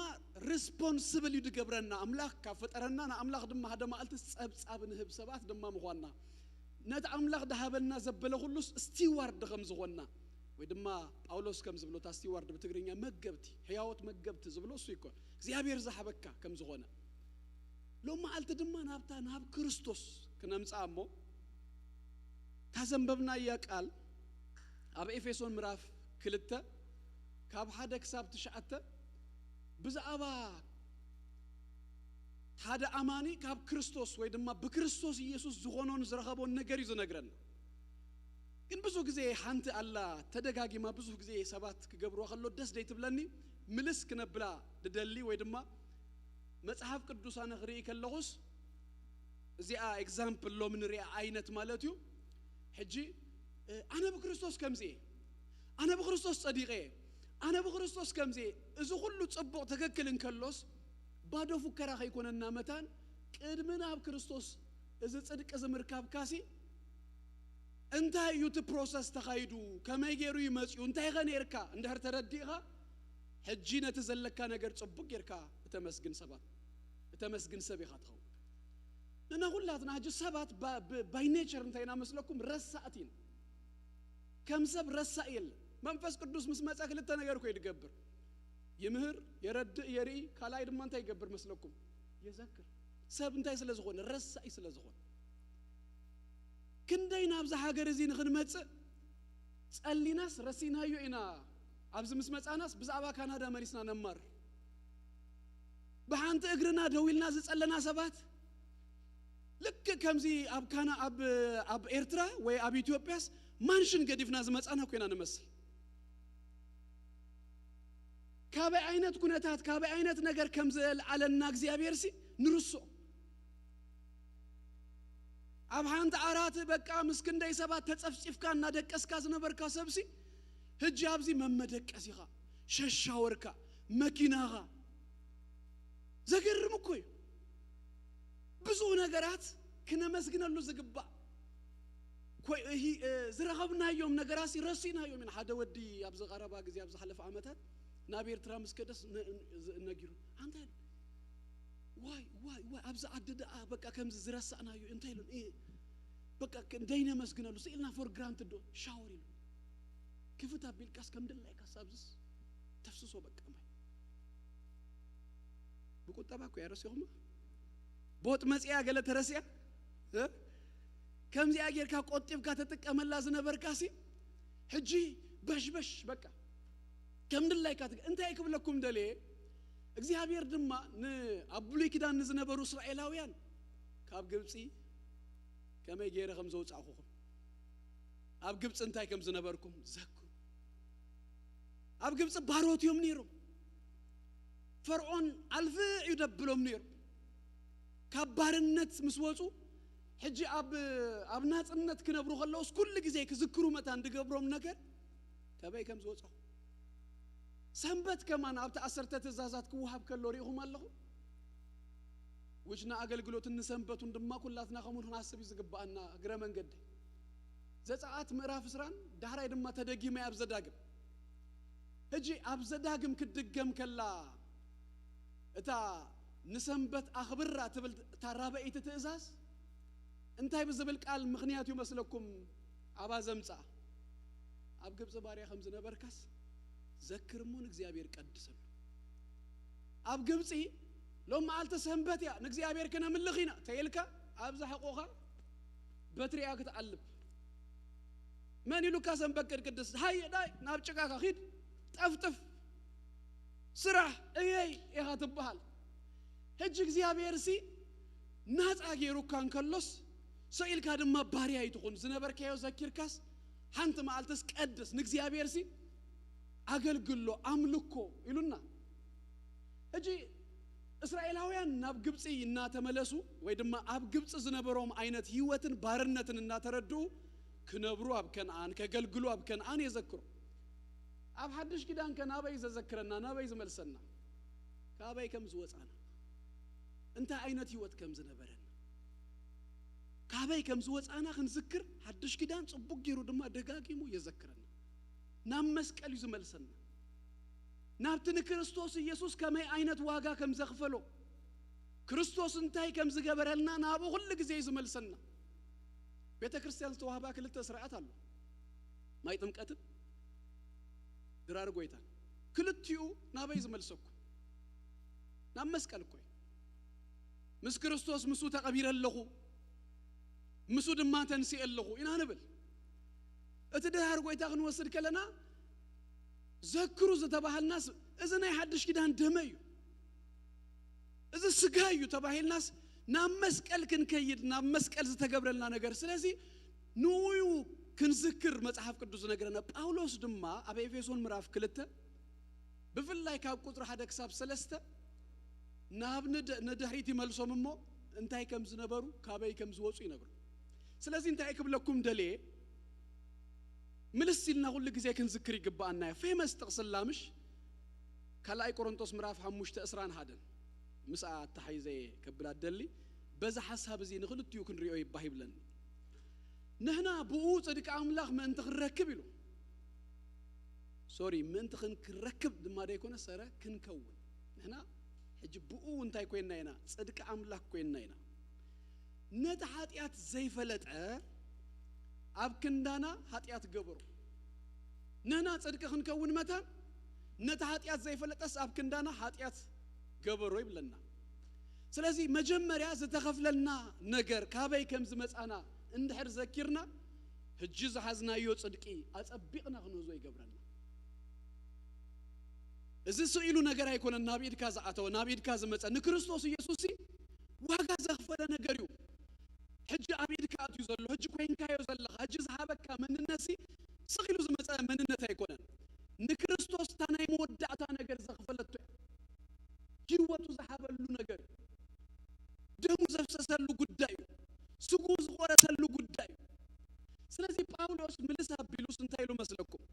ሪስፖንስብል እዩ ዝገብረና። ኣምላኽ ካብ ፈጠረና ንኣምላኽ ድማ ሓደ መዓልቲ ጸብጻብ ንህብ ሰባት ድማ ምዃንና፣ ነቲ ኣምላኽ ድሃበና ዘበለ ኩሉስ ስቲዋርድ ከም ዝኾንና፣ ወይ ድማ ጳውሎስ ከም ዝብሎ፣ እታ ስቲዋርድ ብትግርኛ መገብቲ፣ ሕያዎት መገብቲ ዝብሎ እሱ ይኮን እግዚኣብሔር ዝሃበካ ከም ዝኾነ። ሎም መዓልቲ ድማ ናብታ ናብ ክርስቶስ ክነምጽኣ እሞ፣ እታ ዘንበብናያ ቃል ኣብ ኤፌሶን ምዕራፍ ክልተ ካብ ሓደ ክሳብ ትሽዓተ ብዛዕባ ሓደ ኣማኒ ካብ ክርስቶስ ወይ ድማ ብክርስቶስ ኢየሱስ ዝኾኖን ዝረኸቦን ነገር እዩ ዝነግረና። ግን ብዙ ግዜ ሓንቲ ኣላ ተደጋጊማ፣ ብዙ ግዜ ሰባት ክገብርዋ ከሎ ደስ ደይ ትብለኒ፣ ምልስ ክነብላ ድደሊ ወይ ድማ መጽሓፍ ቅዱስ ኣነ ክርኢ ከለኹስ፣ እዚኣ ኤግዛምፕል ሎም ንሪኣ ዓይነት ማለት እዩ። ሕጂ፣ እ፣ ኣነ ብክርስቶስ ከምዚ እየ፣ ኣነ ብክርስቶስ ጸዲቐ እየ፣ ኣነ ብክርስቶስ ከምዚ እየ። እዚ ኩሉ ጽቡቕ ትክክል እንከሎስ፣ ባዶ ፉከራ ከይኮነና መታን፣ ቅድሚ ናብ ክርስቶስ እዚ ጽድቂ እዚ ምርካብካሲ፣ እንታይ እዩ እቲ ፕሮሰስ ተኻይዱ? ከመይ ገይሩ እዩ መጺኡ? እንታይ ኸ ነይርካ? እንድሕር ተረዲእኻ፣ ሕጂ ነቲ ዘለካ ነገር ጽቡቕ ጌርካ እተመስግን ሰባት፣ እተመስግን ሰብ ኢኻ ትኸውን። ንሕና ኩላትና ሕጂ ሰባት ባ-፣ ብ-፣ ባይ ኔቸር እንታይ ኢና መስለኩም? ረሳእቲ ኢና። ከም ሰብ ረሳእ የለን። መንፈስ ቅዱስ ምስ መጸ ክልተ ነገር እኮ እዩ ዝገብር። ይምህር፣ የረድእ፣ የርኢ፣ ካልኣይ ድማ እንታይ ይገብር መስለኩም? የዘክር። ሰብ እንታይ ስለ ዝኾነ? ረሳኢ ስለ ዝኾነ። ክንደይ ናብዚ ሃገር እዚ ንኽንመጽእ ጸሊናስ ረሲናዮ ኢና። ኣብዚ ምስ መጻናስ ብዛዕባ ካናዳ መሊስና ነማር። ብሓንቲ እግርና ደው ኢልና ዝጸለና ሰባት፣ ልክእ ከምዚ ኣብ ካና-፣ ኣብ፣ ኣብ ኤርትራ ወይ ኣብ ኢትዮጵያስ ማንሽን ገዲፍና ዝመጻና ኮይና ንመስል። ካበይ ዓይነት ኩነታት፣ ካበይ ዓይነት ነገር ከም ዘልዓለና እግዚኣብሔርሲ ንርስኦ። ኣብ ሓንቲ ዓራት በቃ ምስ ክንደይ ሰባት ተጸፍጺፍካ እናደቀስካ ዝነበርካ ሰብሲ፣ ሕጂ ኣብዚ መመደቀሲኻ፣ ሸሻወርካ፣ መኪናኻ። ዘገርም እኮ እዩ። ብዙ ነገራት ክነመስግነሉ ዝግባእ ኮይ-፣ እሂ-፣ እ፣ ዝረኸብናዮም ነገራት ረሲእናዮም ኢና። ሓደ ወዲ ኣብዚ ቀረባ ግዜ፣ ኣብ ዝሓለፈ ዓመታት ናብ ኤርትራ ምስ ከደስ ነ-፣ ዝ-፣ ነጊሩ፣ ኣንተ ዋይ፣ ዋይ፣ ዋይ፣ ኣብዚ ዓዲ ደኣ በቃ ከምዚ ዝረሳእናዮ እንታይ ኢሉን፣ እ፣ በቃ ከ-፣ እንደይነመስግነሉ ስኢልና ፎር ግራንትድ ዶ ሻወር ኢሉ። ክፍት ኣቢልካስ ከም ድላይካስ ኣብዝስ ተፍስሶ በቃ ማይ። ብቁጠባ እኮ እያ ረሲኹማ። ቦጥ መጽያ ገለ ተረስያ፣ እ? ከምዚኣ ጌርካ ቆጢብካ ተጥቀመላ ዝነበርካሲ፣ ሕጂ በሽበሽ በቃ ከም ድላይካ ትግ-፣ እንታይ ክብለኩም ደልየ፣ እግዚኣብሔር ድማ ን-፣ ኣብ ብሉይ ኪዳን ንዝነበሩ እስራኤላውያን ካብ ግብጺ ከመይ ገይረ ከም ዘውጻእኩኹም፣ ኣብ ግብጺ እንታይ ከም ዝነበርኩም ዘክሩ። ኣብ ግብጺ ባሮት እዮም ነይሮም። ፈርዖን ኣልፍዕ እዩ ደብሎም ነይሩ። ካብ ባርነት ምስ ወጹ፣ ሕጂ ኣብ፣ ኣብ ናጽነት ክነብሩ ከለውስ ኩሉ ግዜ ክዝክሩ መታን ዝገብሮም ነገር ከመይ ከም ዝወጻኹ። ሰንበት ከማን ኣብቲ ዓሰርተ ትእዛዛት ክወሃብ ከሎ ርኢኹም ኣለኹም? ውጅ ንኣገልግሎትን ንሰንበቱን ድማ ኩላትና ከምኡ ክንሓስብ እዩ ዝግብኣና። እግረ መንገዲ ዘጸኣት ምዕራፍ ዕስራን ዳሕራይ ድማ ተደጊመ ኣብ ዘዳግም። ሕጂ ኣብ ዘዳግም ክትድገም ከላ እታ ንሰንበት ኣኽብራ ትብል እታ ራበይቲ ትእዛዝ እንታይ ብዝብል ቃል ምኽንያት እዩ መስለኩም? ኣባ ዘምጻ ኣብ ግብፂ ባርያ ከም ዝነበርካስ ዘክር እሞ ንእግዚኣብሔር ቀድሰሉ። ኣብ ግብፂ ሎም መዓልቲ ሰንበት እያ፣ ንእግዚኣብሔር ክነምልኽ ኢና ተይልካ ኣብዛ ሕቆኻ በትሪያ ክትዓልብ። መን ኢሉካ ሰንበት ቅድቅድስ? ሃየ ዳይ ናብ ጭቃካ ኺድ፣ ጠፍጥፍ፣ ስራሕ እየይ ኢኻ ትበሃል። ሕጂ እግዚኣብሔር ሲ ናፃ ገይሩካ እንከሎስ ሰኢልካ ድማ ባርያ ይትኹን። ዝነበርካዮ ዘኪርካስ ሓንቲ መዓልትስ ቀድስ፣ ንእግዚኣብሔር ሲ ኣገልግሎ ኣምልኮ ኢሉና። ሕጂ እስራኤላውያን ናብ ግብፂ እናተመለሱ ወይ ድማ ኣብ ግብፂ ዝነበሮም ዓይነት ህይወትን ባርነትን እናተረድኡ ክነብሩ ኣብ ከነኣን ከገልግሉ ኣብ ከነኣን የዘክሩ። ኣብ ሓድሽ ኪዳን ከ ናበይ ዘዘክረና ናበይ ዝመልሰና? ካበይ ከም ዝወፃና እንታይ ዓይነት ህይወት ከም ዝነበረና ካበይ ከም ዝወፃና ክንዝክር ሓድሽ ኪዳን ፅቡቅ ገይሩ ድማ ደጋጊሙ የዘክረና። ናብ መስቀል እዩ ዝመልሰና። ናብቲ ንክርስቶስ ኢየሱስ ከመይ ዓይነት ዋጋ ከም ዘኽፈሎ ክርስቶስ እንታይ ከም ዝገበረልና ናብኡ ኩሉ ግዜ እዩ ዝመልሰና። ቤተ ክርስቲያን ዝተዋህባ ክልተ ስርዓት ኣሎ። ማይ ጥምቀትን ድራር ጎይታን። ክልቲኡ ናበይ ዝመልሰኩም? ናብ መስቀል እኮ እዩ። ምስ ክርስቶስ ምስኡ ተቐቢረ ኣለኹ፣ ምስኡ ድማ ተንሲኤ ኣለኹ ኢና ንብል። እቲ ድራር ጎይታ ክንወስድ ከለና ዘክሩ ዝተባሃልናስ እዚ ናይ ሓድሽ ኪዳን ደመ እዩ፣ እዚ ስጋ እዩ ተባሂልናስ ናብ መስቀል ክንከይድ ናብ መስቀል ዝተገብረልና ነገር። ስለዚ ንኡ ክንዝክር መጽሓፍ ቅዱስ ዝነግረና። ጳውሎስ ድማ ኣብ ኤፌሶን ምዕራፍ ክልተ ብፍላይ ካብ ቁጽሪ ሓደ ክሳብ ሰለስተ ናብ ንድ- ንድሕሪት ይመልሶም እሞ እንታይ ከም ዝነበሩ ካበይ ከም ዝወፁ ይነግሩ። ስለዚ እንታይ ክብለኩም ደልየ ምልስ ኢልና ኩሉ ግዜ ክንዝክር ይግብኣና እዩ። ፌመስ ጥቕሲ ላምሽ ካልኣይ ቆሮንቶስ ምዕራፍ ሓሙሽተ ዕስራን ሓደን ምስኣ ኣተሓይዘ ከብላ ደሊ በዚ ሓሳብ እዚ ንክልቲኡ ክንሪኦ ይባህ ይብለኒ። ንሕና ብኡ ጽድቂ ኣምላኽ ምእንቲ ክንረክብ ኢሉ ሶሪ ምእንቲ ክንክረክብ ድማ ደይኮነ ሰረ ክንከውን ንሕና ሕጂ ብኡ እንታይ ኮይንና ኢና? ጽድቂ ኣምላኽ ኮይንና ኢና። ነቲ ሓጢኣት ዘይፈለጠ ኣብ ክንዳና ሓጢኣት ገበሮ። ንሕና ጽድቂ ክንከውን መታን ነቲ ሓጢኣት ዘይፈለጠስ ኣብ ክንዳና ሓጢኣት ገበሮ ይብለና። ስለዚ መጀመርያ ዝተኸፍለልና ነገር ካበይ ከም ዝመጻና እንድሕር ዘኪርና ሕጂ ዝሓዝናዮ ጽድቂ ኣጸቢቕና ክንህዞ ይገብረና። እዚ ስኢሉ ነገር ኣይኮነን ናብ ኢድካ ዝኣተወ ናብ ኢድካ ዝመጸ ንክርስቶስ ኢየሱስ ዋጋ ዘኽፈለ ነገር እዩ። ሕጂ ኣብ ኢድካ ኣትዩ ዘሎ ሕጂ ኮይንካዮ ዘለኻ ሕጂ ዝሃበካ መንነትሲ ስቕ ኢሉ ዝመጸ መንነት ኣይኮነን። ንክርስቶስ እታ ናይ መወዳእታ ነገር ዘኽፈለቶ እያ። ህይወቱ ዝሃበሉ ነገር እዩ። ደሙ ዘፍሰሰሉ ጉዳይ እዩ። ስግኡ ዝቆረሰሉ ጉዳይ እዩ። ስለዚ ጳውሎስ ምልስ ኣቢሉስ እንታይ ኢሉ መስለኩም?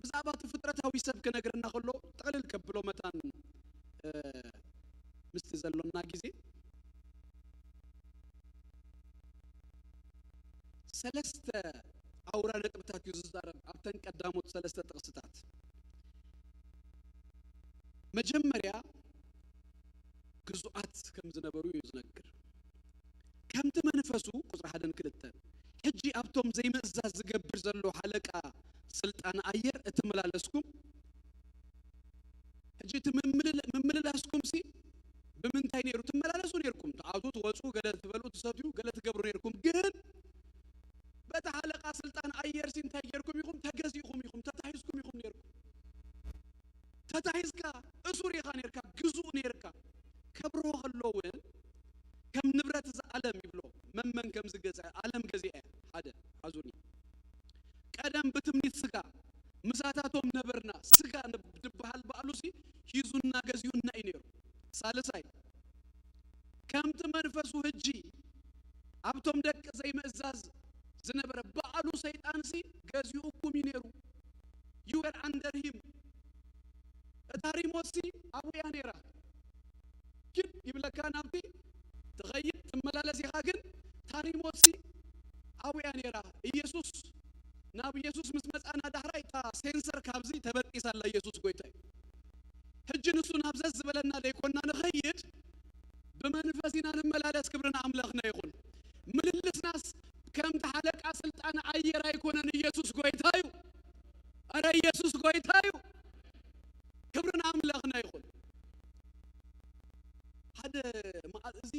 ብዛዕባ እቲ ፍጥረታዊ ሰብ ክነግረና ከሎ ጥቕልል ከብሎ መታን ምስቲ ዘሎና ግዜ ሰለስተ ኣውራ ነጥብታት እዩ ዝዛረብ ኣብተን ቀዳሞት ሰለስተ ጥቕስታት። መጀመርያ ግዙኣት ከም ዝነበሩ እዩ ዝነግር። ከምቲ መንፈሱ ቁፅሪ ሓደን ክልተን ሕጂ ኣብቶም ዘይምእዛዝ ዝገብር ዘሎ ሓለቃ ስልጣን ኣየር እትመላለስኩም ሕጂ እቲ ምምልላስኩም ሲ ብምንታይ ነይሩ ትመላለሱ ነይርኩም? ትኣቱ ትወፁ፣ ገለ ትበልኡ ትሰትዩ፣ ገለ ትገብሩ ነይርኩም። ግን በቲ ሓለቃ ስልጣን ኣየር ሲ እንታይ ጌርኩም ኢኹም? ተገዚእኹም ኢኹም፣ ተታሂዝኩም ኢኹም ነይርኩም። ተታሂዝካ እሱር ኢኻ ነይርካ፣ ግዙእ ነይርካ። ከብርሆ ከሎ እውን ከም ንብረት እዚ ዓለም ይብሎ መመን ከም ዝገዝአ ዓለም ገዚአ ሓደ ሓዙኒ ቀደም ብትምኒት ስጋ ምሳታቶም ነበርና። ስጋ ድበሃል በዓሉሲ ሂዙና ገዚኡና እዩ ነይሩ። ሳልሳይ ከምቲ መንፈሱ ህጂ ኣብቶም ደቂ ዘይምእዛዝ ዝነበረ በዓሉ ሰይጣንሲ ገዚኡኩም እዩ ነይሩ። You were under him። እታ ሪሞትሲ ኣብኡ እያ ነይራ። ኪድ ይብለካ ናብቲ ትኸይድ ትመላለስ ኢኻ። ግን ታሪሞትሲ ኣብያ ነይራ። ኢየሱስ ናብ ኢየሱስ ምስ መጻና ዳሕራይ እታ ሴንሰር ካብዚ ተበጢሳ ኣላ። ኢየሱስ ጎይታ እዩ። ሕጂ ንሱ ናብ ዘዝ ዝበለና ደይኮና ንኸይድ፣ ብመንፈስ ኢና ንመላለስ። ክብርን ኣምላኽና ይኹን። ምልልስናስ ከምቲ ሓለቃ ስልጣን ኣየር ኣይኮነን። ኢየሱስ ጎይታ እዩ። ኣረ ኢየሱስ ጎይታ እዩ። ክብርን ኣምላኽና ይኹን። ሓደ መዓል እዚ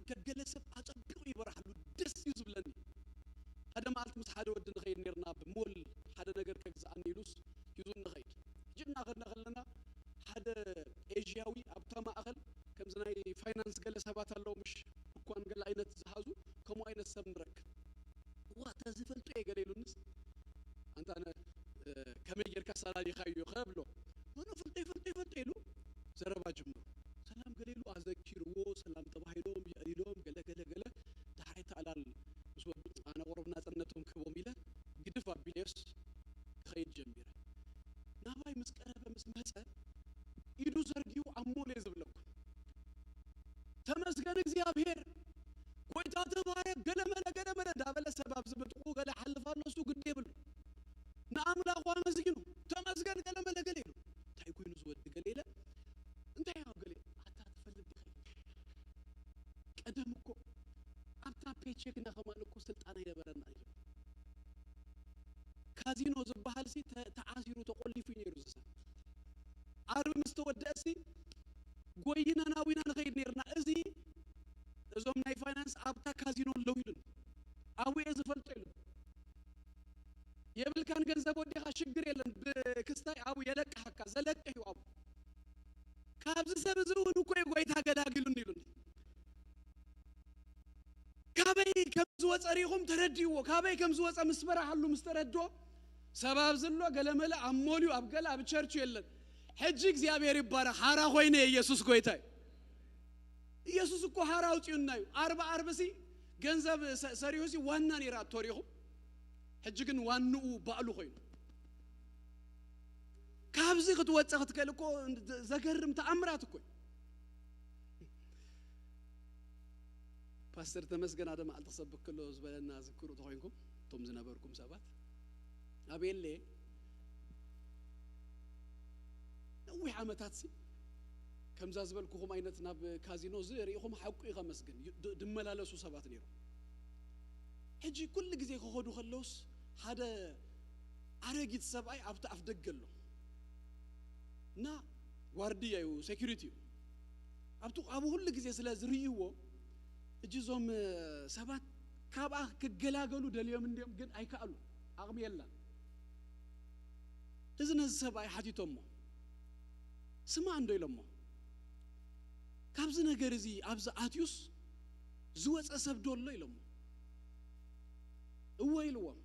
ገገለ ሰብ ኣጸቢቑ ይበርሃሉ፣ ደስ እዩ ዝብለኒ። ሓደ መዓልቲ ምስ ሓደ ወዲ ንኸይድ ነርና፣ ብሞል ሓደ ነገር ከግዝኣኒ ኢሉስ ሂዙ ንኸይድ። ሕጂ እናኸድና ከለና ሓደ ኤዥያዊ ኣብታ ማእኸል ከምዚ ናይ ፋይናንስ ገለ ሰባት ኣለዉ፣ ምሽ እኳን ገለ ዓይነት ዝሃዙ፣ ከምኡ ዓይነት ሰብ ንረክብ። ዋ፣ ተዝፈልጦ እየ ገለ ኢሉንስ፣ ኣንታ ነ-፣ እ፣ ከመይ ጌርካ ኣሰላሊኻዮ ከብሎ፣ ኖ፣ ኖ፣ ፈልጦ፣ ፈልጦ፣ ፈልጦ ኢሉ ዘረባ ጅምሩ። ሰላም ገለ ኢሉ ኣዘኪርዎ፣ ሰላም ተባሂሎም፣ የዕሊሎም፣ ገለ፣ ገለ፣ ገለ። ዳሕራይ ተዕላል ምስ ወዱ፣ ኣነ ቁሩብ ናጽነቶም ክህቦም ኢለ፣ ግድፍ ኣቢለዮስ ክኸይድ ጀሚረ። ናባይ ምስ ቀረበ፣ ምስ መጸ፣ ኢዱ ዘርጊሑ ኣሞሌ ዝብለኩም። ተመስገን እግዚኣብሔር፣ ጎይታ ተባረክ፣ ገለመለ፣ ገለመለ እንዳበለ ሰብ ኣብዚ ብጥቑ ገለ ሓልፍ ኣሎ፣ እሱ ግዲ የብሉ። ንኣምላኹ ኣመስግኑ፣ ተመስገን፣ ገለመለ፣ ገለ ኢሉ። እንታይ ኮይኑ ዝወዲ ገለ ኢለ፣ እንታይ ያው ገለ ኣታ ትፈልጥ ዲኻ? ቀደም እኮ ኣብታ ፔቼክና ከማን እኮ ስልጣን ኣይነበረና እዩ። ካዚኖ ዝበሃል ሲ ተ-፣ ተዓሲሩ ተቆሊፉ እዩ ነይሩ ዝሳ። ዓርቢ ምስ ተወደእሲ ጎይና ናዊና ንኸይድ ነይርና። እዚ እዞም ናይ ፋይናንስ ኣብታ ካዚኖ ኣለዉ ኢሉን ኣብኡ እየ ዝፈልጦ ኢሉ። የብልካን ገንዘብ ወዲኻ ሽግር የለን፣ ብክስታይ ኣብኡ የለቅሓካ፣ ዘለቅሕ እዩ ኣብኡ። ካብዚ ሰብ እዚ እውን እኮ እዩ ጎይታ ገላጊሉኒ ኢሉኒ። ካበይ ከም ዝወፀ ርኢኹም ተረድእዎ። ካበይ ከም ዝወፀ ምስ በራሃሉ ምስ ተረድኦ፣ ሰብ ኣብዚ ኣሎ፣ ገለመለ ኣብ ሞል እዩ፣ ኣብ ገለ ኣብ ቸርች የለን። ሕጂ እግዚኣብሔር ይባረክ፣ ሓራ ኮይነ ኢየሱስ ጎይታ እዩ። ኢየሱስ እኮ ሓራ ኣውፅኡና እዩ። ዓርቢ ዓርቢ ሲ ገንዘብ ሰ-፣ ሰሪሑ ሲ ዋና ነይራ እቶ ርኢኹም። ሕጂ ግን ዋንኡ ባእሉ ኮይኑ። ካብዚ ክትወፀ ክትክእል እኮ ዘገርም ተኣምራት እኮ እዩ። ፓስተር ተመስገን ሓደ መዓልቲ ክሰብክ ከሎ ዝበለና ዝክሩ ተኮይንኩም፣ እቶም ዝነበርኩም ሰባት፣ ኣብ ኤሌ ነዊሕ ዓመታት ሲ ከምዛ ዝበልኩኹም ዓይነት ናብ ካዚኖ እዚ ርኢኹም ሓቁ እዩ ከመስግን ዩ-፣ ድ-፣ ድመላለሱ ሰባት ነይሮም። ሕጂ ኩሉ ግዜ ክኸዱ ከለውስ ሓደ ኣረጊት ሰብኣይ ኣብቲ ኣፍ ደገ ኣሎ እና ዋርድያ እዩ፣ ሴኩሪቲ እዩ። ኣብቲ፣ ኣብኡ ኩሉ ግዜ ስለ ዝርእይዎ፣ እጂ እዞም ሰባት ካብኣ ክገላገሉ ደልዮም እንድዮም፣ ግን ኣይከኣሉ፣ ዓቕሚ የላን። እዚ ነዚ ሰብኣይ ሓቲቶሞ፣ ስማ እንዶ ኢሎሞ፣ ካብዚ ነገር እዚ ኣብዚ ኣትዩስ ዝወፀ ሰብ ዶ ኣሎ ኢሎሞ። እወ ኢልዎም።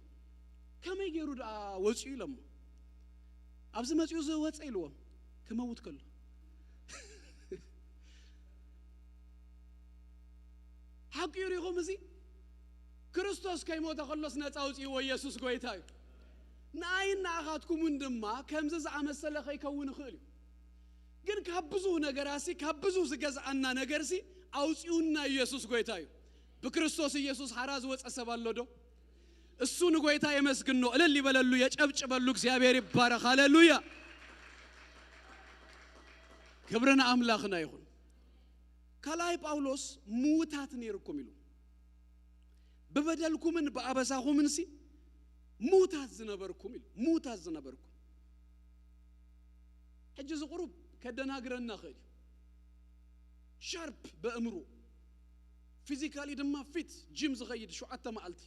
ከመይ ገይሩ ደኣ ወፂኡ ኢሎሞ። ኣብዚ መፂኡ ዝወፀ ኢልዎም። ክመውት ከሎ። ሓቂ እዩ ሪኹም። እዚ ክርስቶስ ከይሞተ ከሎስ ነፃ ኣውፅእዎ። ኢየሱስ ጎይታ እዩ። ንኣይን ንኣኻትኩምን ድማ ከምዚ ዝኣመሰለ ከይከውን ይኽእል እዩ። ግን ካብ ብዙህ ነገራሲ፣ ካብ ብዙህ ዝገዝኣና ነገርሲ ኣውፅኡና ኢየሱስ ጎይታ እዩ። ብክርስቶስ ኢየሱስ ሓራ ዝወፀ ሰብ ኣሎ ዶ? እሱ ንጎይታ የመስግኖ፣ እልል ይበለሉ፣ የጨብጭበሉ፣ እግዚኣብሔር ይባረክ። ሃሌሉያ! ክብሪ ንኣምላኽና ይኹን። ካልኣይ ጳውሎስ ምዉታት ነይርኩም ኢሉ፣ ብበደልኩምን ብኣበሳኹምን ሲ ምዉታት ዝነበርኩም ኢሉ፣ ምዉታት ዝነበርኩም። ሕጂ እዚ ቁሩብ ከደናግረና ኽእል እዩ። ሻርፕ በእምሩ፣ ፊዚካሊ ድማ ፊት፣ ጂም ዝኸይድ ሸውዓተ መዓልቲ።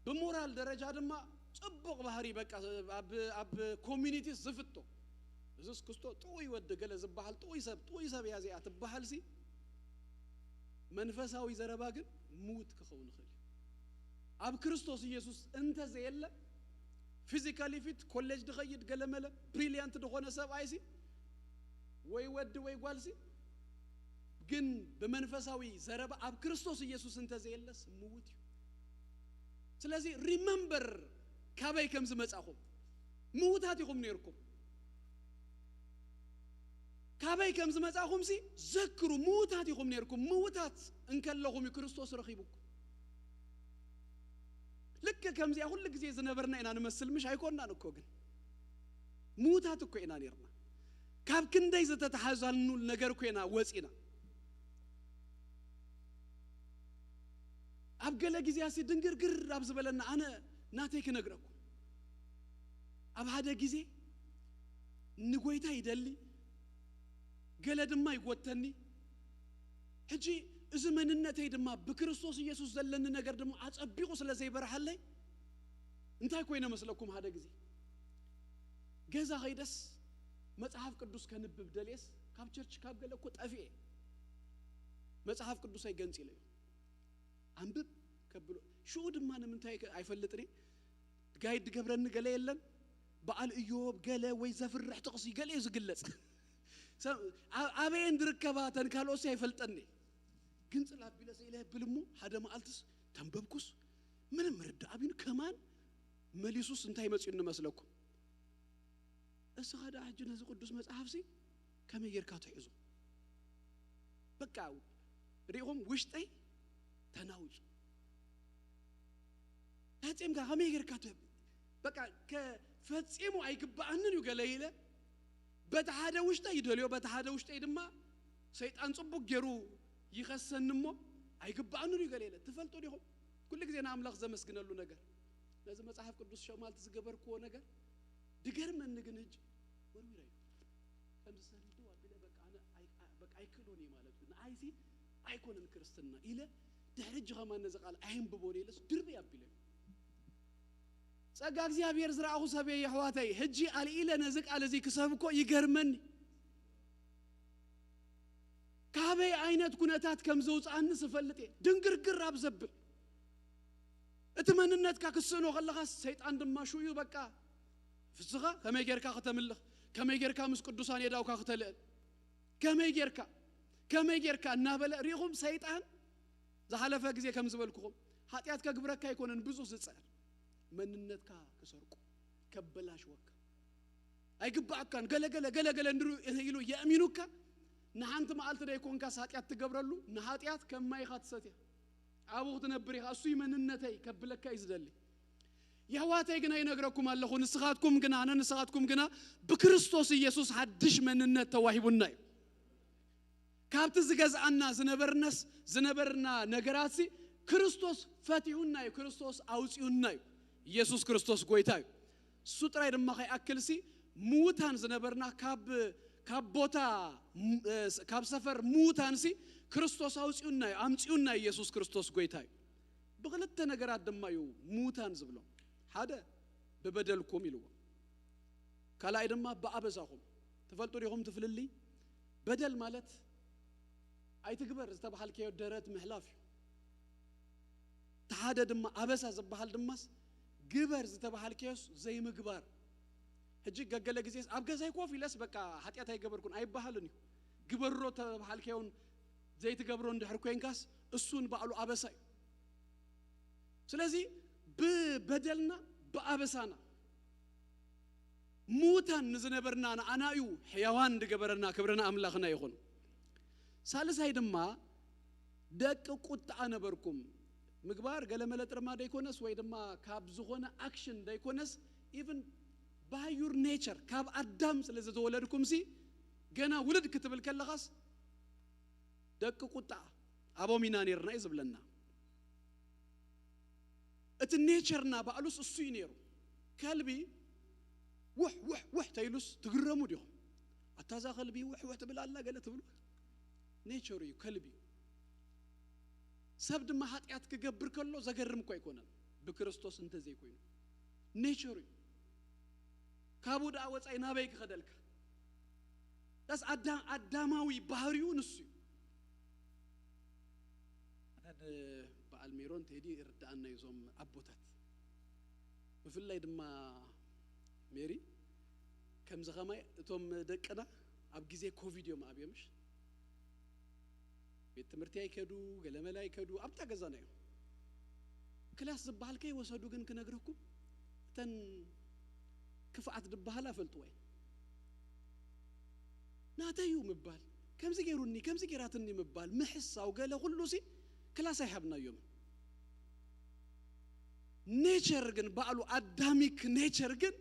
ብሞራል ደረጃ ድማ ጽቡቕ ባህሪ፣ በቃ ኣብ፣ ኣብ ኮሚኒቲ ዝፍቶ። እዝስ ክስቶ ጥዑይ ወዲ ገለ ዝበሃል ጥዑይ ሰብ፣ ጥዑይ ሰብ እያ እዚኣ ትበሃል ሲ፣ መንፈሳዊ ዘረባ ግን ምዉት ክኸውን ይኽእል እዩ። ኣብ ክርስቶስ ኢየሱስ እንተ ዘየለ፣ ፊዚካሊ ፊት፣ ኮሌጅ ድኸይድ፣ ገለመለ፣ ብሪሊያንት ድኾነ ሰብኣይ ሲ፣ ወይ ወዲ ወይ ጓል ሲ፣ ግን ብመንፈሳዊ ዘረባ ኣብ ክርስቶስ ኢየሱስ እንተ ዘየለስ ምዉት እዩ። ስለዚ ሪመምበር ካበይ ከም ዝመጻኹም። ምዉታት ኢኹም ነይርኩም። ካበይ ከም ዝመጻኹምሲ ዘክሩ። ምዉታት ኢኹም ነይርኩም። ምዉታት እንከለኹም እዩ ክርስቶስ ረኺቡኩም። ልክ ከምዚኣ ኩሉ ግዜ ዝነበርና ኢና ንመስል፣ ምሽ ኣይኮንናን እኮ፣ ግን ምዉታት እኮ ኢና ነይርና። ካብ ክንደይ ዝተተሓዛኑ ነገር እኮ ኢና ወጺና። ኣብ ገለ ግዜ ኣሲ ድንግርግር ኣብ ዝበለና፣ ኣነ ናተይ ክነግረኩም። ኣብ ሓደ ግዜ ንጎይታ ይደሊ፣ ገለ ድማ ይጎተኒ። ሕጂ እዚ መንነተይ ድማ ብክርስቶስ ኢየሱስ ዘለኒ ነገር ድማ ኣጸቢቑ ስለ ዘይበርሃለይ እንታይ ኮይነ መስለኩም? ሓደ ግዜ ገዛ ኸይደስ መጽሓፍ ቅዱስ ከንብብ ደልየስ ካብ ቸርች ካብ ገለ እኮ ጠፊኤ መጽሓፍ ቅዱሰይ ገንጺለዮ። ኣንብብ ከብሎ ሽኡ ድማ ንምንታይ ከ-፣ ኣይፈልጥን እየ። ጋይድ ድገብረኒ ገለ የለን። በዓል እዮብ ገለ ወይ ዘፍርሕ ጥቕሲ ገለ እዩ ዝግለጽ። ሰብ-፣ ኣ-፣ ኣበየን ዝርከባ ተን ካልኦትሲ ኣይፈልጠኒ። ግን ጽል ኣቢለ ስኢለ የብል እሞ ሓደ መዓልትስ ተንበብኩስ ምንም ርዳእ ኣቢኑ ከማን መሊሱስ እንታይ መጺኡ ንመስለኩም? እስኻ ደኣ ሕጂ ነዚ ቅዱስ መጽሓፍሲ ከመይ ጌርካ ትሕዞ? በቃ ሪኢኹም ውሽጠይ ተናዊጹ። ፈጺምካ ከመይ ጌርካ ትህብ? በቃ ከ-፣ ፈጺሙ ኣይግብኣንን እዩ ገለ ኢለ በቲ ሓደ ውሽጠይ ይደልዮ፣ በቲ ሓደ ውሽጠይ ድማ ሰይጣን ጽቡቅ ጌሩ ይኸሰኒ እሞ ኣይግብኣንን እዩ ገለ ኢለ። ትፈልጡ ዲኹም? ኩሉ ግዜ ንኣምላኽ ዘመስግነሉ ነገር ነዚ መጽሓፍ ቅዱስ ሸማልቲ ዝገበርክዎ ነገር ድገርመኒ ግን ሕጂ ወርዊረዮ። ከምዚ ሰሪዱ ኣቢለ በቃ ኣነ ኣይ-፣ ኣ-፣ በቃ ኣይክእሎን እየ ማለት እዩ። ንኣይሲ ኣይኮነን ክርስትና ኢለ ድሕሪ ሕጂ ከማን ነዚ ቃል ኣየንብቦን ኢለስ ድርብይ ኣቢለዮ። ጸጋ እግዚኣብሔር ዝረኣኹ ሰበይ የሕዋተይ፣ ሕጂ ኣልኢለ ነዚ ቃል እዚ ክሰብኮ ይገርመኒ። ካበይ ዓይነት ኩነታት ከም ዘውጽኣኒ ዝፈልጥ እየ። ድንግርግር ኣብ ዘብል እቲ መንነትካ ክስእኖ ከለኻስ ሰይጣን ድማ ሽኡ እዩ በቃ ፍስኻ ከመይ ጌርካ ከተምልኽ፣ ከመይ ጌርካ ምስ ቅዱሳን የዳውካ ክተልእል፣ ከመይ ጌርካ፣ ከመይ ጌርካ እናበለ ሪኢኹም ሰይጣን ዝሓለፈ ግዜ ከም ዝበልኩኹም ሓጢኣት ከግብረካ ኣይኮነን ብዙሕ ዝጽዕር መንነትካ ክሰርቁ ከበላሽወካ ኣይግባኣካን ገለገለ ገለገለ እንድሩ ኢሉ የእሚኑካ ንሓንቲ መዓልቲ ደይኮንካስ ሓጢኣት ትገብረሉ ንሓጢኣት ከም ማይኻ ትሰትያ ኣብኡ ክትነብር ኢኻ እሱይ መንነተይ ከብለካ እዩ ዝደሊ የሕዋተይ ግና ይነግረኩም ኣለኹ ንስኻትኩም ግና ኣነ ንስኻትኩም ግና ብክርስቶስ ኢየሱስ ሓድሽ መንነት ተዋሂቡና እዩ ካብቲ ዝገዝኣና ዝነበርነስ ዝነበርና ነገራትሲ ክርስቶስ ፈቲሑና እዩ ክርስቶስ ኣውፂኡና እዩ ኢየሱስ ክርስቶስ ጎይታ እዩ እሱ ጥራይ ድማ ከይኣክልሲ ምዉታን ዝነበርና ካብ ካብ ቦታ ካብ ሰፈር ምዉታንሲ ክርስቶስ ኣውፂኡና እዩ ኣምፂኡና ኢየሱስ ክርስቶስ ጎይታ እዩ ብክልተ ነገራት ድማ እዩ ምዉታን ዝብሎም ሓደ ብበደልኩም ኢልዎ ካልኣይ ድማ ብኣበሳኹም ትፈልጡ ዲኹም ትፍልልይ በደል ማለት ኣይትግበር ዝተባሃልከዮ ደረት ምሕላፍ እዩ ተሓደ ድማ ኣበሳ ዝበሃል ድማስ ግበር ዝተባሃልከዮስ ዘይምግባር ሕጂ ገገለ ግዜስ ኣብ ገዛይ ኮፍ ኢለስ በቃ ሓጢኣት ኣይገበርኩን ኣይበሃልን እዩ ግበሮ ተባሃልከዮን ዘይትገብሮ እንድሕር ኮንካስ እሱን ባዕሉ ኣበሳ እዩ ስለዚ ብበደልና ብኣበሳና ሙታን ንዝነበርና ንኣና እዩ ሕያዋን ዝገበረና ክብርና ኣምላኽና ይኹን ሳልሳይ ድማ ደቂ ቁጥዓ ነበርኩም ምግባር ገለመለ ጥርማ ደይኮነስ ወይ ድማ ካብ ዝኾነ ኣክሽን ደይኮነስ even by your nature ካብ ኣዳም ስለ ዝተወለድኩም ሲ ገና ውልድ ክትብል ከለኻስ ደቂ ቁጣ ኣቦም ኢና ነርና እዩ ዝብለና እቲ ኔቸርና ባዕሉስ እሱ እዩ ነሩ ከልቢ ውሕ ውሕ ውሕ ተይሉስ ትግረሙ ዲኹም ኣታዛ ከልቢ ውሕ ውሕ ትብል ኣላ ገለ ትብሉ ኔቸሩ እዩ ከልቢ ሰብ ድማ ሓጢኣት ክገብር ከሎ ዘገርም እኮ ኣይኮነን ብክርስቶስ እንተዘይኮይኑ ኔቸሩ እዩ ካብኡ ደኣ ወፃኢ ናበይ ክኸደልካ ዳስ ኣዳማዊ ባህሪኡ ንሱ እዩ ኣነ በዓል ሜሮን ቴዲ ይርድኣና እዩ እዞም ኣቦታት ብፍላይ ድማ ሜሪ ከምዚ ኸማይ እቶም ደቅና ኣብ ግዜ ኮቪድ እዮም ኣብዮምሽ ቤት ትምህርቲ ኣይከዱ ገለመለ ኣይከዱ ኣብታ ገዛና እዮም ክላስ ዝበሃል ከይወሰዱ ግን ክነግረኩም እተን ክፍኣት ዝበሃል ኣፈልጥዎ እየን ናተይ እዩ ምባል፣ ከምዚ ገይሩኒ፣ ከምዚ ገይራትኒ ምባል፣ ምሕሳው፣ ገለ ኩሉ ሲ ክላስ ኣይሃብናዮምን። ኔቸር ግን፣ ባዕሉ ኣዳሚክ ኔቸር ግን፣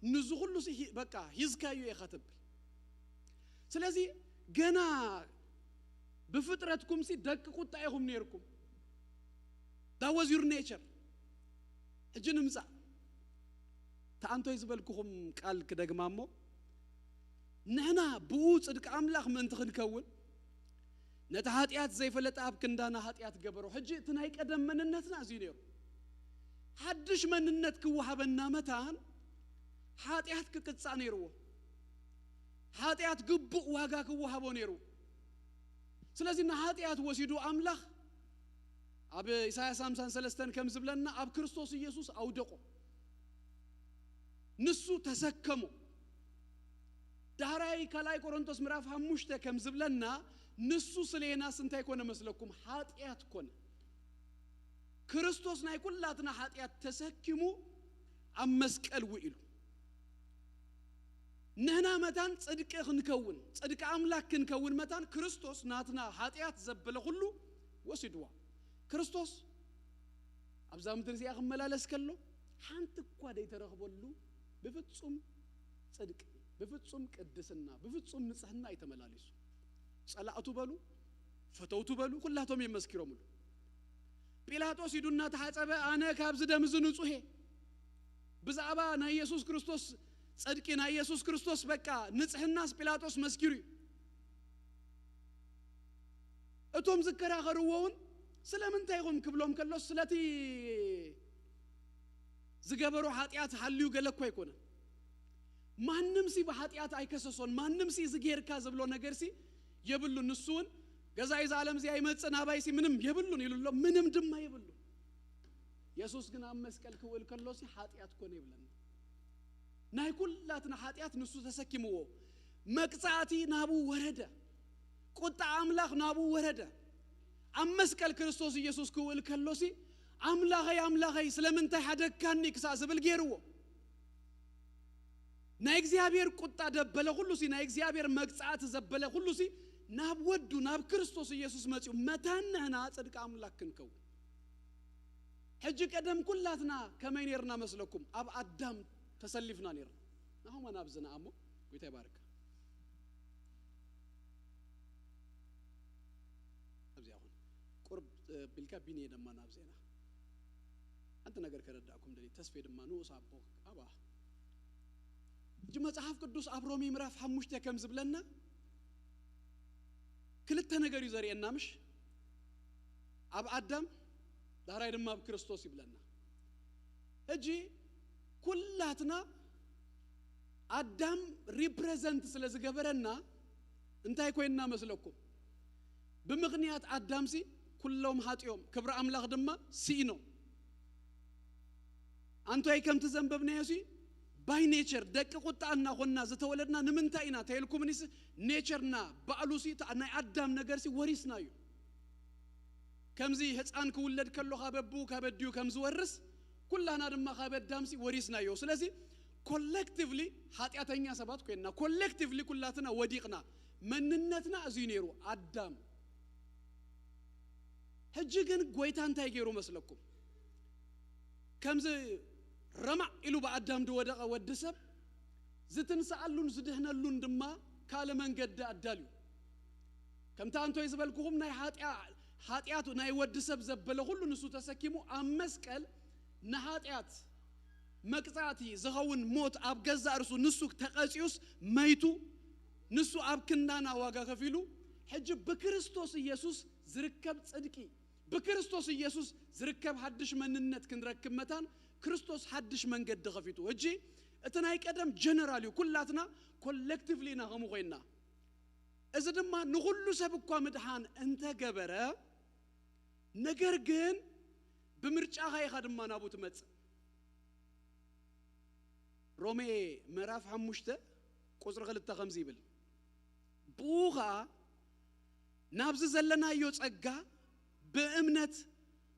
ንዚ ኩሉ ሲ ሂ- በቃ ሂዝካዮ ኢኻ ትብል። ስለዚ ገና ብፍጥረትኩም ሲ ደቂ ቁጣ ኢኹም ነይርኩም። That was your nature። ሕጂ ንምጻእ፣ ተኣንቶይ ዝበልኩኹም ቃል ክደግማ እሞ፣ ንሕና ብኡ ጽድቂ ኣምላኽ ምእንቲ ክንከውን፣ ነቲ ሓጢኣት ዘይፈለጠ ኣብ ክንዳና ሓጢኣት ገበሮ። ሕጂ እቲ ናይ ቀደም መንነትና እዚ ነይሩ። ሓድሽ መንነት ክወሃበና መታን ሓጢኣት ክቅጻእ ነይርዎ። ሓጢኣት ግቡእ ዋጋ ክወሃቦ ነይሩ። ስለዚ ንሓጢኣት ወሲዱ ኣምላኽ ኣብ ኢሳያስ ሓምሳን ሰለስተን ከም ዝብለና ኣብ ክርስቶስ ኢየሱስ ኣውደቆ። ንሱ ተሰከሞ። ዳሕራይ ካልኣይ ቆሮንቶስ ምዕራፍ ሓሙሽተ ከም ዝብለና ንሱ ስሌናስ እንታይ ኮነ መስለኩም? ሓጢኣት ኮነ። ክርስቶስ ናይ ኩላትና ሓጢኣት ተሰኪሙ ኣብ መስቀል ውኢሉ። ንሕና መታን ጽድቂ ክንከውን፣ ጽድቂ ኣምላኽ ክንከውን መታን ክርስቶስ ናትና ሓጢኣት ዘበለ ኩሉ ወሲድዋ። ክርስቶስ ኣብዛ ምድሪ እዚኣ ክመላለስ ከሎ ሓንቲ እኳ ደይተረኽበሉ ብፍጹም ጽድቂ፣ ብፍጹም ቅድስና፣ ብፍጹም ንጽህና እዩ ተመላሊሱ። ጸላእቱ በሉ፣ ፈተውቱ በሉ፣ ኩላቶም እዮም መስኪሮምሉ። ጲላጦስ ኢዱ እናተሓጸበ ኣነ ካብዚ ደም እዚ ንጹህ እየ፣ ብዛዕባ ናይ ኢየሱስ ክርስቶስ ጽድቂ፣ ናይ ኢየሱስ ክርስቶስ በቃ ንጽህናስ ጲላጦስ መስኪሩ እዩ። እቶም ዝከራኸርዎ እውን ስለምንታይ ኢኹም ክብሎም ከሎ ስለቲ ዝገበሮ ሓጢኣት ሓልዩ ገለ እኮ ኣይኮነን። ማንም ሲ ብሓጢኣት ኣይከሰሶን። ማንም ሲ እዚ ጌርካ ዝብሎ ነገር ሲ የብሉን። ንሱ እውን ገዛኢ እዛ ዓለም እዚኣ ይመጽእ ናባይ ሲ ምንም የብሉን ኢሉ ኣሎ። ምንም ድማ የብሉን። የሱስ ግን ኣብ መስቀል ክውእል ከሎ ሲ ሓጢኣት ኮነ ይብለና። ናይ ኩላትና ሓጢኣት ንሱ ተሰኪምዎ። መቅጻእቲ ናቡ ወረደ። ቁጣ ኣምላኽ ናቡ ወረደ። ኣብ መስቀል ክርስቶስ ኢየሱስ ክውእል ከሎ ሲ ኣምላኸይ ኣምላኸይ ስለምንታይ ሓደግካኒ ክሳዕ ዝብል ገይርዎ። ናይ እግዚኣብሔር ቁጣ ደበለ ኩሉ ሲ ናይ እግዚኣብሔር መቅጻእቲ ዘበለ ኩሉ ሲ ናብ ወዱ ናብ ክርስቶስ ኢየሱስ መጺኡ መታን ንሕና ጽድቂ ኣምላኽ ክንከውን። ሕጂ ቀደም ኩላትና ከመይ ነርና መስለኩም? ኣብ ኣዳም ተሰሊፍና ነርና። ናኹማ ናብዚ ንኣሞ ጎይታ ይባርካ። ኣብዚኣ ኹን ቁርብ ቢልካ ቢንየ ድማ ናብዚና ሓንቲ ነገር ከረዳእኩም ደሊ ተስፌ ድማ ንኡስ ኣቦ ኣባ ሕጂ መጽሓፍ ቅዱስ ኣብ ሮሜ ምዕራፍ ሓሙሽተ ከም ዝብለና ክልተ ነገር እዩ ዘርእየና ምሽ ኣብ ኣዳም ዳሕራይ ድማ ኣብ ክርስቶስ ይብለና። ሕጂ ኩላትና ኣዳም ሪፕሬዘንት ስለ ዝገበረና እንታይ ኮይንና መስለኩም? ብምኽንያት ኣዳምሲ ኩሎም ሓጢኦም ክብሪ ኣምላኽ ድማ ስኢኖም። ኣንቶይ ከምቲ ዘንበብናዮ ሲ ባይ ኔቸር ደቂ ቁጣ እናኾንና ዝተወለድና ንምንታይ ኢና ተይልኩምኒስ ኔቸርና ባዕሉሲ ናይ ኣዳም ነገርሲ ወሪስናዩ። ከምዚ ህፃን ክውለድ ከሎ ካብ ኣቦኡ ካብ ኣዲኡ ከም ዝወርስ ኩላና ድማ ካብ ኣዳምሲ ወሪስናዮ። ስለዚ ኮሌክቲቭሊ ሓጢኣተኛ ሰባት ኮይንና ኮሌክቲቭሊ ኩላትና ወዲቕና። መንነትና እዚ ነይሩ ኣዳም። ሕጂ ግን ጎይታ እንታይ ገይሩ መስለኩም? ከምዚ ረማዕ ኢሉ ብኣዳም ዝወደቐ ወዲ ሰብ ዝትንስኣሉን ዝድህነሉን ድማ ካልእ መንገዲ ኣዳልዩ። ከምታ ኣንቶይ ዝበልኩኹም ናይ ሓጢኣ- ሓጢኣቱ ናይ ወዲ ሰብ ዘበለ ኩሉ ንሱ ተሰኪሙ ኣብ መስቀል ንሓጢኣት መቅጻእቲ ዝኸውን ሞት ኣብ ገዛእ ርሱ ንሱ ተቐጺኡስ መይቱ ንሱ ኣብ ክንዳና ዋጋ ከፊሉ። ሕጂ ብክርስቶስ ኢየሱስ ዝርከብ ጽድቂ ብክርስቶስ ኢየሱስ ዝርከብ ሓድሽ መንነት ክንረክብ መታን ክርስቶስ ሓድሽ መንገዲ ከፊቱ። ሕጂ እቲ ናይ ቀደም ጀነራል እዩ። ኩላትና ኮሌክቲቭሊ ኢና ከምኡ ኮይንና። እዚ ድማ ንኹሉ ሰብ እኳ ምድሓን እንተገበረ፣ ነገር ግን ብምርጫኻ ኢኻ ድማ ናብኡ ትመጽእ። ሮሜ ምዕራፍ ሓሙሽተ ቁጽሪ ክልተ ከምዚ ይብል፣ ብኡ ኸኣ ናብዚ ዘለናዮ ጸጋ ብእምነት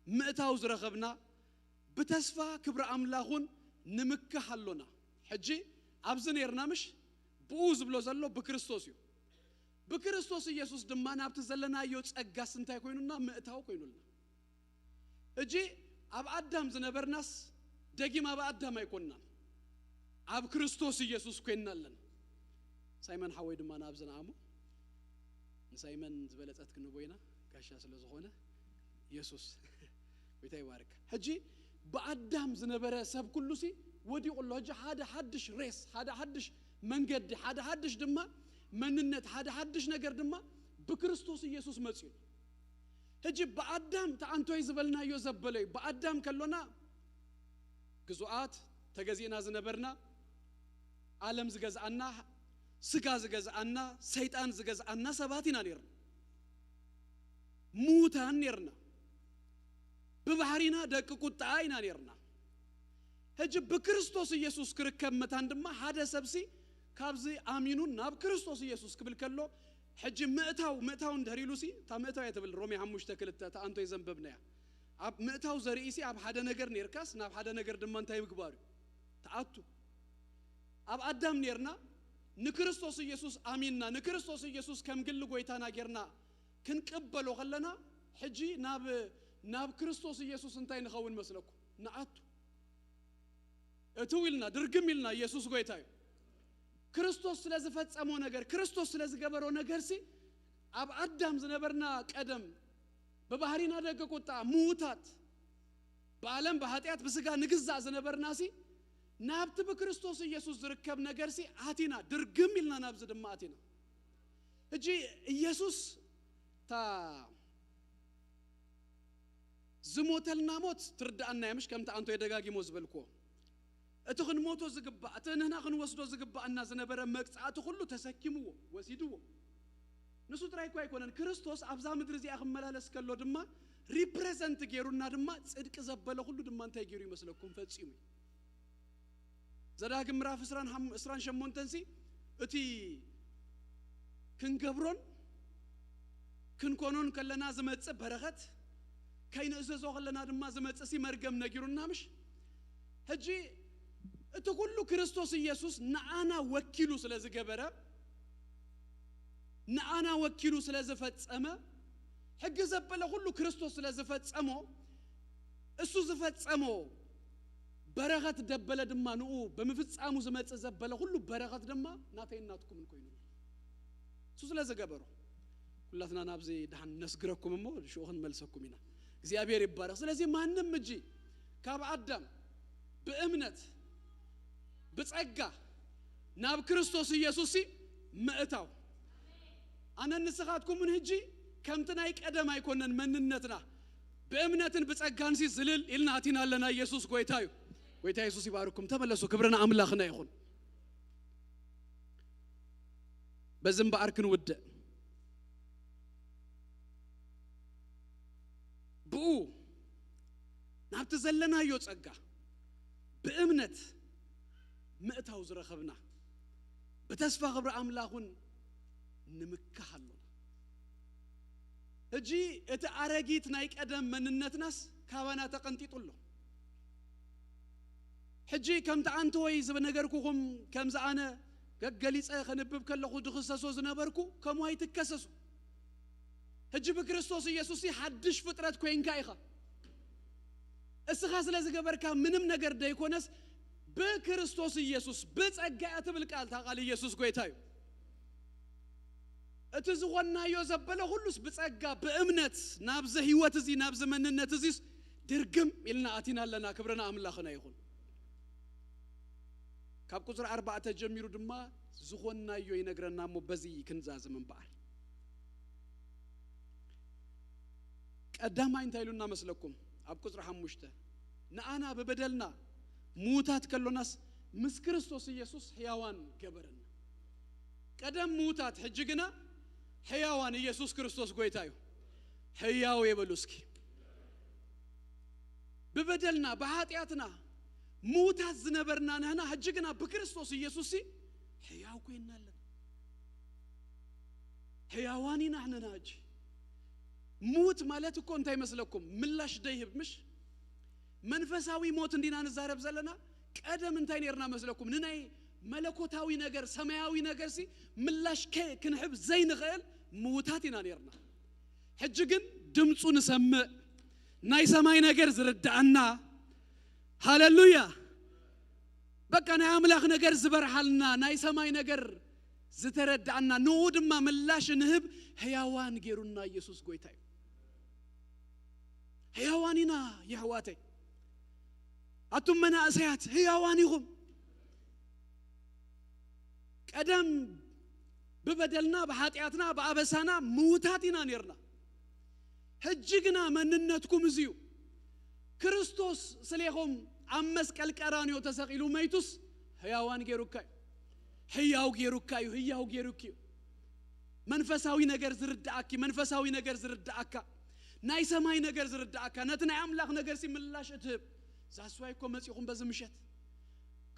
ምእታው ዝረኸብና ብተስፋ ክብሪ ኣምላኹን ንምክሕ ኣሎና። ሕጂ ኣብዚ ነርና ምሽ ብኡ ዝብሎ ዘሎ ብክርስቶስ እዩ። ብክርስቶስ ኢየሱስ ድማ ናብቲ ዘለናዮ ጸጋስ እንታይ ኮይኑና? ምእታው ኮይኑልና። ሕጂ ኣብ ኣዳም ዝነበርናስ ደጊም ኣብ ኣዳም ኣይኮንናን፣ ኣብ ክርስቶስ ኢየሱስ ኮይንና ኣለና። ሳይመን ሓወይ ድማ ናብዚ ንኣሞ ንሳይመን ዝበለጸት ክንቦ ኢና፣ ጋሻ ስለ ዝኾነ ኢየሱስ ጎይታ ይባርክ። ሕጂ ብኣዳም ዝነበረ ሰብ ኩሉ ሲ ወዲቑ ኣሎ። ሕጂ ሓደ ሓድሽ ሬስ፣ ሓደ ሓድሽ መንገዲ፣ ሓደ ሓድሽ ድማ መንነት፣ ሓደ ሓድሽ ነገር ድማ ብክርስቶስ ኢየሱስ መጽዩ። ሕጂ ብኣዳም ተኣንቶይ ዝበልናዮ ዘበለዩ ብኣዳም ከሎና ግዙኣት ተገዚእና ዝነበርና፣ ዓለም ዝገዝኣና፣ ስጋ ዝገዝኣና፣ ሰይጣን ዝገዝኣና ሰባት ኢና ነርና። ምዉታን ነርና። ብባህሪና ደቂ ቁጣ ኢና ነርና። ሕጂ ብክርስቶስ ኢየሱስ ክርከብ መታን ድማ ሓደ ሰብሲ ካብዚ ኣሚኑ ናብ ክርስቶስ ኢየሱስ ክብል ከሎ፣ ሕጂ ምእታው ምእታው እንድሕር ኢሉሲ፣ እታ ምእታው እያ ትብል ሮሜ ሓሙሽተ ክልተ፣ እታ ኣንቶይ ዘንበብናያ። ኣብ ምእታው ዘርእሲ ኣብ ሓደ ነገር ነርካስ ናብ ሓደ ነገር ድማ እንታይ ምግባር እዩ? ትኣቱ። ኣብ ኣዳም ነርና፣ ንክርስቶስ ኢየሱስ ኣሚንና ንክርስቶስ ኢየሱስ ከም ግሊ ጎይታና ጌርና ክንቅበሎ ከለና፣ ሕጂ ናብ ናብ ክርስቶስ ኢየሱስ እንታይ ንኸውን መስለኩም? ንኣቱ። እትው ኢልና ድርግም ኢልና ኢየሱስ ጎይታ እዩ። ክርስቶስ ስለ ዝፈጸሞ ነገር፣ ክርስቶስ ስለ ዝገበሮ ነገርሲ፣ ኣብ ኣዳም ዝነበርና ቀደም ብባህሪና ደቂ ቁጣ ምዉታት፣ ብዓለም ብኃጢኣት ብስጋ ንግዛእ ዝነበርናሲ፣ ናብቲ ብክርስቶስ ኢየሱስ ዝርከብ ነገርሲ ኣቲና፣ ድርግም ኢልና ናብዚ ድማ ኣቲና። ሕጂ ኢየሱስ እታ ዝሞተልና ሞት ትርድኣና እያ፣ ምሽ ከምቲ ኣንቶይ ደጋጊሞ ዝበልክዎ። እቲ ክንሞቶ ዝግባእ፣ እቲ ንህና ክንወስዶ ዝግባእና ዝነበረ መቅጻዕቲ ኩሉ ተሰኪምዎ፣ ወሲድዎ። ንሱ ጥራይ እኮ ኣይኮነን፣ ክርስቶስ ኣብዛ ምድሪ እዚኣ ክመላለስ ከሎ ድማ ሪፕሬዘንት ገይሩና ድማ ጽድቂ ዘበለ ኩሉ ድማ እንታይ ገይሩ ይመስለኩም? ፈጺሙ እዩ። ዘዳግም ምዕራፍ ዕስራን ሓም-፣ ዕስራን ሸሞንተን ሲ እቲ ክንገብሮን ክንኮኖን ከለና ዝመጽእ በረኸት፣ ከይንእዘዞ ከለና ድማ ዝመጽእ ሲ መርገም ነጊሩና ምሽ? ሕጂ እቲ ኩሉ ክርስቶስ ኢየሱስ ንኣና ወኪሉ ስለ ዝገበረ፣ ንኣና ወኪሉ ስለ ዝፈጸመ፣ ሕጊ ዘበለ ኩሉ ክርስቶስ ስለ ዝፈጸሞ፣ እሱ ዝፈጸሞ በረኸት ደበለ ድማ ንኡ ብምፍጻሙ ዝመጽእ ዘበለ ኩሉ በረኸት ድማ ናተይን ናትኩምን ኮይኑ እሱ ስለ ዝገበሮ። ኩላትና ናብዚ ደሓን ነስግረኩም እሞ ሽኡ ክንመልሰኩም ኢና። እግዚኣብሔር ይባረኽ። ስለዚ ማንም እጂ ካብ ኣዳም ብእምነት ብጸጋ ናብ ክርስቶስ ኢየሱስ ሲ ምእታው። ኣነን ንስኻትኩምን ሕጂ ከምቲ ናይ ቀደም ኣይኮነን መንነትና። ብእምነትን ብጸጋን ሲ ዝልል ኢልና ኣቲና ኣለና። ኢየሱስ ጎይታ እዩ። ጎይታ ኢየሱስ ይባርኩም። ተመለሱ። ክብሪ ንኣምላኽና ይኹን። በዚ እምበኣር ክንውድእ። ብኡ ናብቲ ዘለናዮ ጸጋ ብእምነት ምእታው ዝረኸብና፣ ብተስፋ ክብሪ ኣምላኽ እውን ንምካሕ ኣሎና። ሕጂ እቲ ኣረጊት ናይ ቀደም መንነትናስ ካባና ተቐንጢጡ ኣሎ። ሕጂ ከምቲ ኣንተወይ ዝነገርኩኹም፣ ከምዚ ኣነ ገገሊጸ ከንብብ ከለኹ ድኽሰሶ ዝነበርኩ፣ ከምኡ ኣይትከሰሱ። ሕጂ ብክርስቶስ ኢየሱስ ሓድሽ ፍጥረት ኮይንካ ኢኻ። እስኻ ስለ ዝገበርካ ምንም ነገር ደይኮነስ፣ ብክርስቶስ ኢየሱስ ብጸጋ እያ ትብል ቃል፣ እታ ቃል ኢየሱስ ጎይታ እዩ። እቲ ዝኾንናዮ ዘበለ ኩሉስ ብጸጋ ብእምነት ናብዚ ህይወት እዚ፣ ናብዚ መንነት እዚስ ድርግም ኢልና ኣቲና ኣለና። ክብሪ ንኣምላኽና ይኹን። ካብ ቁጽሪ ኣርባዕተ ጀሚሩ ድማ ዝኾንናዮ ይነግረና እሞ በዚ ክንዛዝም እምበኣር። ቀዳማይ እንታይ ኢሉና መስለኩም? ኣብ ቁጽሪ ሓሙሽተ፣ ንኣና ብበደልና ምዉታት ከሎናስ ምስ ክርስቶስ ኢየሱስ ሕያዋን ገበረና። ቀደም ምዉታት፣ ሕጂ ግና ሕያዋን። ኢየሱስ ክርስቶስ ጎይታ እዩ። ሕያው የበሉ እስኪ። ብበደልና ብኃጢኣትና ምዉታት ዝነበርና ንሕና፣ ሕጂ ግና ብክርስቶስ ኢየሱስ ሲ ሕያው ኮይንና ኣለና። ሕያዋን ኢና ንሕና ሕጂ። ምዉት ማለት እኮ እንታይ መስለኩም? ምላሽ ደይህብ ምሽ? መንፈሳዊ ሞት እንዲና ንዛረብ ዘለና። ቀደም እንታይ ነርና መስለኩም? ንናይ መለኮታዊ ነገር፣ ሰማያዊ ነገርሲ ምላሽ ከ-፣ ክንሕብ ዘይንኽእል ምውታት ኢና ነርና። ሕጂ ግን ድምፁ ንሰምዕ፣ ናይ ሰማይ ነገር ዝርድኣና። ሃለሉያ። በቃ ናይ ኣምላኽ ነገር ዝበርሃልና፣ ናይ ሰማይ ነገር ዝተረድኣና፣ ንኡ ድማ ምላሽ ንህብ ህያዋን ገይሩና ኢየሱስ ጎይታ እዩ። ህያዋን ኢና የሕዋተይ። ኣቱም መናእሰያት ህያዋን ኢኹም። ቀደም ብበደልና፣ ብሓጢኣትና፣ ብኣበሳና ምውታት ኢና ነርና። ሕጂ ግና መንነትኩም እዚ እዩ። ክርስቶስ ስሌኹም ኣብ መስቀል ቀራንዮ ተሰቒሉ መይቱስ ህያዋን ገይሩካ እዩ። ህያው ገይሩካ እዩ። ህያው ገይሩኪ እዩ። መንፈሳዊ ነገር ዝርድኣኪ፣ መንፈሳዊ ነገር ዝርድኣካ፣ ናይ ሰማይ ነገር ዝርድኣካ፣ ነቲ ናይ ኣምላኽ ነገርሲ ምላሽ እትህብ። ዛስዋይ እኮ መጺኹም በዚ ምሸት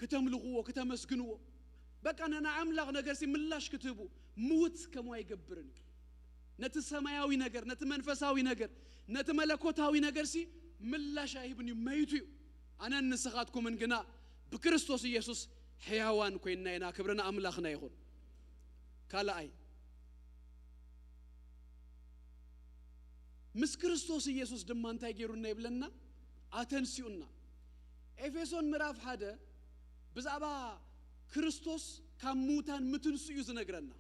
ክተምልኽዎ፣ ክተመስግንዎ፣ በቃ ነ-፣ ናይ ኣምላኽ ነገርሲ ምላሽ ክትህቡ። ምውት ከምኡ ኣይገብርን እዩ። ነቲ ሰማያዊ ነገር፣ ነቲ መንፈሳዊ ነገር፣ ነቲ መለኮታዊ ነገርሲ ምላሽ ኣይህብን እዩ፣ መይቱ እዩ። ኣነን ንስኻትኩምን ግና ብክርስቶስ ኢየሱስ ሕያዋን ኮይንና ኢና። ክብሪ ንኣምላኽና ይኹን። ካልኣይ፣ ምስ ክርስቶስ ኢየሱስ ድማ እንታይ ገይሩና ይብለና? ኣተንሲኡና። ኤፌሶን ምዕራፍ ሓደ ብዛዕባ ክርስቶስ ካብ ምዉታን ምትንስኡ እዩ ዝነግረና።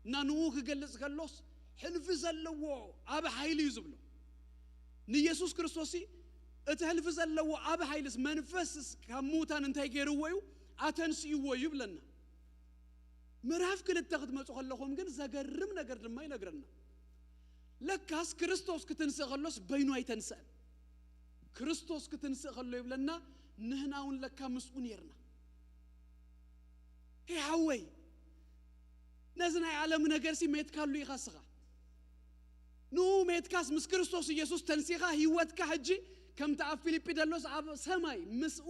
እና ንኡ ክገልጽ ከሎስ፣ ሕልፊ ዘለዎ ዓቢ ሓይሊ እዩ ዝብሎ። ንኢየሱስ ክርስቶስሲ እቲ ሕልፊ ዘለዎ ዓቢ ሓይልስ፣ መንፈስስ ካብ ምዉታን እንታይ ገይርዎ እዩ? ኣተንሲእዎ እዩ ይብለና። ምዕራፍ ክልተ ክትመጹ ከለኹም ግን ዘገርም ነገር ድማ ይነግረና። ለካስ ክርስቶስ ክትንስእ ከሎስ በይኑ ኣይተንስአን። ክርስቶስ ክትንስእ ከሎ ይብለና፣ ንህና እውን ለካ ምስኡ ኔርና። ሄ ሓወይ፣ ነዚ ናይ ዓለም ነገርሲ ሜትካሉ ኢኻ እስኻ። ንኡ ሜትካስ ምስ ክርስቶስ ኢየሱስ ተንሲኻ፣ ህይወትካ ሕጂ ከምቲ ኣብ ፊልጲ ደሎስ ኣብ ሰማይ ምስኡ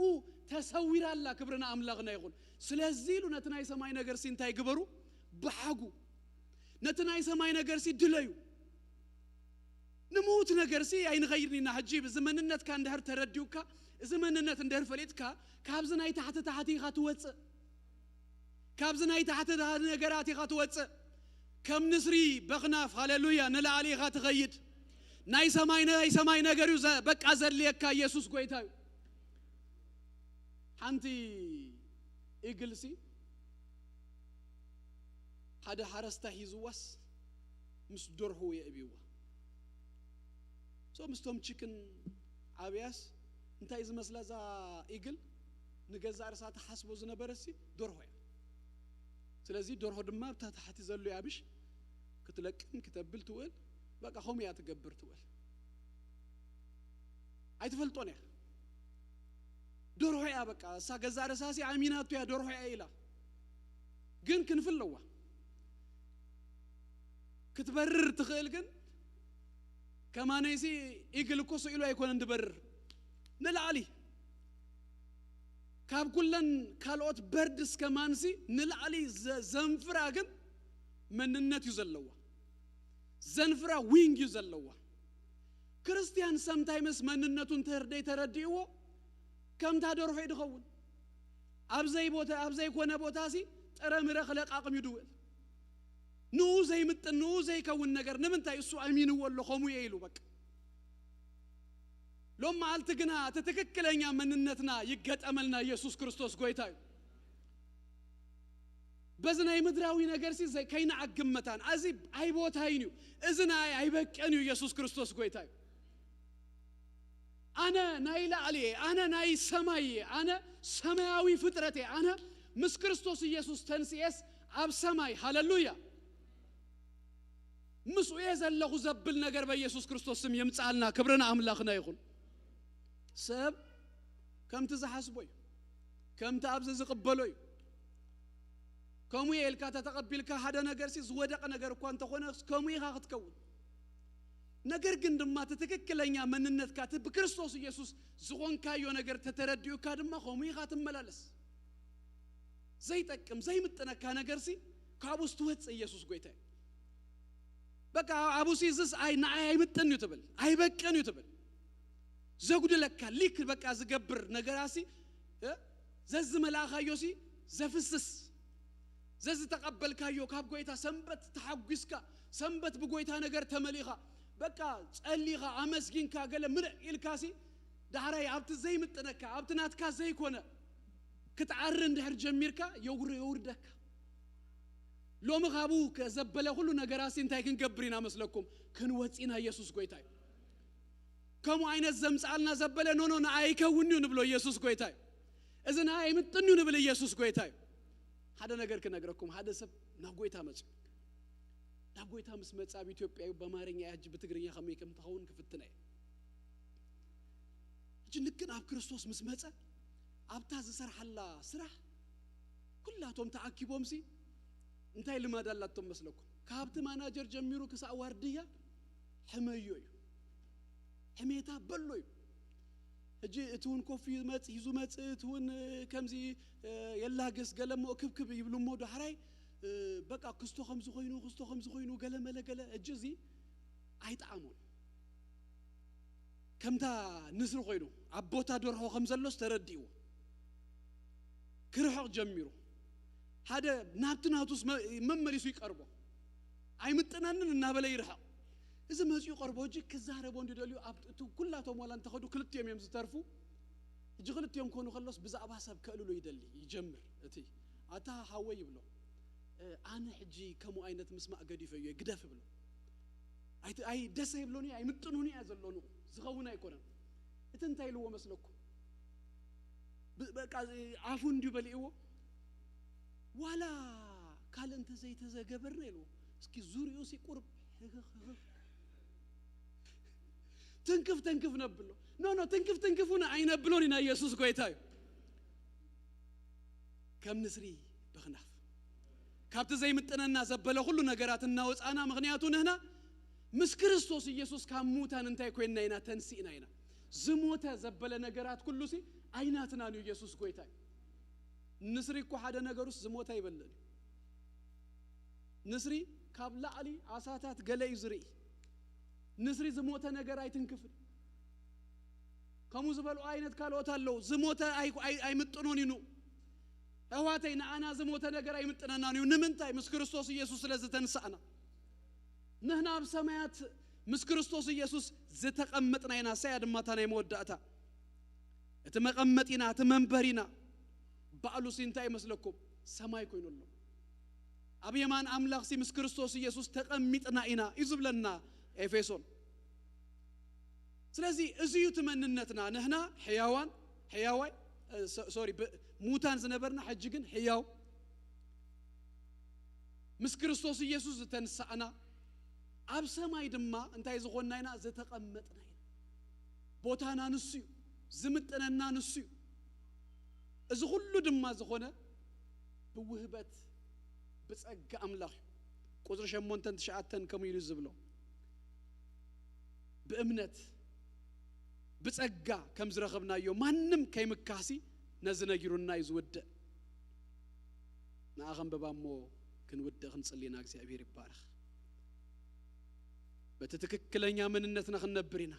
ተሰዊራ ኣላ። ክብሪ ንኣምላኽና ይኹን። ስለዚ ኢሉ ነቲ ናይ ሰማይ ነገርሲ እንታይ ግበሩ? ብሓጉ። ነቲ ናይ ሰማይ ነገርሲ ድለዩ። ንምዉት ነገርሲ ኣይንኸይድን ኢና። ሕጂ እዚ መንነትካ እንድሕር ተረዲኡካ፣ እዚ መንነት እንድሕር ፈሊጥካ፣ ካብዚ ናይ ታሕቲ ታሕቲ ኢኻ ትወጽእ። ካብዚ ናይ ታሕቲ ታሕቲ ነገራት ኢኻ ትወጽእ። ከም ንስሪ በኽናፍ፣ ሃሌሉያ፣ ንላዕሊ ኢኻ ትኸይድ። ናይ ሰማይ፣ ናይ ሰማይ ነገር እዩ ዘ-፣ በቃ ዘድልየካ። ኢየሱስ ጎይታ እዩ። ሓንቲ ኢግልሲ ሓደ ሓረስታይ ሒዝዋስ ምስ ደርሑ የእብይዋ። ሶ ምስቶም ቺክን ዓብያስ እንታይ ዝመስላ እዛ ኢግል ንገዛእ ርእሳ ትሓስቦ ዝነበረሲ ደርሆ እያ። ስለዚ ደርሆ ድማ ኣብታ ታሕቲ ዘሎ ያብሽ ክትለቅም ክተብል ትውእል፣ በቃ ከምኡ እያ ትገብር ትውእል። ኣይትፈልጦን እያ። ደርሆ እያ በቃ፣ እሳ ገዛእ ርእሳሲ ኣሚናቶ እያ ደርሆ እያ ኢላ። ግን ክንፊ ኣለዋ። ክትበርር ትኽእል ግን ከማነይሲ ኢግል እኮ ስኢሉ ኣይኮነን ድበርር። ንላዕሊ ካብ ኩለን ካልኦት በርድስ ከማንሲ ንላዕሊ ዘ-፣ ዘንፍራ ግን መንነት እዩ ዘለዋ። ዘንፍራ ዊንግ እዩ ዘለዋ። ክርስቲያን ሰምታይምስ መንነቱ እንተር ደይተረዲእዎ ከምታ ደርሆ እዩ ድኸውን። ኣብ ዘይቦታ፣ ኣብ ዘይኮነ ቦታሲ ጥረምረ ክለቃቕም እዩ ድውእል። ንኡ ዘይምጥን፣ ንኡ ዘይከውን ነገር ንምንታይ እሱ ኣሚንዎ ኣሎ፣ ከምኡ እየ ኢሉ በቃ። ሎም መዓልቲ ግና እቲ ትክክለኛ መንነትና ይገጠመልና። ኢየሱስ ክርስቶስ ጎይታ እዩ። በዚ ናይ ምድራዊ ነገርሲ ዘ-፣ ከይንዓግም መታን፣ እዚ ኣይቦታይን እዩ፣ እዚ ንኣይ ኣይበቅን እዩ። ኢየሱስ ክርስቶስ ጎይታ እዩ። ኣነ ናይ ላዕሊ እየ፣ ኣነ ናይ ሰማይ እየ፣ ኣነ ሰማያዊ ፍጥረት እየ፣ ኣነ ምስ ክርስቶስ ኢየሱስ ተንስኤስ ኣብ ሰማይ። ሃሌሉያ። ምስኡ እየ ዘለኹ ዘብል ነገር በኢየሱስ ክርስቶስ ስም ይምጻልና። ክብሪ ንኣምላኽና ይኹን። ሰብ ከምቲ ዝሓስቦ እዩ፣ ከምቲ ኣብዚ ዝቕበሎ እዩ። ከምኡ እየ ኢልካ ተተቐቢልካ ሓደ ነገርሲ ዝወደቐ ነገር እኳ እንተኾነ ከምኡ ኢኻ ክትከውን። ነገር ግን ድማ እቲ ትክክለኛ መንነትካ እቲ ብክርስቶስ ኢየሱስ ዝኾንካዮ ነገር ተተረዲኡካ ድማ ከምኡ ኢኻ ትመላለስ። ዘይጠቅም ዘይምጥነካ ነገርሲ ካብኡ ስትወፅእ ኢየሱስ ጎይታ እዩ። በቃ ኣብኡሲ እዝስ ኣይ ንዓይ ኣይምጥን እዩ ትብል፣ ኣይበቅን እዩ ትብል። ዘጉድለካ ሊክ በቃ ዝገብር ነገራሲ እ? ዘዝመላእኻዮሲ ዘፍስስ፣ ዘዝተቐበልካዮ ካብ ጎይታ ሰንበት ተሓጒስካ፣ ሰንበት ብጎይታ ነገር ተመሊኻ፣ በቃ ጸሊኻ ኣመስጊንካ፣ ገለ ምልእ ኢልካሲ፣ ዳሕራይ ኣብቲ ዘይምጥነካ፣ ኣብቲ ናትካ ዘይኮነ ክትዓሪ እንድሕር ጀሚርካ፣ የውር-፣ የውርደካ። ሎሚ ካብኡ ከዘበለ ኩሉ ነገራሲ እንታይ ክንገብር ኢና መስለኩም? ክንወጽእ ኢና። ኢየሱስ ጎይታ እዩ። ከምኡ ዓይነት ዘምጽኣልና ዘበለ፣ ኖ፣ ኖ፣ ንኣይ ኣይከውን እዩ ንብሎ። ኢየሱስ ጎይታ እዩ። እዚ ንኣይ ኣይምጥን እዩ ንብል። ኢየሱስ ጎይታ እዩ። ሓደ ነገር ክነግረኩም፣ ሓደ ሰብ ናብ ጎይታ መጽኡ። ናብ ጎይታ ምስ መጸ፣ ኣብ ኢትዮጵያ እዩ፣ በኣማርኛ እያ፣ ሕጂ ብትግርኛ ከመይ ከም ትኸውን ክፍትና እየ። ሕጂ ንክን ኣብ ክርስቶስ ምስ መጸ፣ ኣብታ ዝሰርሓላ ስራሕ ኩላቶም ተኣኪቦምሲ እንታይ ልማድ ኣላቶም መስለኩም? ካብቲ ማናጀር ጀሚሩ ክሳብ ዋርድያ ሕመዮ እዩ። ሕሜታ በሎ እዩ። ሕጂ እቲ እውን ኮፍ ይመጽ-፣ ሒዙ መጽእ፣ እቲ እውን፣ እ፣ ከምዚ፣ እ፣ የላግስ፣ ገለ እሞ ክብክብ ይብሉ እሞ ዳሕራይ፣ እ፣ በቃ ክስቶ ከምዚ ኮይኑ፣ ክስቶ ከምዚ ኮይኑ፣ ገለ መለ ገለ። ሕጂ እዚ ኣይጠዓሞን። ከምታ ንስሪ ኮይኑ ኣብ ቦታ ደርሆ ከም ዘሎስ ተረዲእዎ። ክርሕቕ ጀሚሩ። ሓደ ናብቲ ናቱስ መ-፣ መመሊሱ ይቀርቦ። "ኣይምጥነንን" እናበለ ይርሕቕ። እዚ መጺኡ ቀርቦ፣ ሕጂ ክዛረቦ እንዲ ደልዩ፣ ኣብ እቲ ኩላቶም ዋላ እንተኸዱ ክልቲኦም እዮም ዝተርፉ። ሕጂ ክልቲኦም ክኾኑ ከሎስ ብዛዕባ ሰብ ከእልሎ ይደሊ፣ ይጀምር። እቲ ኣታ ሓወይ ይብሎ፣ "እ፣ ኣነ ሕጂ ከምኡ ዓይነት ምስማዕ ገዲፈዮ እየ፣ ግደፍ" ይብሎ። ኣይ-፣ ኣይ-፣ ደስ ኣይብሎን እዩ፣ ኣይምጥኑን እያ ዘሎ ንኡ። ዝኸውን ኣይኮነን። እቲ እንታይ ኢልዎ መስለኩም? ብ-፣ በቃ፣ ኣፉ እንዲዩ በሊዕዎ። "ዋላ ካልእ እንተ ዘይተዘገበርና" ኢልዎ። እስኪ ዙሪኡ ሲ ቁርብ ህህኽ ህህኽ። ትንክፍ ተንክፍ ነብሎ። ኖ፣ ኖ፣ ትንክፍ ትንክፍ እውን ኣይነብሎን ኢና። ኢየሱስ ጎይታ እዩ። ከም ንስሪ ብኽናፍ፣ ካብቲ ዘይምጥነና ዘበለ ኩሉ ነገራት እናወጻና፣ ምኽንያቱ ንህና ምስ ክርስቶስ ኢየሱስ ካብ ሙታን እንታይ ኮይንና ኢና? ተንሲእና ኢና። ዝሞተ ዘበለ ነገራት ኩሉሲ ኣይናትናን እዩ። ኢየሱስ ጎይታ እዩ። ንስሪ እኮ ሓደ ነገሩስ ዝሞተ ኣይበልዕን እዩ። ንስሪ ካብ ላዕሊ ኣሳታት ገለ እዩ ዝርኢ። ንስሪ ዝሞተ ነገር ኣይትንክፍን። ከምኡ ዝበሉ ዓይነት ካልኦት ኣለዉ። ዝሞተ ኣይ-፣ ኣይ-፣ ኣይምጥኖን እዩ ንኡ። ኣሕዋተይ፣ ንኣና ዝሞተ ነገር ኣይምጥነናን እዩ። ንምንታይ? ምስ ክርስቶስ ኢየሱስ ስለ ዝተንሳእና። ንሕና ኣብ ሰማያት ምስ ክርስቶስ ኢየሱስ ዝተቐመጥና ኢና። እሳያ ድማ እታ ናይ መወዳእታ። እቲ መቐመጢና፣ እቲ መንበሪና፣ ባዕሉሲ እንታይ ይመስለኩም? ሰማይ ኮይኑ ኣሎ። ኣብ የማን ኣምላኽሲ ምስ ክርስቶስ ኢየሱስ ተቐሚጥና ኢና እዩ ዝብለና ኤፌሶን። ስለዚ እዚ እዩ እቲ መንነትና። ንሕና ሕያዋን፣ ሕያዋይ፣ እ፣ ሶ-፣ ሶሪ፣ ብ-፣ ሙታን ዝነበርና፣ ሕጂ ግን ሕያው፣ ምስ ክርስቶስ ኢየሱስ ዝተንሳእና፣ ኣብ ሰማይ ድማ እንታይ ዝኾንና ኢና? ዝተቐመጥና ኢና። ቦታና ንሱ እዩ። ዝምጥነና ንሱ እዩ። እዚ ኩሉ ድማ ዝኾነ ብውህበት፣ ብጸጋ ኣምላኽ እዩ። ቁጽሪ ሸሞንተን ትሽዓተን ከምኡ ኢሉ ዝብሎ፣ ብእምነት ብጸጋ ከም ዝረኸብናዮ ማንም ከይምካሲ ነዚ ነጊሩና እዩ ዝውድእ። ንኣ ከንብባ እሞ ክንውድእ ክንጽሊ ኢና። እግዚኣብሔር ይባረኽ። በቲ ትክክለኛ መንነትና ክንነብር ኢና።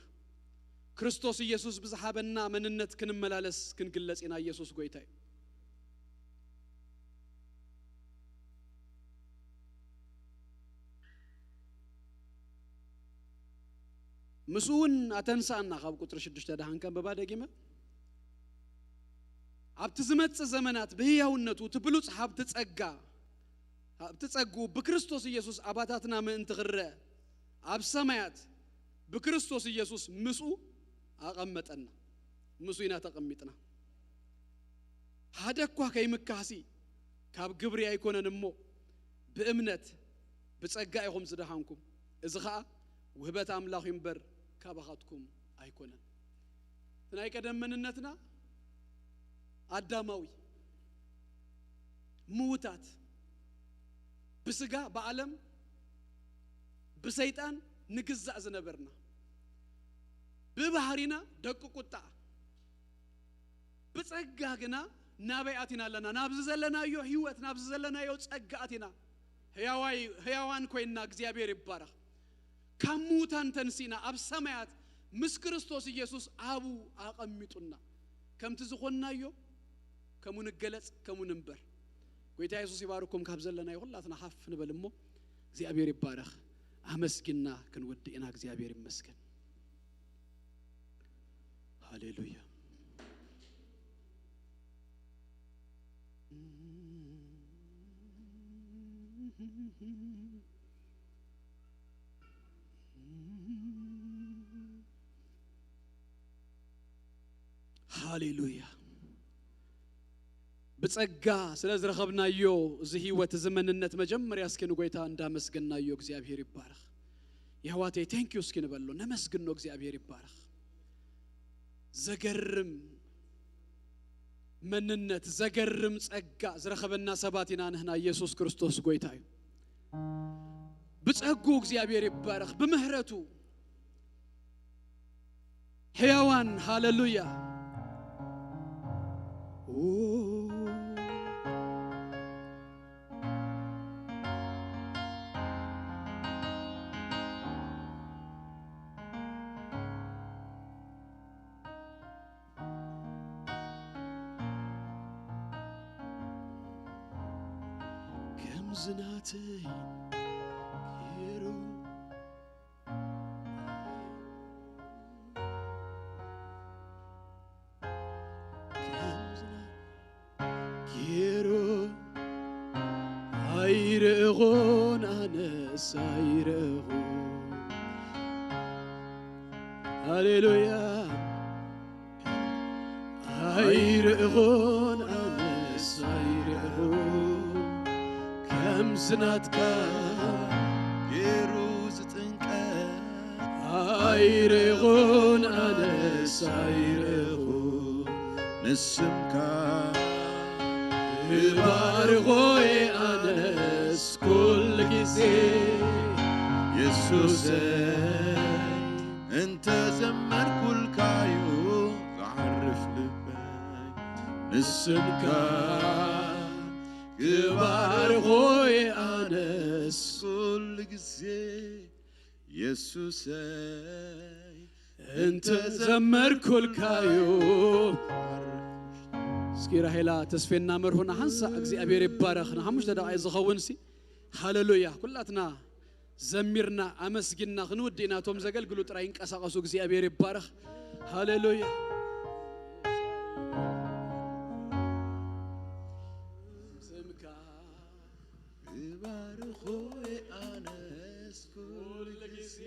ክርስቶስ ኢየሱስ ብዝሃበና መንነት ክንመላለስ ክንግለጽ ኢና። ኢየሱስ ጎይታ እዩ። ምስኡ እውን ኣተንሳእና። ካብ ቁጽሪ ሽዱሽተ ደሓን ከንብባ ደጊመ። ኣብቲ ዝመጽእ ዘመናት ብህያውነቱ እቲ ብሉጽ ሃብቲ ጸጋ፣ ሃብቲ ጸግኡ ብክርስቶስ ኢየሱስ ኣባታትና ምእንቲ ክረአ፣ ኣብ ሰማያት ብክርስቶስ ኢየሱስ ምስኡ ኣቐመጠና። ምስኡ ኢና ተቐሚጥና። ሓደ እኳ ከይምካሲ ካብ ግብሪ ኣይኮነን እሞ፣ ብእምነት ብጸጋ ኢኹም ዝደሓንኩም። እዚ ኸኣ ውህበት ኣምላኽ እዩ እምበር፣ ካባኻትኩም ኣይኮነን። እቲ ናይ ቀደም መንነትና ኣዳማዊ፣ ምዉታት፣ ብስጋ፣ ብዓለም፣ ብሰይጣን ንግዛእ ዝነበርና፣ ብባህሪና ደቂ ቁጣ፣ ብጸጋ ግና ናበይ ኣቲና ኣለና? ናብዚ ዘለናዮ ህይወት፣ ናብዚ ዘለናዮ ጸጋ ኣቲና። ህያዋይ-፣ ህያዋን ኮይንና፣ እግዚኣብሔር ይባረኽ። ካብ ምዉታን ተንሲእና፣ ኣብ ሰማያት ምስ ክርስቶስ ኢየሱስ ኣብኡ ኣቐሚጡና። ከምቲ ዝኾንናዮ፣ ከምኡ ንገለጽ፣ ከምኡ ንንበር። ጎይታ የሱስ ይባርኩም። ካብ ዘለናዮ ኩላትና ሓፍ ንበል እሞ እግዚኣብሔር ይባረኽ። ኣመስጊና ክንወድእ ኢና። እግዚኣብሔር ይመስገን። ሃሌሉያ። ሃሌሉያ። ብጸጋ ስለ ዝረኸብናዮ እዚ ህይወት፣ እዚ መንነት፣ መጀመርያ እስኪ ንጎይታ እንዳመስገናዮ እግዚኣብሔር ይባረኽ። የሕዋተይ፣ ቴንኪዩ እስኪ ንበሎ፣ ነመስግኖ፣ እግዚኣብሔር ይባረኽ። ዘገርም መንነት፣ ዘገርም ጸጋ ዝረኸበና ሰባት ኢና ንሕና። ኢየሱስ ክርስቶስ ጎይታ እዩ። ብጸጉ እግዚኣብሔር ይባረኽ፣ ብምህረቱ ሕያዋን። ሃሌሉያ። ከም ዝናተይ ገይሩ ከም ዝና- ገይሩ ኣይርእኹን፣ ኣነስ ኣይርእኹን። ሃሌሉያ። ኣይርእኹን፣ ኣነስ ኣይርእኹን። ከምዚ ናትካ ገይሩ ዝጥንቀ ኣይርእኹን፣ ኣነስ ኣይርእኹን። ንስምካ እባርኾይ፣ ኣነስ ኩሉ ግዜ የሱሰይ እንተ ዘመርኩልካዩ ዝዓርፍ ልበይ። ንስምካ እባርኾይ፣ ኣነስ ኩሉ ግዜ የሱሰይ እንተ ዘመርኩልካዩ። እስኪ ራሄላ ተስፌና መርሁና ሓንሳእ እግዚኣብሔር ይባረኽ። ንሓሙሽተ ደቓይ ዝኸውን ሲ። ሃሌሉያ። ኩላትና ዘሚርና ኣመስጊንና ክንውዲ ኢና። እቶም ዘገልግሉ ጥራይ ይንቀሳቐሱ። እግዚኣብሔር ይባረኽ። ሃሌሉያ። ስምካ እባርኾይ ኣነስ ኩሉ ግዜ።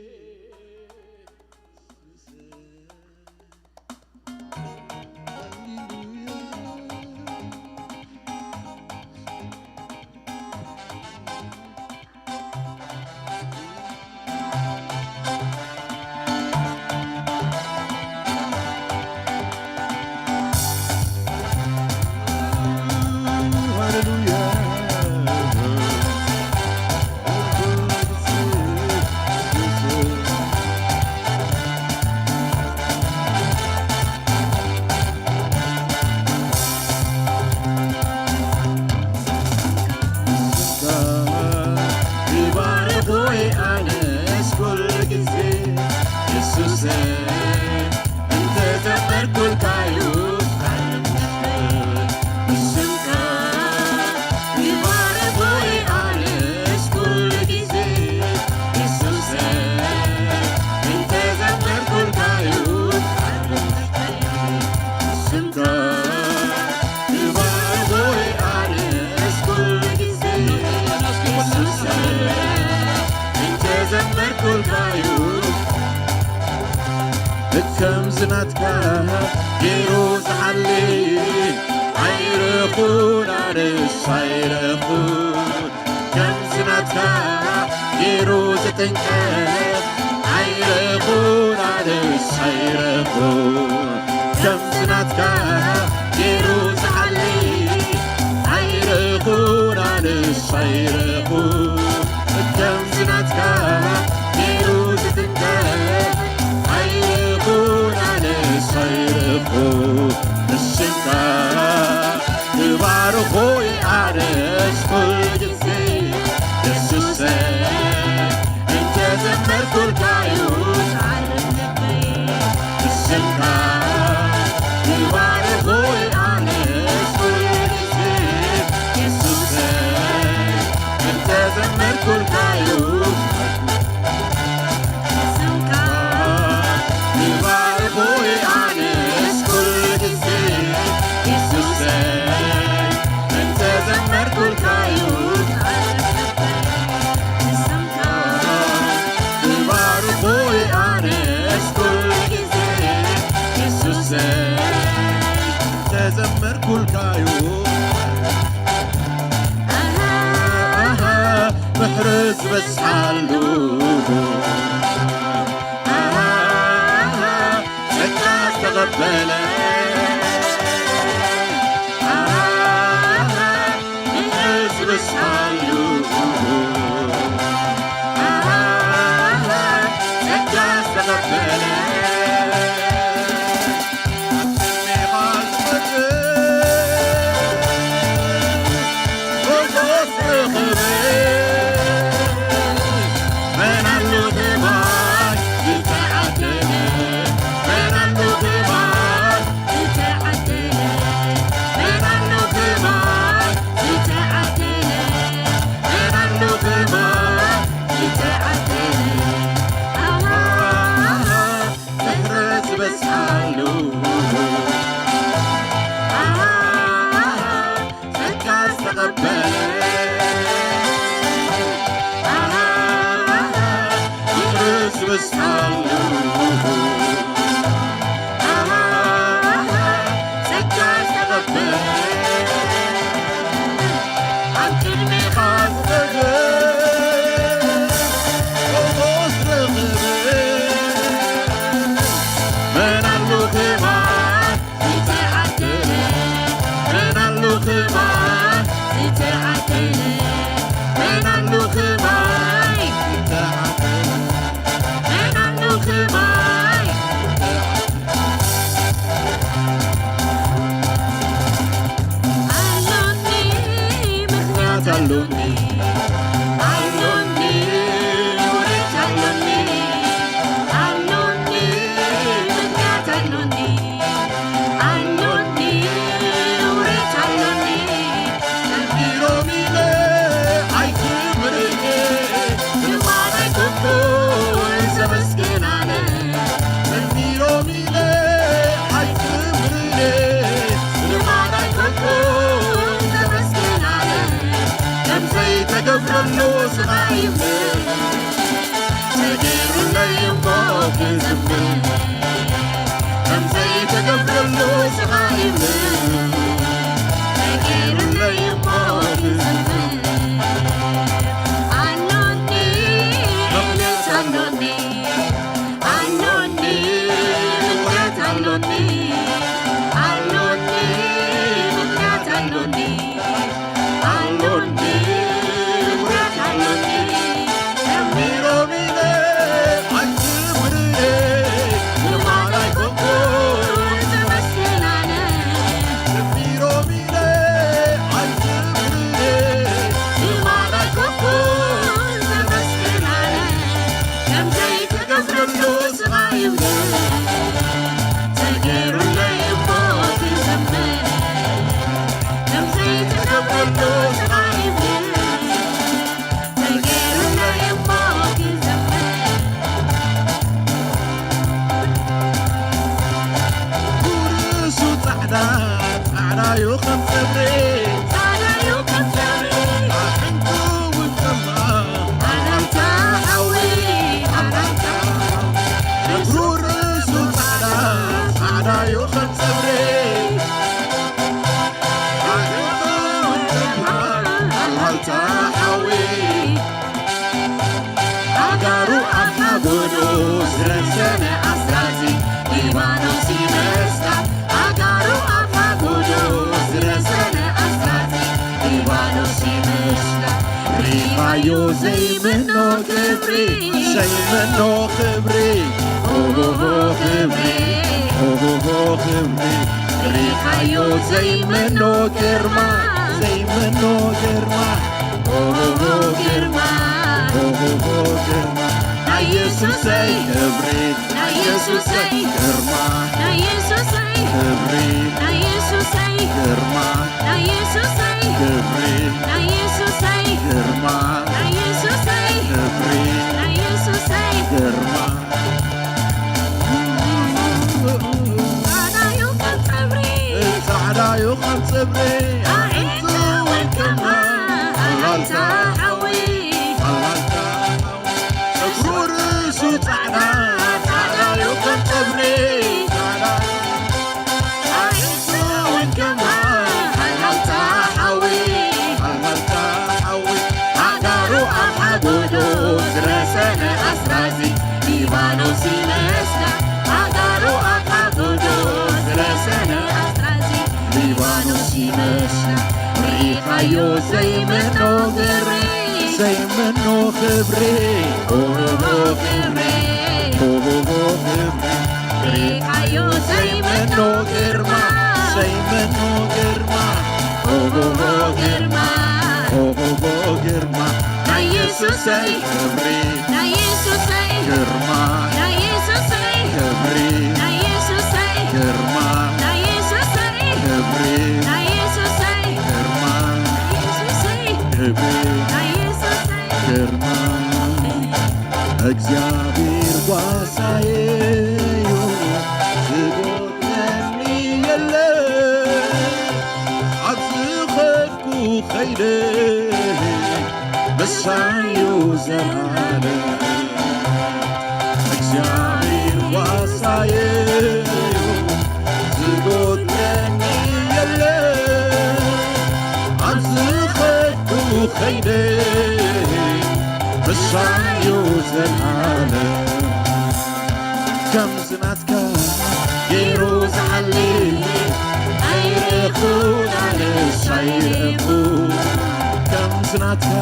ይባርኾይ ኣነስ ኩሉ ግዜ የሱሰ እንተ ዘመርኩልካዩ። ስምካ ይባርኾይ ኣነስ ኩሉ ግዜ የሱሰ እንተ ዘመርኩልካዩ። ስምካ ይባርኾይ ኣነስ ኩሉ ግዜ የሱሰ እንተ ዘመርኩልካዩ። ከምዚ ናትካ ገይሩ ዝሓሊ ኣይረኹን፣ ኣነስ ኣይረኹን። ከምዚ ናትካ ገይሩ ዝጥንቀቕ ኣይረኹን፣ ኣነስ ኣይረኹን። ከምዚ ናትካ ገይሩ ዝሓሊ ኣይረኹን፣ ኣነስ ኣይረኹን። ከምዚ ናትካ ገይሩ ዝጥንቀቕ ኣይረኹን፣ ኣነስ ኣይረኹን። ንስምካ ክባርኾይ ኣነስ ኩሉ ግዜ የሱሰ እንተ ዘመርኩልካዩ። ንስምካ ክባርኾይ ኣነስ ኩሉ ግዜ የሱሰ በለ። ኣሃ፣ ንሕዝብስ ኣሉ። ኣሃ፣ ጸጋስ ተቐበለ። ኣብ ቅድሜኻ ዝመጽእ ሞጎስ ረኸበ። መን ኣሎ ከማይ ዝተዓደለ? መን ኣሎ ከማይ ዝተዓደለ? መን ኣሎ ከማይ ዝተዓደለ? መን ኣሎ ከማይ ዝተዓደለ? ኣሃ፣ ምሕረት ዝበዝሓሉ። ኣሃ፣ ጸጋ ዝተቐበለ። ኣሃ፣ ምሕረት ዝበዝሓሉ። ኣሃ፣ ጸጋ ዝተቐበለ። ኣብ ቅድሜኻ ዝቐርብ ሞጎስ ረኸበ። መን ኣሎ ከማይ ዝተዓደለ? መን ኣሎ ከማይ ዝተዓደለ? መን ኣሎ ከማይ ዝተዓደለ? መን ኣሎ ከማይ ኣሎኒ፣ ምኽንያት ኣሎኒ፣ ኣሎኒ፣ ውሬት ኣሎኒ፣ ኣሎኒ፣ ምኽንያት ኣሎኒ፣ ኣሎኒ፣ ውሬት ኣሎኒ። ዘምቢሮም ኢለ ኣይክብርየ፣ ልማድ ኣይኮንኩን ዘመስግናነ። ዘምቢሮም ኢለ ኣይክብርየ፣ ልማድ ኣይኮንኩን ዘመስግናነ። ከም ዘይተገብረሉ ስቓይ ይብል። ተገይሩለይ እሞ ክዝምር፣ ከም ዘይተገብረሉ ስቓይ ይብል። ተገይሩለይ እሞ ክዝምር። ኣሎኒ፣ ምኽንያት ኣሎኒ፣ ኣሎኒ፣ ምኽንያት ኣሎኒ፣ ኣሎኒ፣ ምኽንያት ኣሎኒ። ኣሎኒ፣ ምኽንያት ኣሎኒ። ዘምቢሮም ኢለ ኣይክብርየ፣ ልማድ ኣይኮንኩን ዘመስግናነ። ዘምቢሮም ኢለ ኣይክብርየ፣ ልማድ ኣይኮንኩን ዘመስግናነ። ከም ዘይተገብረሉ ስቓይ ይብል። ተገይሩለይ እሞ ክዘምር፣ ከም ዘይተገብረሉ ስቓይ ይብል። ተገይሩለይ እሞ ክዘምር። ኩርሱ ጻዕዳ፣ ጻዕዳዩ ከም ጸጉሪ፣ ጻዕዳዩ ከም ጸጉሪ። ኣዒንቱ እውን ከም ኣላልታ ሓዊ፣ ኣላልታ ሓዊ። ጸጉሩ ርእሱ ጻዕዳ፣ ጻዕዳዩ ከም ጸጉሪ። ኣዒንቱ እውን ከም ኣላልታ ሓዊ። ኣጋሩ ኣብ ሓጎዶ ዝረሰነ ኣስራዚ ሊባኖስ ይመስላ። ኣጋሩ ኣብ ሓጎዶ ዝረሰነ ኣስራዚ ሊባኖስ ይመስላ። ሪኻዮ ዘይምኖ ክብሪ፣ ዘይምኖ ክብሪ፣ ኦሆሆ ክብሪ፣ ኦሆሆ ክብሪ። ሪኻዮ ዘይምኖ ግርማ፣ ዘይምኖ ግርማ፣ ኦሆሆ ግርማ፣ ኦሆሆ ግርማ። ናይ የሱሰይ ክብሪ፣ ናይ የሱሰይ ግርማ፣ ናይ የሱሰይ ክብሪ፣ ናይ የሱሰይ ግርማ፣ ናይ የሱሰይ ክብሪ፣ ናይ የሱሰይ ግርማ፣ ናይ የሱሰይ ክብሪ፣ ናይ የሱሰይ ግርማ። ጻዕዳዩ ከም ጸጉሪ፣ ጻዕዳዩ ከም ጸጉሪ፣ ኣዒንቱ እውን ከም ኣላልታ ሓዊ፣ ኣላልታ ሓዊ። ጸጉሩ ርእሱ ጻዕዳ፣ ጻዕዳዩ ከም ጸጉሪ፣ ጻዕዳ። ኣዒንቱ እውን ከም ኣላልታ ሓዊ፣ ኣላልታ ሓዊ። ኣጋሩ ኣብ ሓጎዶ ዝረሰነ ኣስራዚ ሊባኖስ ይመስላ። ኣጋሩ ኣብ ሓጎዶ ሊባኖስ ይመስላ ርኢኻዮ ዘይመኖ ግብሪ ዘይመኖ ክብሪ ኦሆሆ ክብሪ ኦሆሆ ክብሪ ርኢኻዮ ዘይመኖ ግርማ ዘይመኖ ግርማ ኦሆሆ ግርማ ኦሆሆ ግርማ ናይ የሱሰይ ክብሪ ናይ የሱሰይ ግርማ ናይ የሱሰይ ክብሪ ናይ የሱሰይ ግርማ ናይ የሱሰይ ክብሪ ናይ የሱሰይ ግርማ ናይ የሱሰይ ክብሪ ናይ የሱሰይ ግርማ እግዚኣብሔር ጓሳዬ እዩ ዝጎድለኒ የለ ኣብ ዝኸድኩ ኸይደ ምሳዩ ዘላለ እግዚኣብሔር ዋሳየ ዝጎድለኒ የለ ኣብ ዝኸድኩ ኸይደ ምሳዩ ዘላለ ከም ዝናትካ ገይሩ ዝሓሊ ኣይረኹን ኣነስ ኣይረኹ ከም ዝናትካ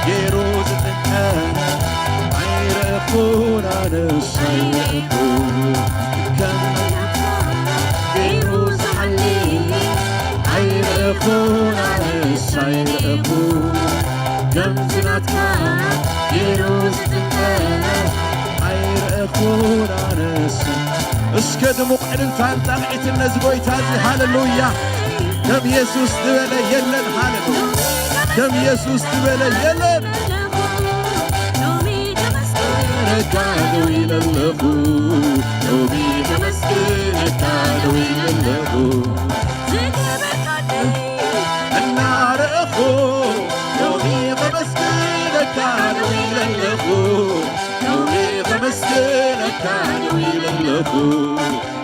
ገይሩ ዝጥንቀ ኣይረኹን ኣነስ ኣይረኹ ከም ዝናትካ ገይሩ ዝሓሊ ኣይረኹን ኣነስ ኣይረኹ ከም ዝናትካ ገይሩ ዝጥንቀ ኣይረኹን ኣነስ እስከ ድሙቕ ዕልልታን ጣቕዒትን ነዚ ጎይታ እዚ ሃለሉያ ከም የሱስ ዝበለ የለን ሃለሉያ ከም የሱስ ዝበለ የለን ረካ ደው ኢለለኹ ሎሚ ከመስግነካ ደው ኢለለኹ እናረእኹ ሎሚ ከመስግነካ ደው ኢለለኹ ሎሚ ከመስግነካ ደው ኢለለኹ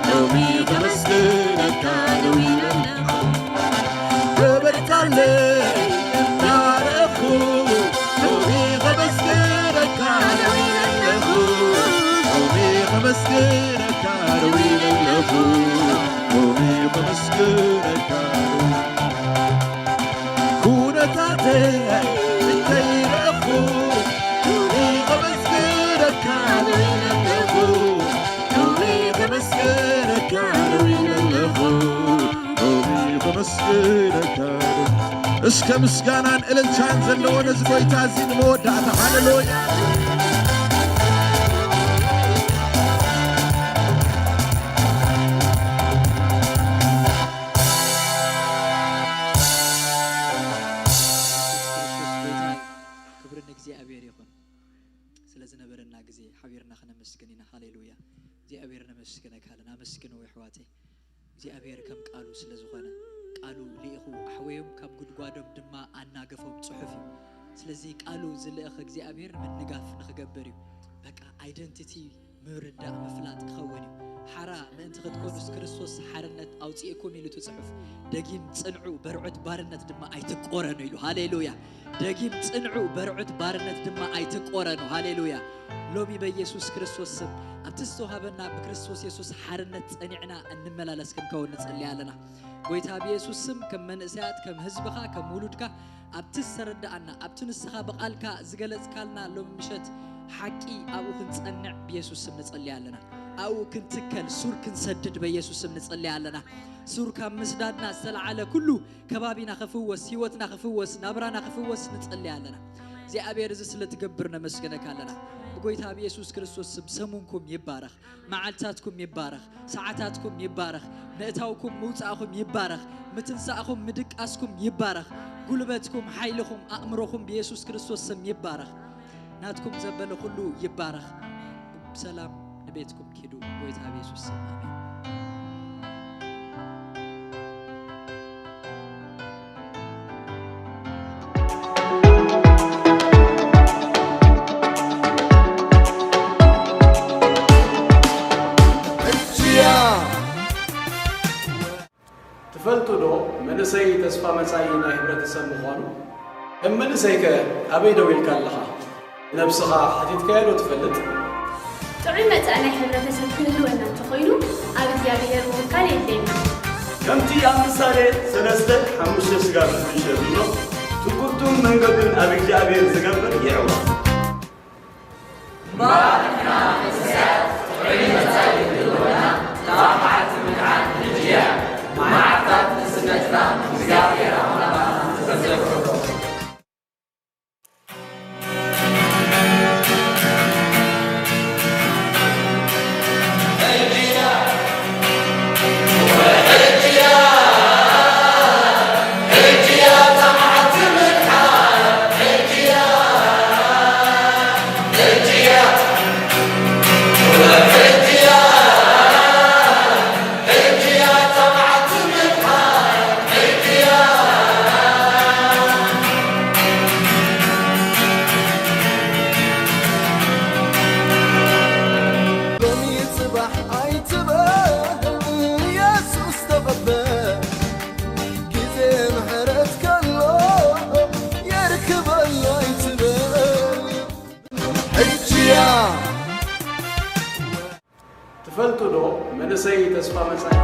ሎሚ ከመስግነካ ደው ኢለለኹ ክብርታለይ እናረእኹ ሎሚ ከመስግነካ ደው ኢለለኹ ሎሚ ከመስግነካ ደው ኢለለኹ ሎሚ ከመስግነካ ኩነታተይ እንተይረእኹ ሎሚ ከመስግነካ ደው ኢለለኹ ሎሚ ከመስግነካ ደው ኢለለኹ ሎሚ ከመስግነካ እስከ ምስጋናን እልልታን ዘለዎ ነዚ ጎይታ እዚ ንመወዳእታ ሃሌሉያ ክብሪ ንእግዚኣብሔር ይኹን። ስለ ዝነበረና ግዜ ሓቢርና ክነመስግን ኢና። ሃሌሉያ። እግዚኣብሔር ነመስግነካ ኣለና። ኣመስግንዎ የሕዋተይ። እግዚኣብሔር ከም ቃሉ ስለ ዝኾነ፣ ቃሉ ልኢኹ ኣሕወዮም፣ ካብ ጉድጓዶም ድማ ኣናገፎም ጽሑፍ እዩ። ስለዚ ቃሉ ዝልእኽ እግዚኣብሔር ምንጋፍ ንኽገብር እዩ። በቃ ኣይደንቲቲ ምርዳእ ምፍላጥ ክኸውን እዩ። ሓራ ምእንቲ ክትኮኑስ ክርስቶስ ሓርነት ኣውፅኤኩም ኢሉ እቲ ፅሑፍ። ደጊም ፅንዑ በርዑት ባርነት ድማ ኣይትቆረኑ ኢሉ። ሃሌሉያ። ደጊም ጽንዑ በርዑት ባርነት ድማ ኣይትቆረኑ። ሃሌሉያ። ሎሚ በኢየሱስ ክርስቶስ ስም ኣብቲ ዝተዋሃበና ብክርስቶስ የሱስ ሓርነት ጸኒዕና እንመላለስ ክንከውን ንጽሊ ኣለና። ጎይታ ብየሱስ ስም ከም መንእሰያት ከም ህዝብኻ ከም ውሉድካ ኣብቲ ዝተረዳኣና ኣብቲ ንስኻ ብቓልካ ዝገለጽካልና ሎሚ ምሸት ሓቂ ኣብኡ ክንጸንዕ ብየሱስ ስም ንጸሊ ኣለና። ኣብኡ ክንትከል ሱር ክንሰድድ በኢየሱስ ስም ንጸሊ ኣለና። ሱር ካብ ምስዳድና ዝተለዓለ ኩሉ ከባቢና ክፍወስ፣ ህይወትና ክፍወስ፣ ናብራና ክፍወስ ንጸሊ ኣለና። እግዚኣብሔር እዚ ስለ ትገብር ነመስግነካ ኣለና። ብጎይታ ብየሱስ ክርስቶስ ስም ሰሙንኩም ይባረኽ፣ መዓልታትኩም ይባረኽ፣ ሰዓታትኩም ይባረኽ፣ ምእታውኩም ምውጻእኹም ይባረኽ፣ ምትንሳእኹም ምድቃስኩም ይባረኽ፣ ጉልበትኩም፣ ሓይልኹም፣ ኣእምሮኹም ብየሱስ ክርስቶስ ስም ይባረኽ። ናትኩም ዘበለ ኩሉ ይባረኽ። ብሰላም ንቤትኩም ኪዱ። ጎይታ ብየሱስ ስም ኣሜን። ትፈልጡ ዶ መንእሰይ ተስፋ መጻኢ ናይ ህብረተሰብ ምዃኑ? ከም መንእሰይከ ኣበይ ደው ኢልካ ኣለኻ? ንነብስኻ ሓቲትካያ ዶ ትፈልጥ? ጥዑይ መጻኢ ናይ ሕብረተሰብ ክህልወና እንተኾይኑ ኣብ እግዚኣብሄር ምውካል የድልየና። ከምቲ ኣብ ምሳሌ ሰለስተ ሓሙሽተ ስጋብ ዝፍሸ ዘሎ፣ ትጉቱን መንገዱን ኣብ እግዚኣብሔር ዝገብር የዕወት። ሎሚ ጽባሕ ኣይትበል፣ የሱስ ተቐበል። ግዜ ምሕረት ከሎ የርክበሎ ኣይትበል። ሕጂያ ትፈልጡ ዶ መንእሰይ ተስፋ መጻኢ?